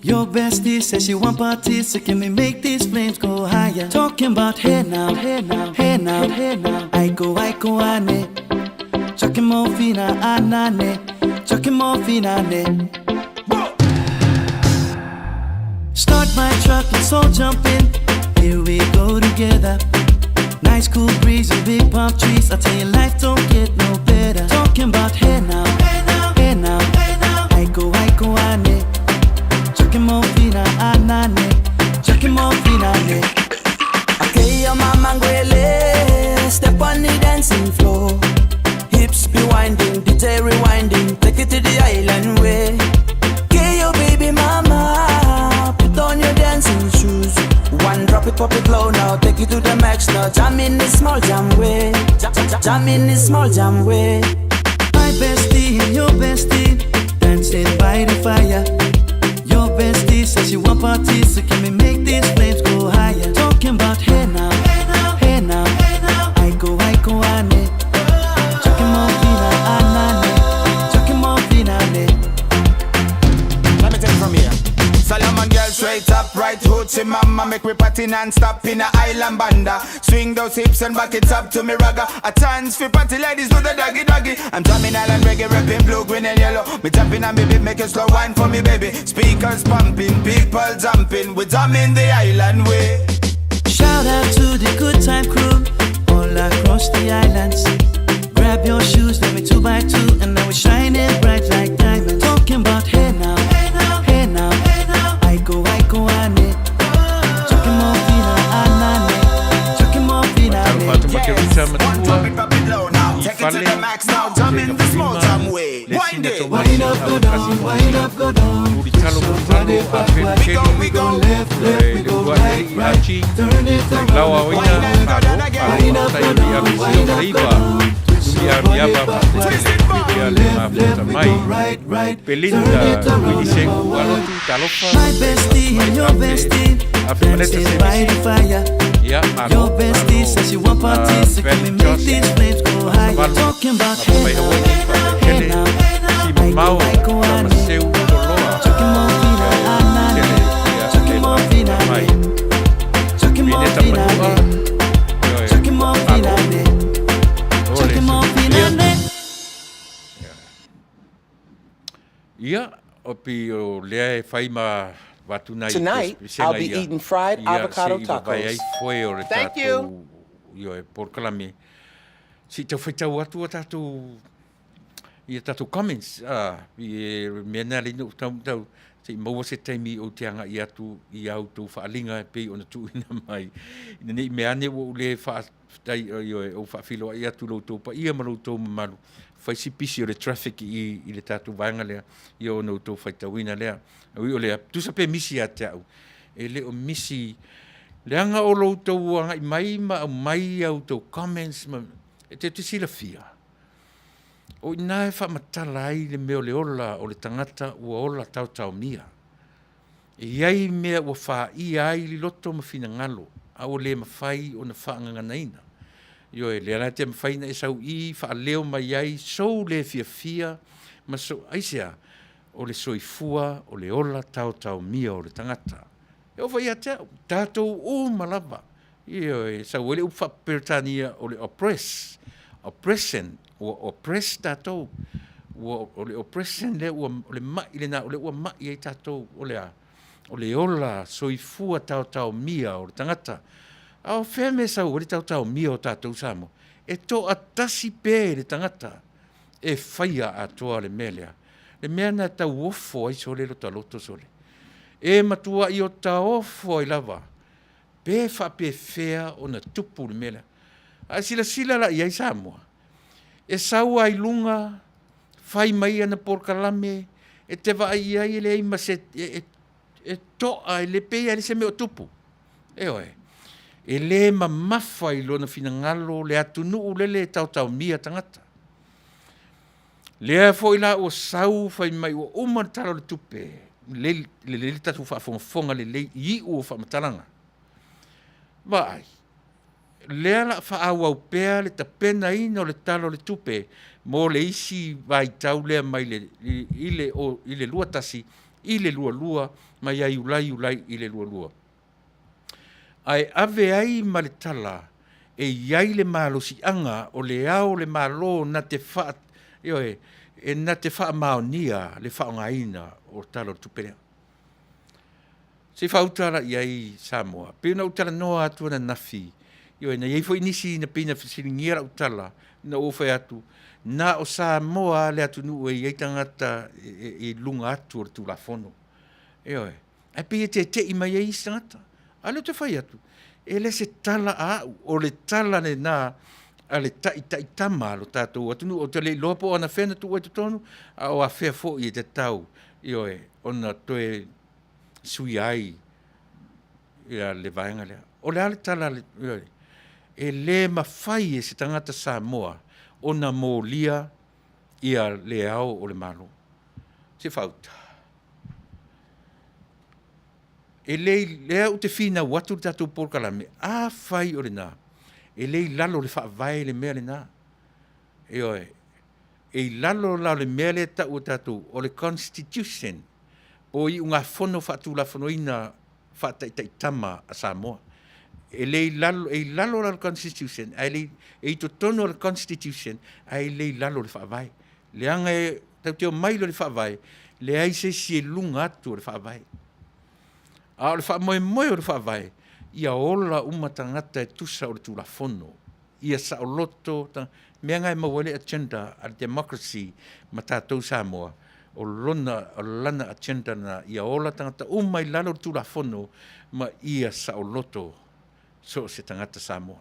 Your bestie says she want parties, so can we make these flames go higher? Talking about hey now, hey now, hey now, hey now. I go, ane. Chucking more fina, anane. Chucking more fina, ne. Start my truck, let's all jump in. Here we go together. Nice cool breeze and big palm trees. I tell you, life don't get no better. Talking about hey now, hey now, hey now, hey now. I go, ane. Chucking more fina, anane. Chucking more fina, ne. Okay, your mama ngwele. Step on the dancing floor. Hips be winding, DJ rewinding. Take it to the island way. Okay, your baby mama. Put on your dancing shoes. One drop it, pop it low now. Take it to the max now. Jam in the small jam way. Jam, jam, jam in the small jam way. My bestie and your bestie dancing by the fire. Your bestie says she want parties, so can we make these flames go higher? Talking about hey now, hey now, hey now, hey now. I go, ane. Chucking more fina, anane. Chucking more fina, ne. Let me take it from here. Solomon girl straight up, right hoochie mama. Make we party non-stop in a island banda. Swing those hips and back it up to me ragga. A chance for party ladies do the doggy doggy. I'm drumming island reggae, rapping blue, green and yellow. Me jumping on me beat, make a slow wine for me baby. Speakers pumping, people jumping. We jamming the island way. Shout out to the good time crew all across the islands. Grab your shoes, let me 2 by 2, and now we're shining bright like diamonds. Talking about hey now, hey now, hey now, hey now. I go, ane. Chucking more fina, anane. Chucking more fina, ne. Talofa atu Makerita One Matua drop it, pop it low now. Take it to the fale max now. Jam in the small jam way. Wind it. Wind up, go down, wind up, go down. Mulitalo Body Mulitalo backward. We go, we go. Left, left, we go right, right. Turn it Lawa around. oina malo Wind up, go down, wind up, go down. Twist your body backward. Left, Left, left, we go right, right. Turn Belinda it around Willie and Sengu forward. Alotu Talofa My bestie and your bestie dancing by the fire. Ia malo Your bestie says she want parties, so can we make these flames go higher? Talking about hey now, hey now, hey now. I Mau go, I go, ane. Seu Toloa. O pei o lea e fai ma avatu nai Tonight, pesega I'll be ia, eating fried ia avocado se i vavae ai tacos. foe o le Thank you. tatou ioe polokalame. Se i tau faitau atu a tatou ia tatou comments, a, i e mea na le ina tau tau se i maua se taimi ou te agai atu i a outou faaaliga e pei ona tuuina mai. Ina ne i mea ane ua ou le faafetai, ioe, ou faafeiloai atu i lo outou paia ma lo outou mamalu, fai si pisi o le traffic i, i le tatou vaega lea, ia ona outou faitauina lea. Ui o lea, tusa pe misi ia te au, e le o misi, leaga o lo outou agai mai ma aumai a outou comments, ma, e te te silafia, o i ina e faamatala ai le mea o le ola o le tagata ua ola taotaomia. E i ai mea ua faia ai le loto ma finagalo, a ua le mafai ona faagaganaina. Ioe, lea la e te mafai ona e sau i faaleo mai ai sou le fiafia ma sou, aisea? O le soifua, o le ola taotaomia o le tagata. E oo foi ia te au, tatou uma lava, ioe, e sau ai le upu faa-Peretania o le oppress, oppression, ua oppress tatou, ua, o le oppression lea ua, o le mai lena o lea ua mai ai tatou, o le a? O le ola soifua taotaomia o le tagata. A o fea mea e sau ai le taotaomia o tatou Samoa? E toatasi pē le tagata e faia atoa le mea lea. Le mea lena e tauofo ai sole lota loto sole. E matuai ota ofo ai lava pe faapefea ona tupu le mea lea. A e silasila la i ai Samoa, e sau lava i luga, fai mai ana polokalame, e te vaai i ai e leai ma se, e, e, e toa, e le pei lava e leai se mea o tupu. Ioe. E le mamafa i lona finagalo le atunuu lele e taotaomia tagata. Lea foi la ua sau fai mai ua uma le Tala o le Tupe, lelei le tatou faafogafoga lelei i iu o faamatalaga. Vaai, lea la faaauau pea le tapenaina o le Tala o le Tupe mo le isi vaitau lea mai le, i le, i le 21 i le 22 mai ia Iulai, Iulai i le 22. Ae ave ai ma le tala e i ai le malosiaga o le Ao o le Malo na te faa, ioe, e na te faamaonia le faaaogaina o le Tala o le Tupe lea. Se i faauta la i ai Samoa. Pei ona ou talanoa atu ananafi, ioe, na i ai foi nisi na pei na fesiligia lau tala, na ou fai atu, na o Samoa le atunuu e i ai tagata i luga atu o le Tulafono. Ioe. Ae pei e tete'i mai ai isi tagata. A o lea ou te fai atu, e le se tala a au, o le tala lena a le taitaitama a lo tatou atunuu. Ou te le iloa po o anafea na tuu ai i totonu, a o afea foi e tatau, ioe, ona toe suia ai ia le vaega lea. O le a le tala, ioe, e le mafai e se tagata Samoa ona molia ia le Ao o le Malo. Se faauta. E le, lea ou te finau atu le tatou polokalame, afai o lena, e le i lalo o le faavae le mea lena. Ioe, e i lalo la o le mea lea e tau e tatou o le Constitution, po o iugafono faatulafonoina faataitaitama a Samoa. E le i lalo, e i lalo la o le Constitution, ae le, e i totonu o le Constitution, ae le i lalo o le Faavae. Leaga e tatou te omai loa i le Faavae, leai se isi e i luga atu o le Faavae. A o le faamoemoe o le Faavae, ia ola uma tagata e tusa o le Tulafono, ia saoloto, mea na e maua ai le agenda a le democracy ma tatou Samoa, o lona, o lana agenda lena, ia ola tagata uma i lalo o le Tulafono ma ia saoloto so o se tagata Samoa.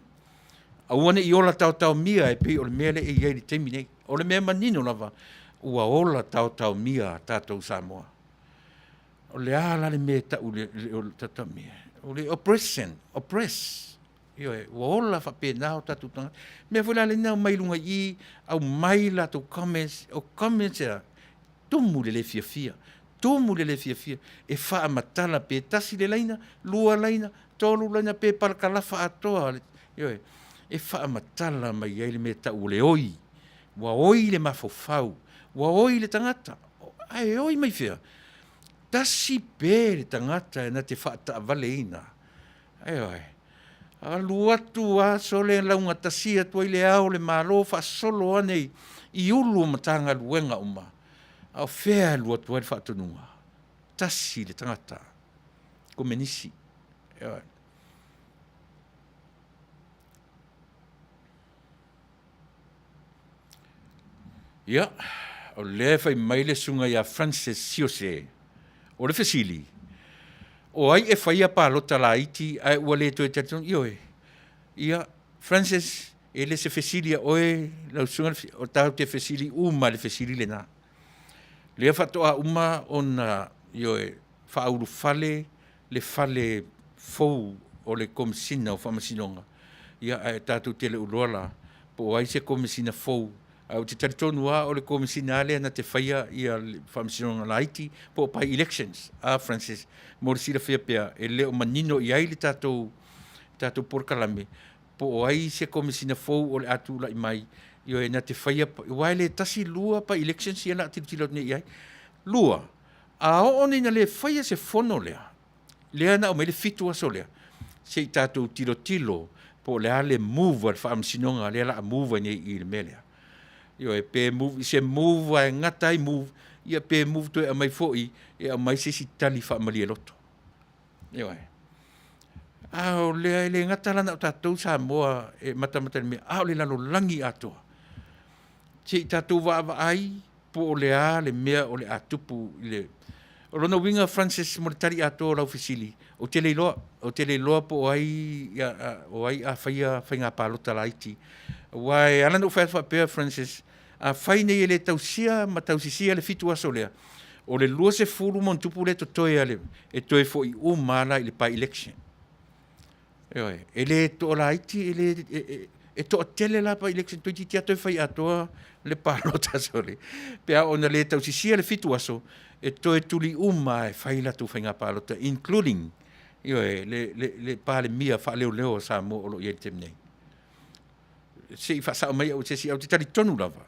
Aua ne i ola taotaomia e pei o le mea lea e i ai i le taimi nei. O le mea manino lava, ua ola taotaomia tatou Samoa. O le a la le mea e tau le, le, o le taotaomia? O le oppression, oppress. Ioe, ua ola faapena o tatou tagata. Mea foi la lena aumai i luga i i, aumai latou comments, o comments e a? Tumu le le fiafia, tumu le le fiafia e faamatala pe tasi le laina, lua laina, tolu laina pe palakalafa atoa, ioe, e faamatala mai ai le mea e tau o le oi. Ua oi le mafaufau, ua oi le tagata, ae oi mai fea? Tasi pe le tagata e na te faataavaleina, ioe, alu atu a sole laugatasia atu ai le Ao o le Malo faasolo ane i Ulu o Matagaluega uma. A o fea e alu atu ai le faatonuga? Tasi le tagata komenisi. Ioe. Ia, o lea e fai mai le susuga ia Francis Siose, o le fesili, o ai e faia palota laiti ae ua le toe talitonu? Ioe. Ia, Francis, e le se fesili a oe lau susuga, o tatou te fesili uma i le fesili lena. Lea faatoa uma ona, ioe, faaulufale le fale fou o le Komesina o Faamasinoga, ia ae tatou te le o iloa la po o ai se Komesina fou, ae ou te talitonu lava o le Komesina lava lea na te faia ia le Faamasinoga Laiti po o by-elections. A Francis, mo le silafia pea, e le o manino i ai le tatou tatou polokalame po o ai se Komesina fou o le a tulai mai, ioe, na te faia, aua e le tasi lua by-elections ia o le a tilotilo atu nei i ai. Lua, a oo nei ina le faia se fono lea, lea na aumai le 7 aso lea, se i tatou tilotilo po o le a le move a le Faamasinoga lea o le a move ai nei i le mea lea. Ioe, pe move i se move e gata ai move, ia pe move toe aumai foi e aumai se isi tali faamalie loto. Ioe. A o lea e le gata la na o tatou Samoa e matamata i le mea, a o le lalolagi atoa. Se i tatou vaavaai po o le a le mea o le a tupu i le... O lona uiga Francis mo le tali atoa o lau fesili, ou te le iloa, ou te le iloa po o ai, o ai a faia faiga palota laiti. Aua e ala ona ou fai atu faapea Francis, afai nei e le tausia ma tausisia le 7 aso lea, o le 20 ma ono tupu lea totoe a le, e toe foi uma lava la i le by-election. Ioe, e le toalaiti, e le, e, e, e toatele la by-election, toeitiiti lava toe fai atoa le palota sole. Pe a ona le tausisia le 7 aso, e toe tuli uma e fai latou faiga palota, including, ioe, le Palemia faaleoleo o Samoa o lo o i ai i le taimi nei. Se i faasao mai au e se isi, ae ou te talitonu lava,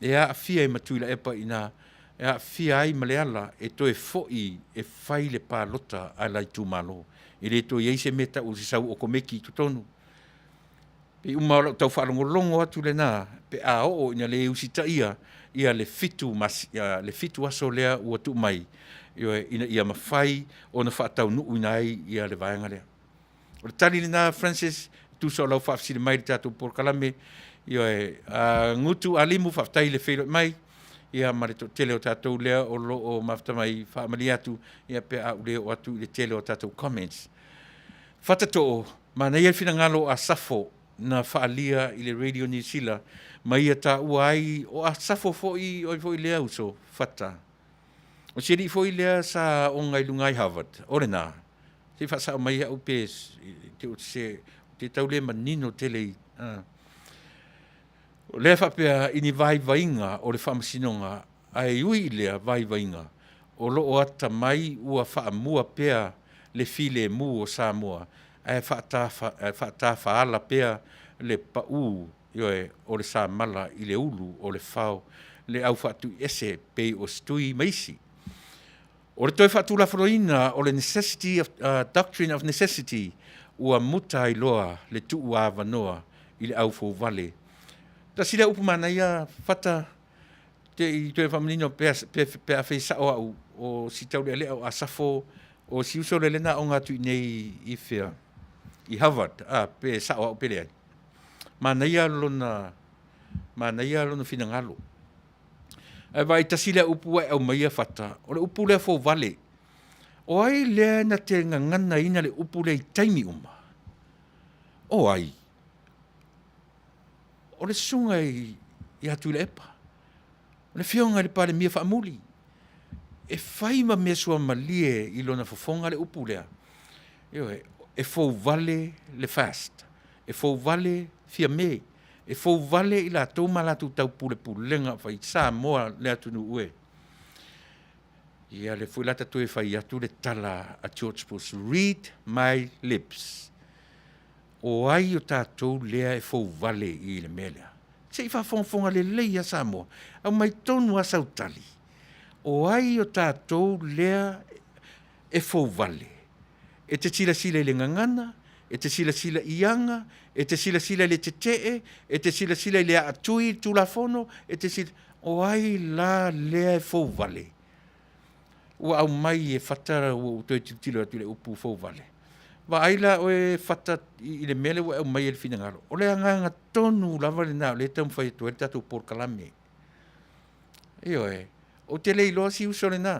e aafia ai ma Tuilaepa i ina, e aafia ai ma Leala e toe foi e fai le palota a la itumalo. E le toe i ai se mea tau o se sau okomeki i totonu. Pei uma o lau tau faalogologo atu lena pe a oo ina le usitaia ia le 7 aso lea ua tuu mai, ioe, ina ia mafai ona faataunuuina ai ia le vaega lea. O le tali lena Francis, tusa o lau faafesili mai i le tatou polokalame. Ioe, Gutu Alimu, faafetai i le feiloai mai, ia ma le toatele o tatou lea o lo o mafuta mai, faamalie atu ia pe a ou le oo atu i le tele o tatou comments. Fatatoo, manaia le finagalo o Asafo na faaalia i le Radio Niu Sila ma ia taua ai o Asafo foi oi foi lea uso Fata. O si alii foi lea sa aoga i luga i Harvard, o lena. Se i faasao mai au pe te se te tau le manino tele i O lea faapea i ni vaivaiga o le Faamasinoga, ae ui i lea vaivaiga, o lo o atamai ua faamua pea le filemu o Samoa ae faatafaala pea le pau, ioe, o le samala i le ulu o le fao le au faatuiese pei o Stui ma isi. O le toe faatulafonoina o le necessity of, doctrine of necessity ua muta ai loa le tuu avanoa i le au fouvale. Tasi lea upu manaia Fata te i toe faamanino pe, pe, pe a fai sao au o si taulealea o Asafo o si uso lele na aoga atu i nei i fea i Harvard a pe sao au pe leai. Manaia lona manaia lona finagalo. Ae vaai tasi lea upu ua e aumaia Fata, o le upu lea fouvale. O ai lea na te gaganaina le upu lea i taimi uma? O ai? O le susuga ia Tuilaepa, o le afioga i le Palemia faamuli. E fai ma mea suamalie i lona fofoga le upu lea. Ioe, e fouvale le FAST, e fouvale Fiame, e fouvale i latou ma latou taupulepulega o fai Samoa le atunuu e. Ia lea foi la ta toe fai atu le tala a George Bush, read my lips. O ai o tatou lea e fouvale i le mea lea? Se i faafogafoga lelei lava Samoa, aumai tonu lava sau tali. O ai o tatou lea e fouvale? E te silasila i le gagana, e te silasila i aga, e te silasila i le tetee, e te silasila i le aatui i le Tulafono, e te silasila... O ai la lea e fouvale? Ua aumai e Fata, ua ou toe tilotilo atu i le upu fouvale. Vaai la oe Fata i le mea lea ua e aumaia i le finagalo. O le agaga tonu lava lena o lea e taumafai atu ai le tatou polokalame. Ioe, ou te le iloa si uso lena,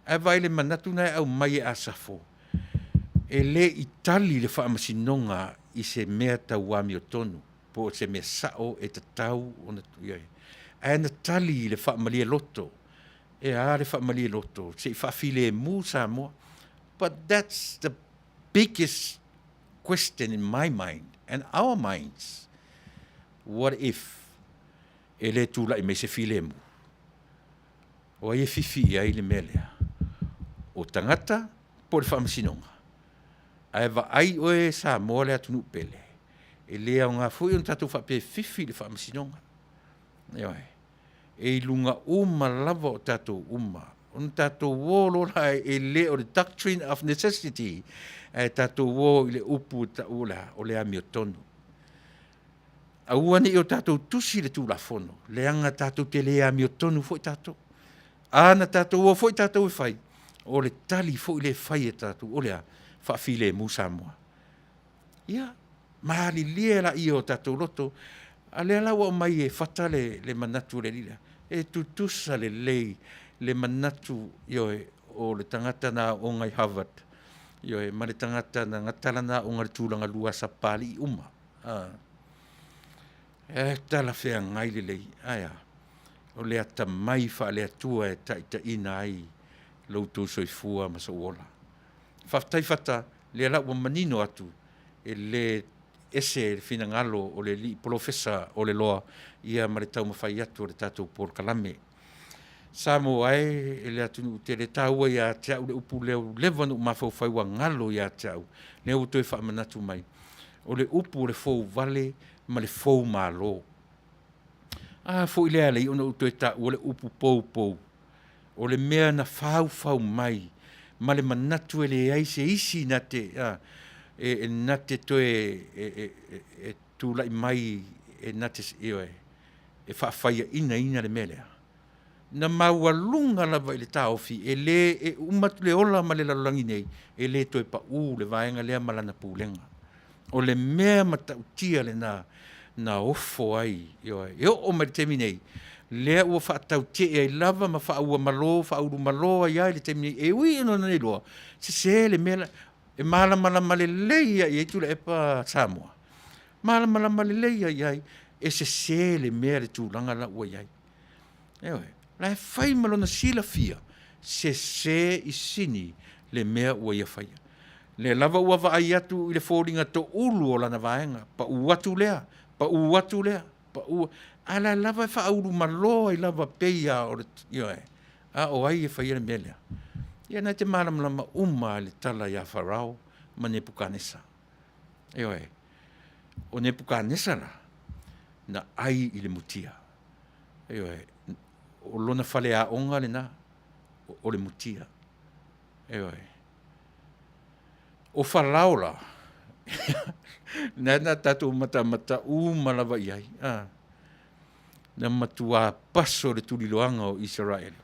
ae vaai i le manatu na e aumai e Asafo, e le i tali le Faamasinoga i se mea tau amiotonu po o se mea sao e tatau ona i ai, ae na tali i le faamalie loto. E a le faamalie loto? Se i faafilemu Samoa. But that's the biggest question in my mind and our minds. What if e le tulai mai se filemu? O ai e fifi i ai le mea lea? O tagata po o le Faamasinoga? Ae vaai oe Samoa le atunuu pele, e le aoga foi ona tatou faapea e fifi i le Faamasinoga. Ioe. E i luga uma lava o tatou uma. Ona tatou o loa la, e le o le doctrine of necessity, ae tatou o i le upu e tau o le a? O le amiotonu. Aua ne i o tatou tusi le Tulafono, leaga tatou te le amiotonu foi tatou. A na tatou o foi tatou e fai, o le tali foi lea e fai e tatou, o le a? Faafilemu Samoa. Ia, malilie laia o tatou loto, a o lea la ua aumai e Fata le manatu o le alii lea, e tutusa lelei le manatu, ioe, o le tagata na aooga i Harvard, ioe, ma le tagata na gata lana aoga i le Tulagalua a Sapapalii uma. E talafeagai lelei, ae a? O le atamai faale-Atua e taitaiina ai lo outou soifua ma sou ola. Faafetai Fata, lea la ua manino atu, e le ese le finagalo o le alii polofesa o le Loa ia ma le taumafai atu o le tatou polokalame. Samoa e, e le atunuu tele, e taua ia te au le upu lea ua leva ona ou mafaufau ua galo ia te au, lea ua toe faamanatu mai, o le upu o le fouvale ma le foumalo. A foi lea e ala ai ona ou toe taua le upu poupou, o le mea na faufau mai ma le manatu e leai se isi na te, a, e na te toe e tulai mai e na te, ioe, e faafaiainaina le mea lea. Na maualuga lava i le taofi, e le, e uma atu le ola ma le lalolagi nei, e le toe pau le vaega lea ma lana pulega. O le mea matautia lena na ofo ai, ioe, e oo mai i le taimi nei, lea ua faatautee ai lava ma faauamalo, faaulumalo ai lava i le taimi nei, e ui ina na iloa, sese le mea la, e malamalama lelei lava i ai Tuilaepa Samoa, malamalama lelei lava i ai, e sese le mea i le tulaga la ua i ai. Ioe. O la e fai ma lona silafia, sese i sini le mea ua ia faia. Lea lava ua vaai atu i le foliga toulu o lana vaega, pau atu lea, pau atu lea, pau, a o la e lava e faaulumalo ai lava pei lava o le, ioe, a o ai e faia le mea lea? Ia na te malamalama uma lava i le tala ia Farao ma Nepukanesa. Ioe. O Nepukanesa la, na ai i le mutia. Ioe. O lona faleaoga lena, o le mutia. Ioe. O Farao la, lena na tatou matamata uma lava i ai, a, na matuā paso le tuliloaga o Isaraelu.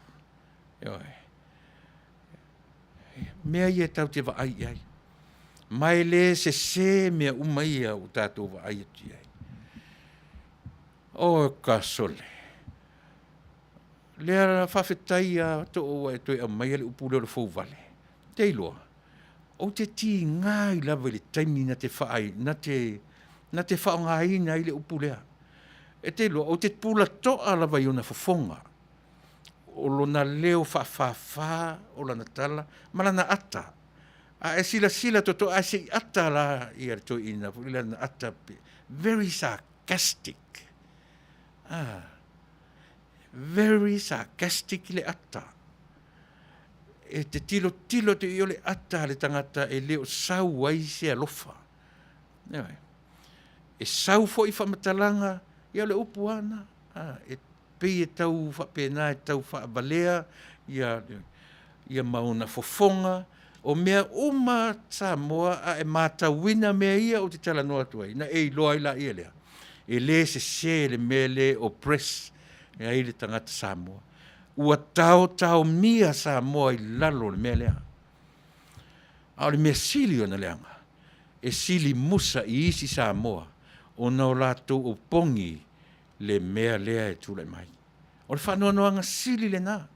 Ioe. Mea ia tatou te vaai i ai. Ma e le sesē mea uma ia ua tatou vaai atu i ai. O ka sole, lea la faafetai lava Too ua e toe aumaia le upu lea o le fouvale. Ou te iloa, ou te tiga ai lava i le taimi na te faai, na te, na te faaaogaina ai le upu lea. E te iloa, ou te pulatoa lava i ona fofoga, o lona leo faafafa o lana tala ma lana ata. A e silasila totoa, ae se i ata la ia le toeaina foi lea lana ata, very sarcastic. Ah, very sarcastic le ata. E te tilotilo atu i o le ata a le tagata e le o sau ai se alofa. Ioe. E sau foi faamatalaga, ia o le upu lava lena. Ah, e pei e tau faapena e tau faavalea ia, ia ma ona fofoga, o mea uma Samoa a e matauina mea ia ou te talanoa atu ai, na e iloa ai laia lea, e le sese le mea lea e oppress. E ai le tagata Samoa. Ua taotaomia Samoa i lalo o le mea lea. A o le mea sili ona leaga, e sili musa i isi Samoa ona o latou opogi le mea lea e tulai mai. O le faanoanoaga sili lena.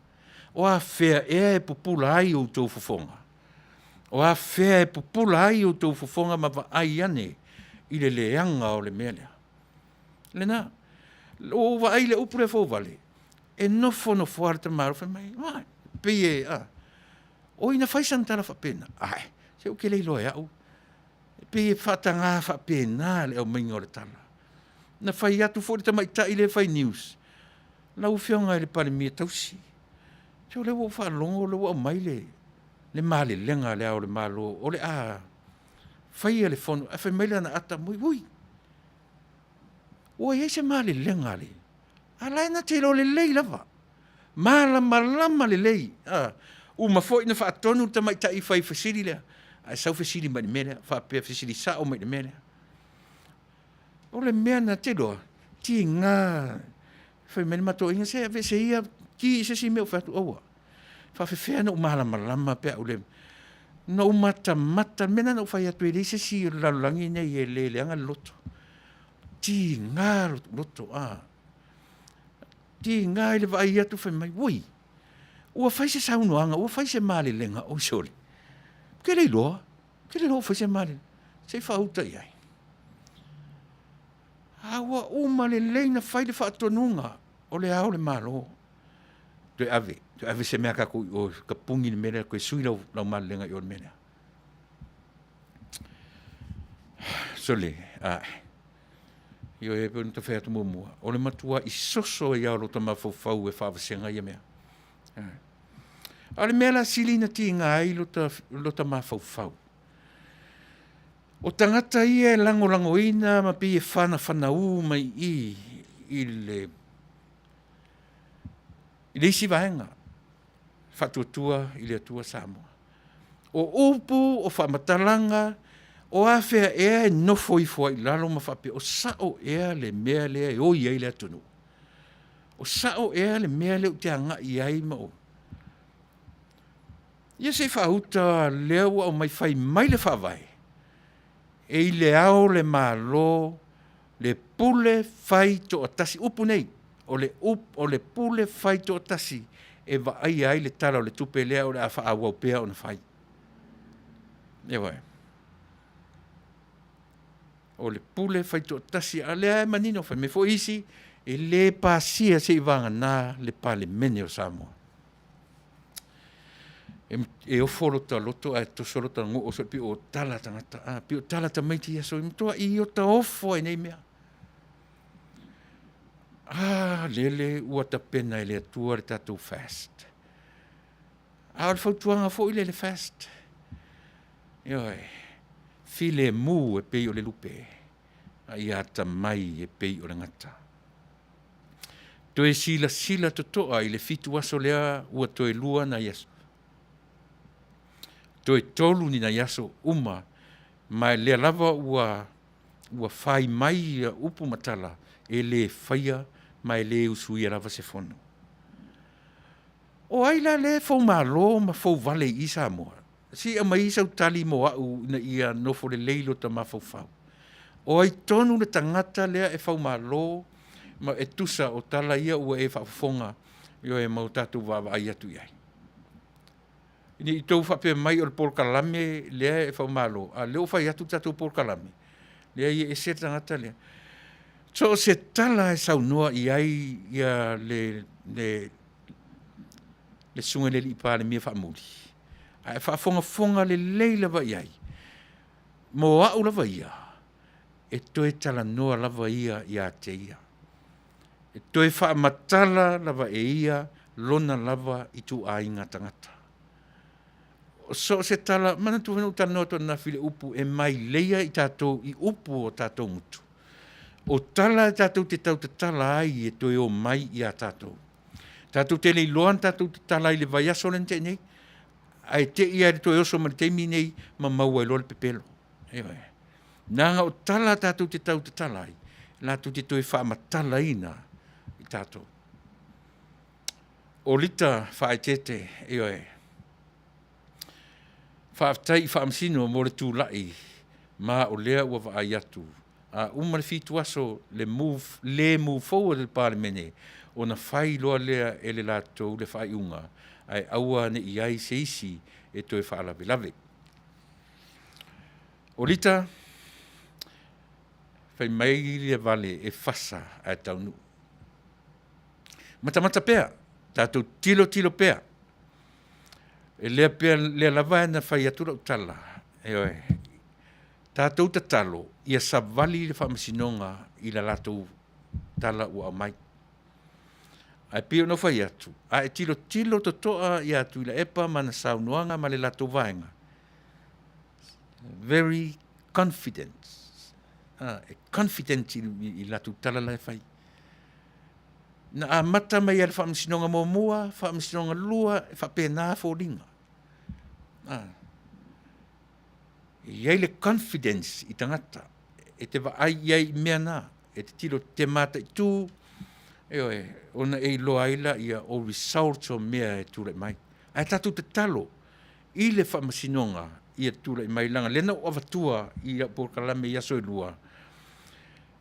O afea ea e pupula ai outou fofoga? O afea e pupula ai outou fofoga ma vaai ane i le leaga o le mea lea? Lena. Ua ou vaai i le upu lea fouvale, e nofonofo lava le tamaloa fai mai, ma, pei e, a, oi na fai sana tala faapena, ae, se ou te le iloa e au. E pei e faataga faapena le aumaiga o le tala. Na fai atu foi le tamaitai lea e fai news, lau Afioga i le Palemia tausi, se o lea ua ou faalogo o lea ua aumai le, le malelega a Le Ao o le Malo o le a faia le fono, ae fai mai lana ata, ui, ua i ai se malelega a le, a o la e na te iloa lelei lava, malamalama lelei, a. Uma foi ona faatonu le tamaitai fai fesili lea, ae sau fesili mai le mea lea, faapea fesili sao mai le mea lea. O le mea na te iloa, tiga, fai mai le matou aiga, se aveese ia, ki i se isi mea. Ou fai atu, aua, e faapefea ona ou malamalama pe a ou le… Na ou matamata, o le mea lena na ou fai atu ai, e leai se isi o le lalolagi lenei e le leaga le loto. Tiga lou loto, tiga i le vaai atu fai mai, ui, ua fai se saunoaga, ua fai se malelega, oi sole, ou te le iloa, ou te le iloa ua fai se malelega, se i faauta i ai. A ua uma lelei ona fai le faatonuga o Le Ao o le Malo, toe ave, toe ave se mea a tatou i o e tapuni le mea lea, toe sui lau malelega i o i le mea lea. Sole, ae, ioe pei ona ta fai atu muamua, o le matuai soso ai lava o lota mafaufau e faavasega ia mea. A o le mea la sili ona tiga ai lota mafaufau, o tagata ia e lagolagoina ma pei e fanafanau mai i i i le isi vaega, Faatuatua i le Atua Samoa. O upu, o faamatalaga, o afea ea e nofo ifo ai i lalo ma faapea, o sao ea le mea lea e oi ai le atunuu? O sao ea le mea lea ou te agai i ai ma ou… Ia se i faauta lea ua aumai fai mai le Faavae, e i Le Ao o le Malo le pule faitoatasi, upu nei, o le pule faitoatasi e vaaia ai le Tala o le Tupe lea o le a faaauau pea ona fai. Ioe. O le pule faitoatasi, a o lea lava e manino, fai mai foi isi, e le pasia seiavagana le Palemene o Samoa. E ofo lota loto ae toso lota goo e pei o tala a tagata, e pei o tala a tamaiti ia, e matuai ota ofo lava i nei mea. A lele ua tapena e le Atua le tatou fast. A o le fautuaga foi lea i le fast, ioe, filemu e pei o le lupe, a ia atamai e pei o le gata. Toe silasila totoa i le 7 aso lea ua toe 2 nai aso, toe 3 ni nai aso uma, ma o lea lava ua fai mai upu ma tala, e le faia ma e le usuia lava se fono. O ai la lea e foumalo ma fouvale i i Samoa? Se i aumai sau tali mo au ina ia nofo lelei lota mafaufau. O ai tonu le tagata lea e faumalo ma e tusa o tala ia ua e faafofoga, ioe, ma ua tatou vaavaai atu i ai? Ne i tou faapea mai o le polokalame lea e faumalo, a o lea ua fai atu le tatou polokalame, leai e ese le tagata lea. So o se tala lava e saunoa i ai le susuga i le alii Palemia faamuli, a e faafogafoga lelei lava i ai, mo au lava ia, e toe talanoa lava ia ia te ia. E toe faamatala lava e ia lona lava ituaiga tagata. So o se tala, manatua foi na ou talanoa atu ananafi i le upu e maileia i tatou i upu o tatou gutu. O tala tatou te tautatala ai e toe o mai ia tatou. Tatou te le iloa na tatou tatala ai i le vaiaso lea na tea nei, ae te i lava i le toe oso mai i le taimi lenei ma maua ai loa le pepelo. Ioe. Leaga o tala tatou te tautatala ai, latou te toe faamatalaina i tatou. O Lita faaeteete, ioe. Faafetai i Faamasino mo le tulai ma o lea ua vaai atu a uma le 7 aso le move, le move forward le Palemene ona fai loa lea e le latou le faaiuga ae aua ne i ai se isi e toe faalavelave. O Lita, fai mai le vale e fasa ae taunuu. Matamata pea, tatou tilotilo pea. E lea pea, lea lava na fai atu lau tala, ioe, tatou tatalo ia savali le Faamasinoga i le latou tala ua aumai. Ae pei ona ou fai atu, a e tilotilo totoa ia Tuilaepa ma ana saunoaga ma le latou vaega, very confident, e confident i le latou tala la e fai. Na amata mai lava i le Faamasinoga muamua, Faamasinoga lua, e faapena foliga. E i ai le confidence i tagata e te vaai i ai i mea na, e te tilo, e te mataitu, ioe, ona e iloa ai lea o results o mea e tulai mai. Ae tatou tatalo i le Faamasinoga ia tulai mai, leaga o lea na ou avatua i au polokalame i aso e lua,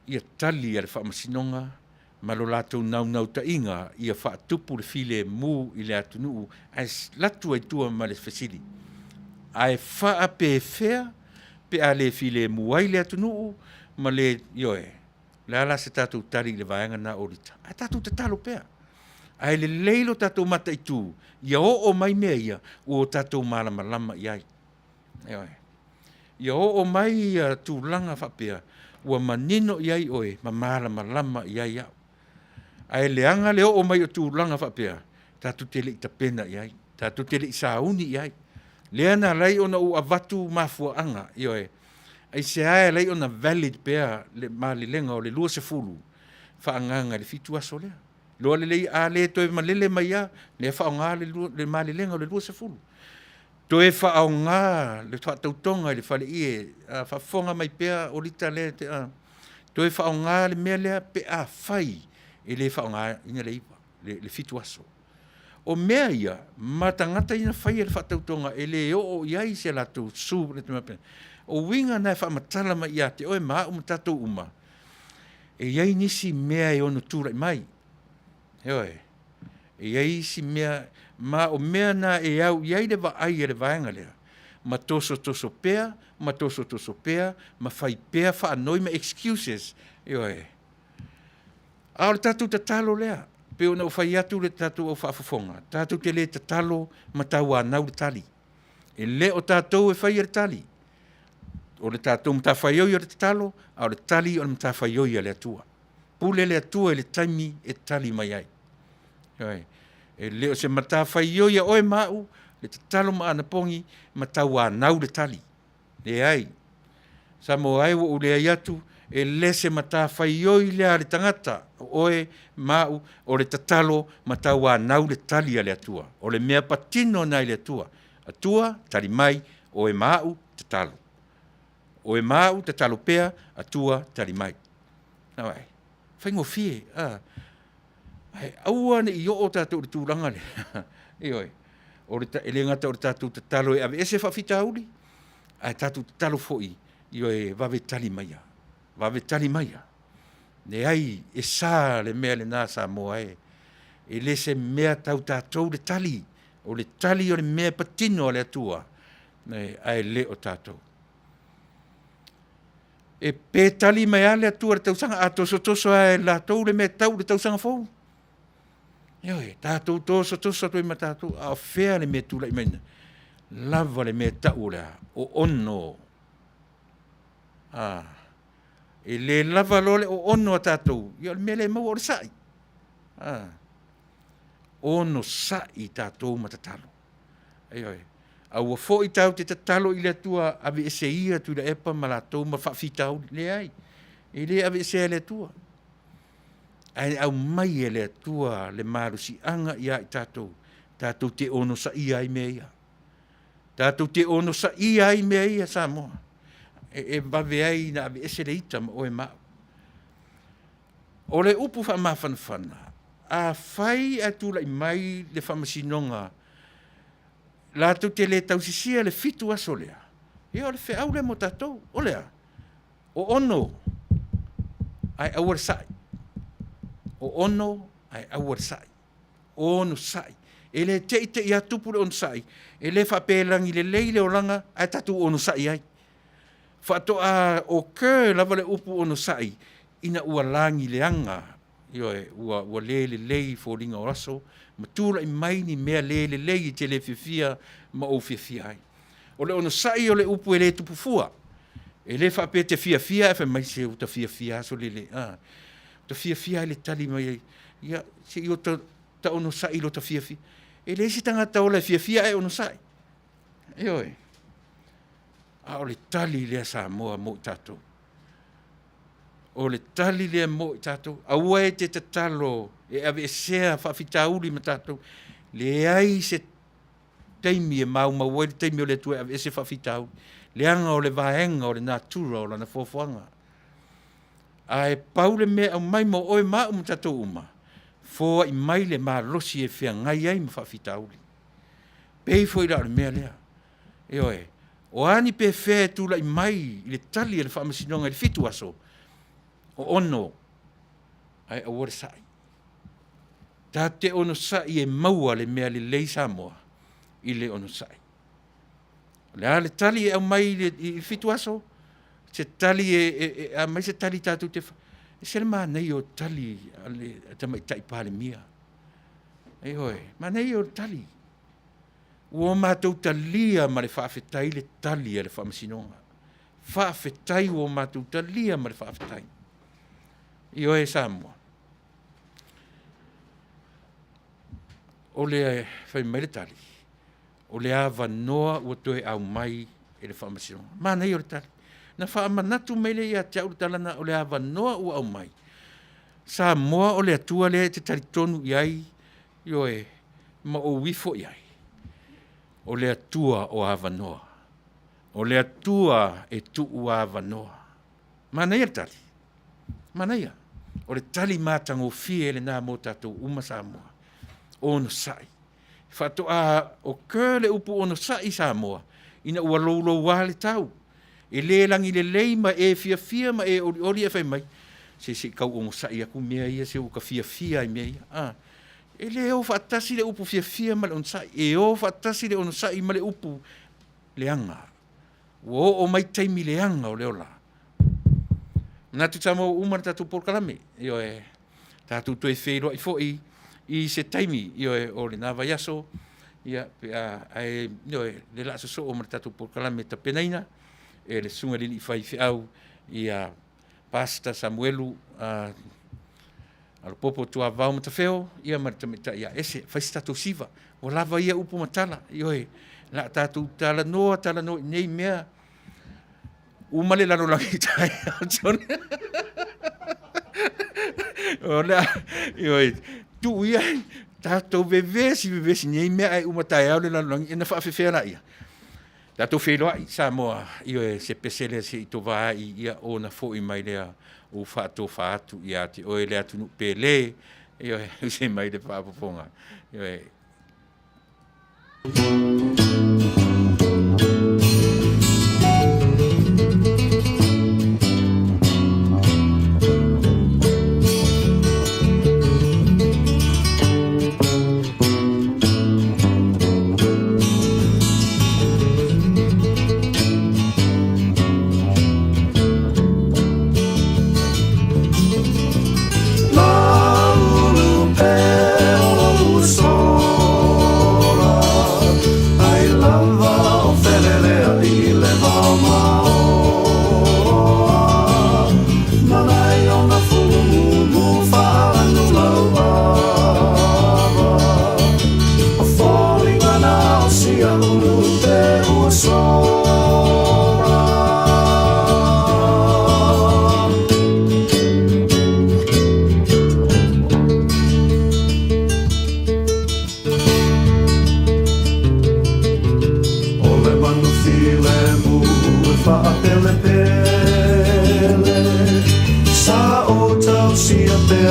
ia tali a le Faamasinoga ma lo latou naunautaiga ia faatupu le filemu i le atunuu, ae alu atu ai i tua ma le fesili, ae faapefea pe a le filemu ai le atunuu ma le, ioe. O le a la se tatou tali i le vaega lena Olita? Ae tatou tatalo pea, ae lelei lo tatou mataitu ia oo mai mea ia ua o tatou malamalama i ai. Ioe. Ia oo mai tulaga faapea ua manino i ai oe ma malamalama i ai au. Ae leaga le oo mai o tulaga faapea, tatou te le i tapena i ai, tatou te le i sauni i ai. Lea na ala ai ona ou avatu mafuaaga, ioe, aisea e ala ai ona valid pea le malelega o le 20 faaagaaga i le 7 aso lea. Iloa lelei a le toe malele mai lava, lea e faaaoga le malelega o le 20. Toe faaaoga le faatautoga i le faleie, a faafofoga mai pea Olita lea e te, toe faaaoga le mea lea pe afai e le faaaogaina le 7 aso. O mea ia ma tagata ia na faia le faatautoga e le oo i ai se latou sue, o uiga na e faamatala mai ia te oe ma au ma tatou uma, e i ai nisi mea e ono tulai mai. Ioe. E i ai isi mea, ma o mea na e au i ai le vaai a le vaega lea, ma tosotoso pea, ma tosotoso pea, ma fai pea faanoi ma excuses, ioe. A o le tatou tatalo lea, pei ona ou fai atu i le tatou au faafofoga, tatou te le tatalo ma tauanau le tali. E le o tatou e faia le tali, o le tatou matafaioi o le tatalo, a o le tali o le matafaioi a le Atua. Pule le Atua i le taimi e tali mai ai. Ioe. E le o se matafaioi a oe ma au le tatalo ma anapogi ma tauanau le tali. Leai. Samoa e ua ou leai atu, e le se matafaioi lea a le tagata, o oe ma au, o le tatalo ma tauanau le tali a le Atua. O le mea patino lena i le Atua. Atua, tali mai, oe ma au, tatalo. Oe ma au, tatalo pea, Atua, tali mai. E faigofie, a? Ae aua ne i oo tatou i le tulaga lea, ioe, o le, e le gata o le tatou tatalo e aveese faafitauli, ae tatou tatalo foi, ioe, vave tali maia, vave tali maia. Leai, e sa le mea lena Samoa e. E le se mea tau tatou le tali, o le tali o le mea e patino a le Atua, ae le o tatou. E pe tali mai lava le Atua i le tausaga, a tosotoso lava e latou le mea e tau i le tausaga fou. Ioe, tatou tosotoso atu ai ma tatou, a o fea le mea e tulai mai ai? Lava le mea e tau o le a? O ono. A, e le lava loa le oono a tatou, ia o le mea lea e maua o le sai. A, onosai tatou ma tatalo. Ioe. Aua foi tatou te tatalo i le Atua, aveese ia Tuilaepa ma latou ma faafitauli. Leai, e le aveesea e le Atua. Ae aumai e le Atua le malosiaga ia i tatou, tatou te onosaia ai mea ia. Tatou te onosaia ai mea ia Samoa, e vave ai ona aveese le ita ma oe ma au. O le upu faamafanafana, Afai ae tulai mai le Faamasinoga latou te le tausisia le 7 aso lea, ia o le feau lea mo tatou, o le a? O ono ae aua le sa'i. O ono ae aua le sa'i. Onosai. E le te i te i lava tupu le onosai, e le faapea e lagi lelei le olaga ae tatou onosai ai. Faatoa occur lava le upu onosai ina ua lagi leaga, ioe, ua, ua le lelei foliga o aso ma tulai mai ni mea le lelei e te le fiafia ma ou fiafia ai. O le onosai o le upu e le tupu fua. E le faapea e te fiafia ae fai mai, se ua ta fiafia lava solelei, a. Ua ta fiafia lava i le tali mai, ia se i ota onosai i lo ta fiafia. E leai se tagata ola e fiafia ae onosai. Ioe. A o le tali lea Samoa mo i tatou. O le tali lea mo i tatou. Aua e te tatalo e aveesea faafitauli ma tatou. Leai se taimi e maumau ai le taimi o le Atua e aveese faafitauli, leaga o le vaega o le natura o Lana foafoaga. Ae pau le mea e aumai mo oe ma au ma tatou uma, foai mai le malosi e feagai ai ma faafitauli. Pei foi la o le mea lea, ioe, o a ni pefea e tulai mai i le tali a le Faamasinoga i le 7 aso, o ono ae aua le sai. Ta te onosai e maua le mea lelei Samoa i le onosai. O le a le tali e aumai i le 7 aso? Se tali e, e, e aumai se tali tatou te e se le manaia o tali a le tamaitai Palemia. Ioe, manaia o le tali. Ua matou talia ma le faafetai le tali a le Faamasinoga. Faafetai ua matou talia ma le faafetai. Ioe Samoa. O le fai mai le tali, o le avanoa ua toe aumai e le Faamasinoga. Manaia o le tali. Na faamanatu mai lea ia te au le tala na, o le avanoa ua aumai. Samoa o le Atua lea e te talitonu i ai, ioe, ma ou ifo i ai. O le Atua o avanoa. O le Atua e tuu avanoa. Manaia le tali. Manaia. O le tali matagofie lena mo tatou uma Samoa. Onosai. Faatoa occur le upu onosai Samoa ina ua louloua le tau. E le lagi lelei ma e fiafia ma e olioli ae fai mai, se se i tau onosai atu mea ia se ua ta fiafia i mea ia. A. E le o faatasi le upu fiafia ma le onosai. E o faatasi le onosai ma le upu leaga. Ua oo mai taimi leaga o le ola. Manatu Samoa ua uma le tatou polokalame. Ioe, tatou toe feiloai foi i se taimi, ioe, o lena vaiaso, ia, pe a, ae, ioe, le laa sosoo ma le tatou polokalame tapenaina e le Susuga i le Alii Faifeau ia Pastor Samuelu Alopopo Tuavao Matafeo, ia ma le tamaitai ia Ese. Fai se tatou siva, ua lava ia upu ma tala, ioe, la tatou talanoa talanoa i nei mea, uma le lalolagi taeao. O le a, ioe, tuu ia, tatou vevesi vevesi nei mea ae uma taeao le lalolagi, ona faafefea laia. Tatou feiloai Samoa, ioe, se pese lea se i tovaai, ia ona foi mai lea ua faatofa atu ia te oe le atunuu pele, ioe, se mai le faafofoga, ioe.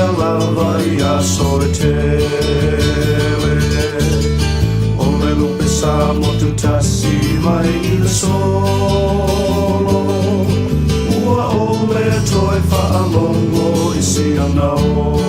lea lava i aso e tele. O le lupe sa motu tasi mai i le solo. Ua ou le toe faalogo i si ana olo.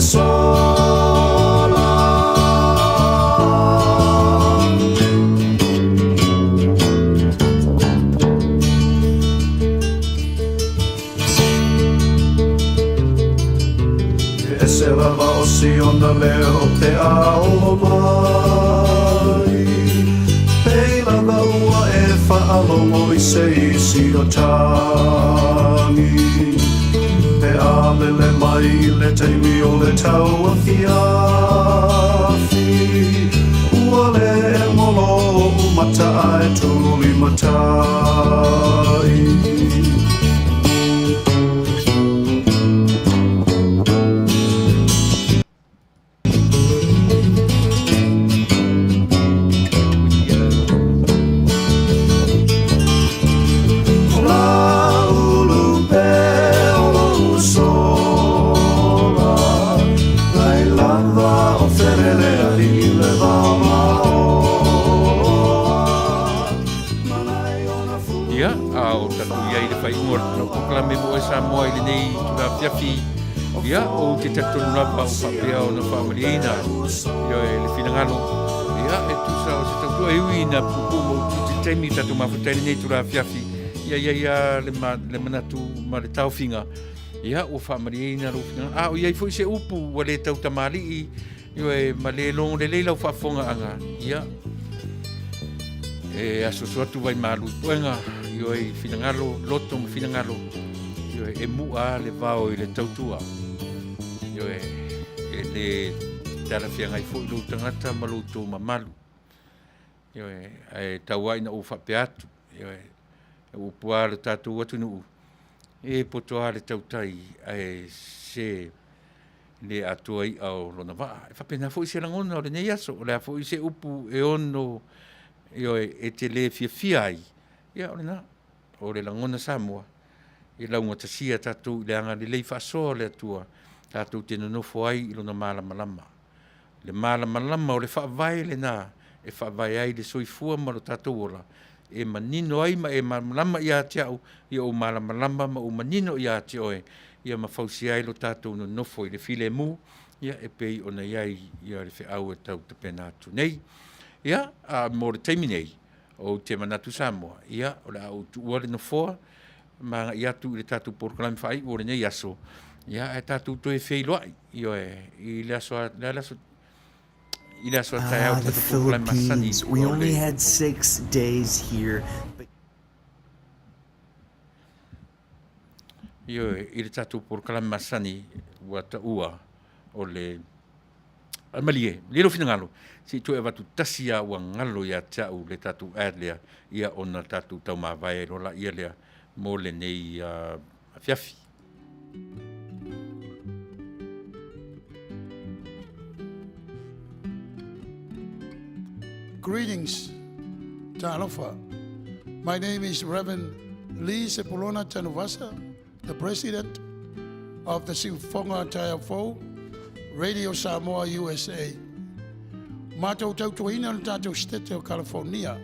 Sola. E ese lava o siona leo o te aolo mai. Pei lava ua e faalogo i se isi o tagi. Pe a lele mai i le taimi o le tauafiafi. Ua le ngolo o'u mata ae tuli matai. Laulu pe o lou sola, Ai lava o felelea i le vaomaoa. Manai ona fulu. Ia, a o tatou i ai i le faaiuga o le tatou polokalame mo oe Samoa i lenei itula afiafi, ia, ou te talitonu lava o faapea ona faamalieina ioe le finagalo, ia, e tusa o se tautua e ui ina puupuu ma utiuti le taimi o tatou mafuta i lenei itula afiafi, ia i ai lava le, ma, le manatu ma le taofiga, ia, ua faamalieina lou finagalo. A o i ai foi se upu ua le tautamalii, ioe, ma le logo lelei lau faafofogaaga, ia, e asuasu atu vai malu i puega, ioe, i finagalo, loto ma finagalo, ioe, e mu'a le vao i le tautua, ioe, e le talafeagai foi lou tagata ma lou tou mamalu, ioe, ae tau lava ina ou faapea atu, ioe, e upu lava le tatou atunuu, e poto lava le tautai ae se le atoa i'a o lona vaa. E faapena foi se lagona o lenei aso, o le a foi se upu e ono, ioe, e te le fiafia ai, ia o lena, o le lagona Samoa, e laugatasia tatou i le agalelei faasoa o le Atua, tatou te nonofo ai i lona malamalama. Le malamalama o le faavae lena e faavae ai le soifua ma lo tatou ola, e manino ai ma e malamalama ia te au, ia ou malamalama ma ou manino ia te oe, ia ma fausia ai lo tatou nonofo i le filemu, ia e pei ona i ai ia le feau e tau tapena atu nei. Ia, a mo le taimi nei, ou te manatu Samoa, ia, o le a ou tuua le nofoa, ma agai atu i le tatou polokalame faaiu o lenei aso, ia, ae tatou toe feiloai, ioe, i le aso, le a le aso, i le aso a taeao Ah, the tatou polokalame masani Philippines. We o only le had 6 days here, but Ioe, i le tatou polokalame masani ua taua o le a malie, malie lou finagalo, se i toe avatu tasi lava ua galo ia te au le tatou ad lea, ia ona tatou taumavae ai loa laia lea mo lenei afiafi. Greetings, Talofa. My name is Reverend Lee Sepulona Tanuvasa, the president of the Siufoga Taiafou, Radio Samoa USA. Matou tautuaina le tatou Setete o California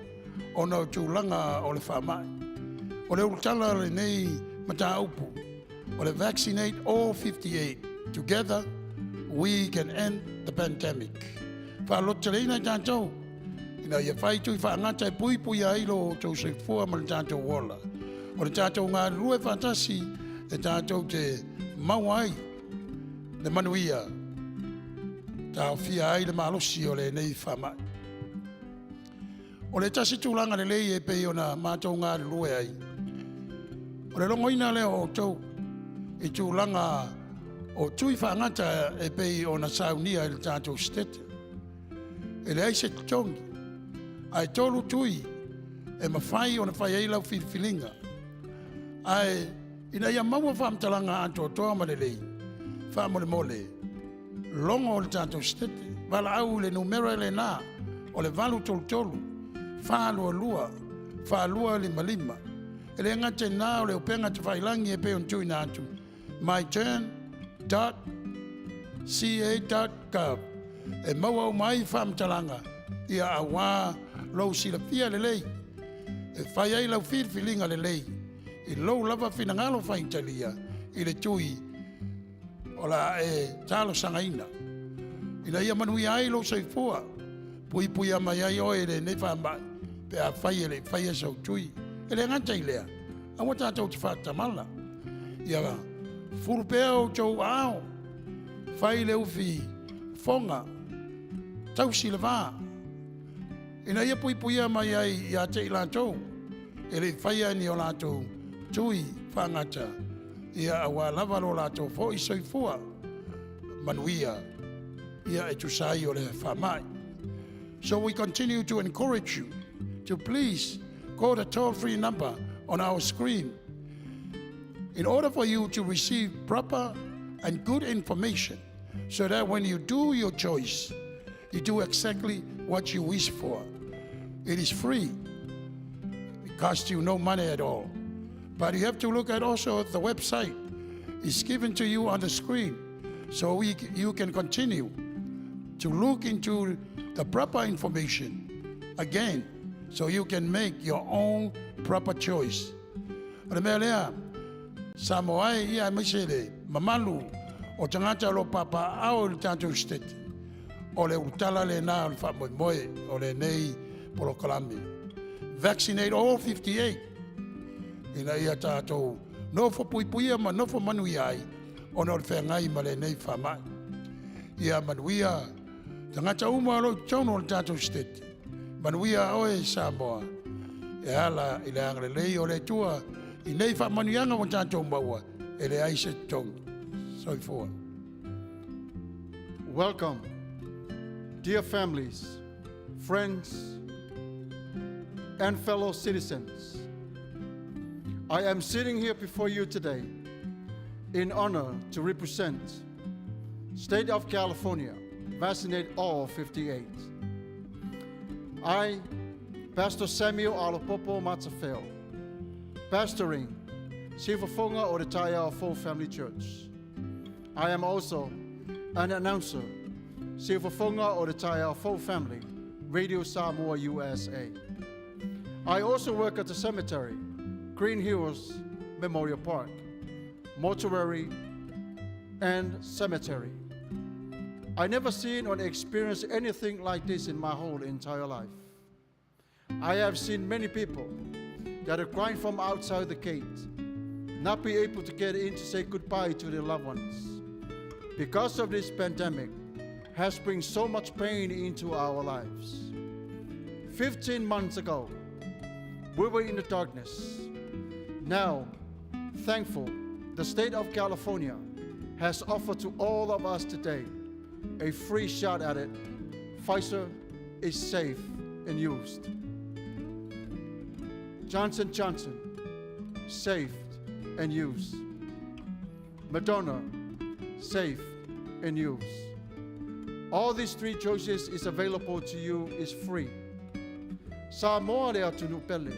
ona o tulaga o le faamai. O le ulutala o lenei mataupu o le Vaccinate All 58. Together, we can end the pandemic. Faalototeleina i tatou ina ia fai tui faagata e puipuia ai lo outou soifua ma le tatou ola. O le tatou galulue faatasi e tatou te maua ai le manuia taofia ai le malosi o lenei faamai. O le tasi tulaga lelei e pei ona matou galulue ai, o le logoina lea o outou i tulaga o tui faagata e pei ona saunia e le tatou Setete. E leai se totogi, ae tolu tui e mafai ona fai ai lau filifiliga. Ae ina ia maua faamatalaga atoatoa ma lelei, faamolemole, logo le tatou Setete, valaau i le numera lena o le 833 422 4255. E le gata i lena o le upega tafailagi e pei ona tuuina atu myturn.ca.gov e maua uma ai faamatalaga ia auā lou silafia lelei e fai ai lau filifiliga lelei i lou lava finagalo faitalia i le tui o le a e talosagaina ina ia manuia ai lou soifua, puipuia mai ai oe i lenei faamai pe afai e le i faia sou tui. E le gata i lea, aua tatou te faatamala. Ia fulu pea outou aao, fai le ufi fofoga, tausi le va, ina ia puipuia mai ai ia te i latou e le i faia ni o latou tui faagata, ia auā lava lo latou foi soifua manuia ia e tusa ai o le faamai. So we continue to encourage you to please call the toll-free number on our screen in order for you to receive proper and good information so that when you do your choice, you do exactly what you wish for. It is free. It costs you no money at all. But you have to look at also the website. It's given to you on the screen so you can continue to look into the proper information again so you can make your own proper choice. O le mea lea, Samoa e ia aemaise le mamalu o tagata o lo o papaaao i le tatou Setete, o le ulutala lena o le faamoemoe o lenei polokalame. Vaccinate all 58 ina ia tatou nofo puipuia ma nofo manuia ai ona o le feagai ma lenei faamai. Ia manuia tagata uma o lo o i totonu o le tatou Setete. Manuia oe Samoa e ala i le agalelei o le Atua i nei faamanuiaga ua tatou maua e leai se totogi. Soifua. Welcome, dear families, friends, and fellow citizens. I am sitting here before you today in honor to represent State of California, vaccinate all 58. I, Pastor Samuel Alapopo Matafeo, pastoring Siufafoga o le Taeao Fou Family Church. I am also an announcer, Siufafoga o le Taeao Fou Family, Radio Samoa USA. I also work at the cemetery, Green Hills Memorial Park, mortuary, and cemetery. I never seen or experienced anything like this in my whole entire life. I have seen many people that are crying from outside the gate, not be able to get in to say goodbye to their loved ones. Because of this pandemic has bring so much pain into our lives. 15 months ago, we were in the darkness. Now, thankful, the state of California has offered to all of us today a free shot at it. Pfizer is safe and used. Johnson Johnson, safe and used. Moderna, safe and used. All these three choices is available to you is free. Samoa le atunuu pele.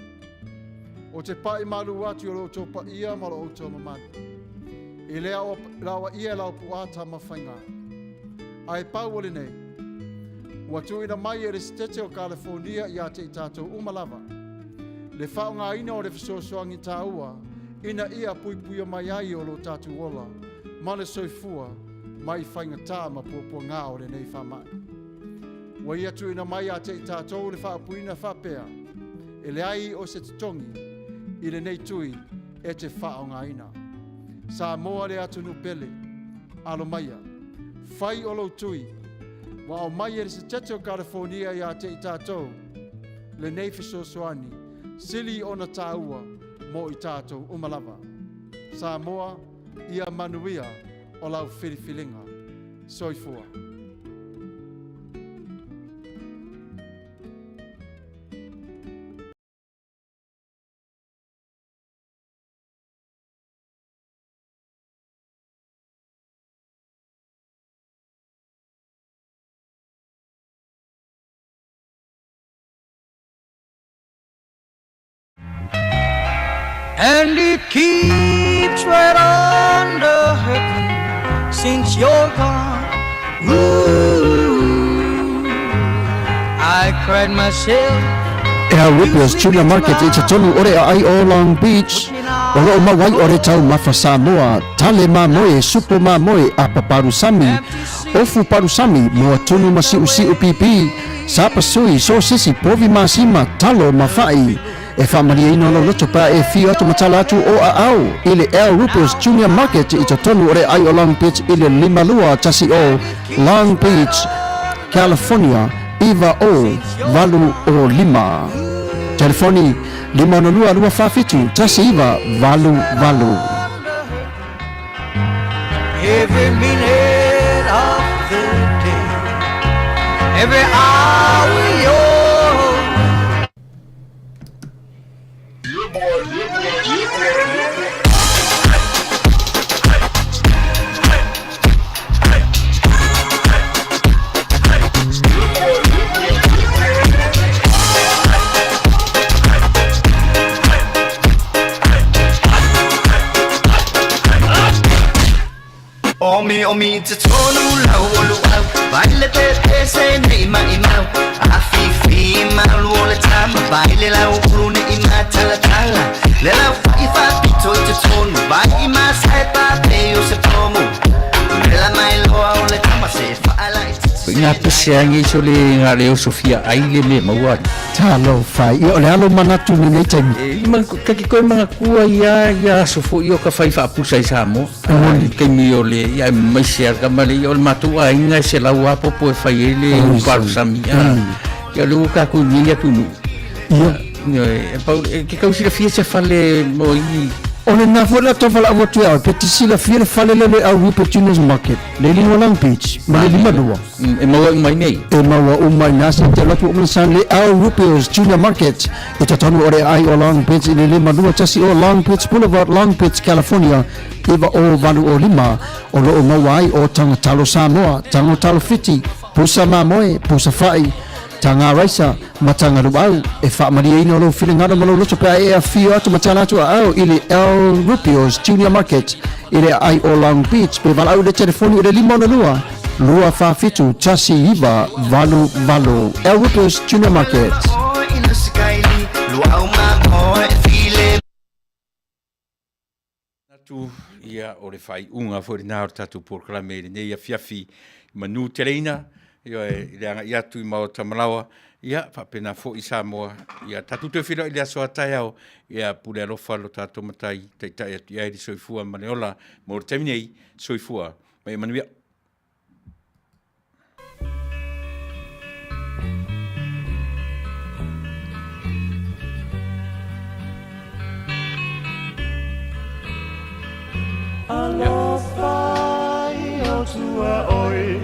Ou te pai malu atu i lo outou paia ma lo outou mamalu. I le aoaia e lau puaa Tamafaiga. Ae pau o lenei, ua tuuina mai e le Setete o Kalifonia ia te i tatou uma lava le faaaogaina o le fesoasoani taua ina ia puipuia mai ai o lo tatou ola ma le soifua mai faigata ma puapuaga o lenei faamai. Ua ia tuuina mai ia te i tatou le faaupuina faapea, e leai o se totogi i lenei tui e te faaaogaina. Samoa le atunuu pele, alo maia, fai o lou tui, ua aumai e le Setete o Kalifonia ia te i tatou. lenei fesoasoani sili ona tāua mo i tātou uma lava. Samoa, ia manuia o lau filifiliga. Soifua. And it keeps right on the hurting since you're gone. Ooh, I cried myself. Ea Rippers Junior Market i totonu o le aai o Long Beach, o loo mau ai o le taumafa Samoa, tale mamoe, supo mamoe, apa palusami, ofu palusami, moa tunu ma siusiu pipi, sapasui, sosisi, povi masima, talo ma fa'i. E faamalieina lou loto pe a e afio atu ma tala atu o aao i le Al Rupert's Junior Market i totonu o le aai o Long Beach i le 5210 Long Beach, California 90805. Telefoni, 562 247 1988. Every minute of the day, every hour you're. Omi omi te tonu lau o luau Vai le te te se nei mai mau A fi fi malu o le tama Vai le lau ulu ne i ma tala tala Le lau fa i fa pito i te tonu Vai i ma sai pa pe o se pomu Le la mai loa o le tama se fa ala i te Ina pese angi so le nga leo Sofia ai le me maua. Talofa, ia o le alo manatu i lenei taimi. E ma ka ki koe manatua ia ia aso foi o ka fai faapusa i Samoa. I taimi o le ia mai se ka male ia o le matou aiga e selau a popo e fai ai le palusami a. Ia o le ua tatou i nei atunuu. Ia. E pau e ke kau silafia se fale mo i O lena foi le atoa valaau atu ia oe, pe te silafia le fale lea le au Rupert Junior's Market, le lima Long Beach, ma le 52. E maua uma i nei. E maua uma i na se te alu atu o Manasan le au Rupert's Junior Market i totonu o le aai o Long Beach i le 52 o Long Beach Boulevard, Long Beach, California 90805, o lo o maua ai o taga talo Samoa, tago talo Fiti, pusa mamoe, pusa fa'i, taga raisa, ma taga luau. E faamalieina lou finagalo ma lou loto pe a e afio atu ma tala atu aao i le El Rupio's Junior Market i le aai o Long Beach pe valaau i le telefoni i le 562 247 1988. El Rupio's Junior Market. Atu ia o le faaiuga foi lena o le tatou polokalame i lenei afiafi manu teleina, ioe, i le agai atu i Maota Malaoa, ia faapena foi Samoa, ia tatou toe feiloai i le aso a taeao, ia pule alofa lo tatou Matai, taitai atu i ai le soifua ma le ola mo le taimi nei, soifua ma ia manuia. Alofa i o tua oi.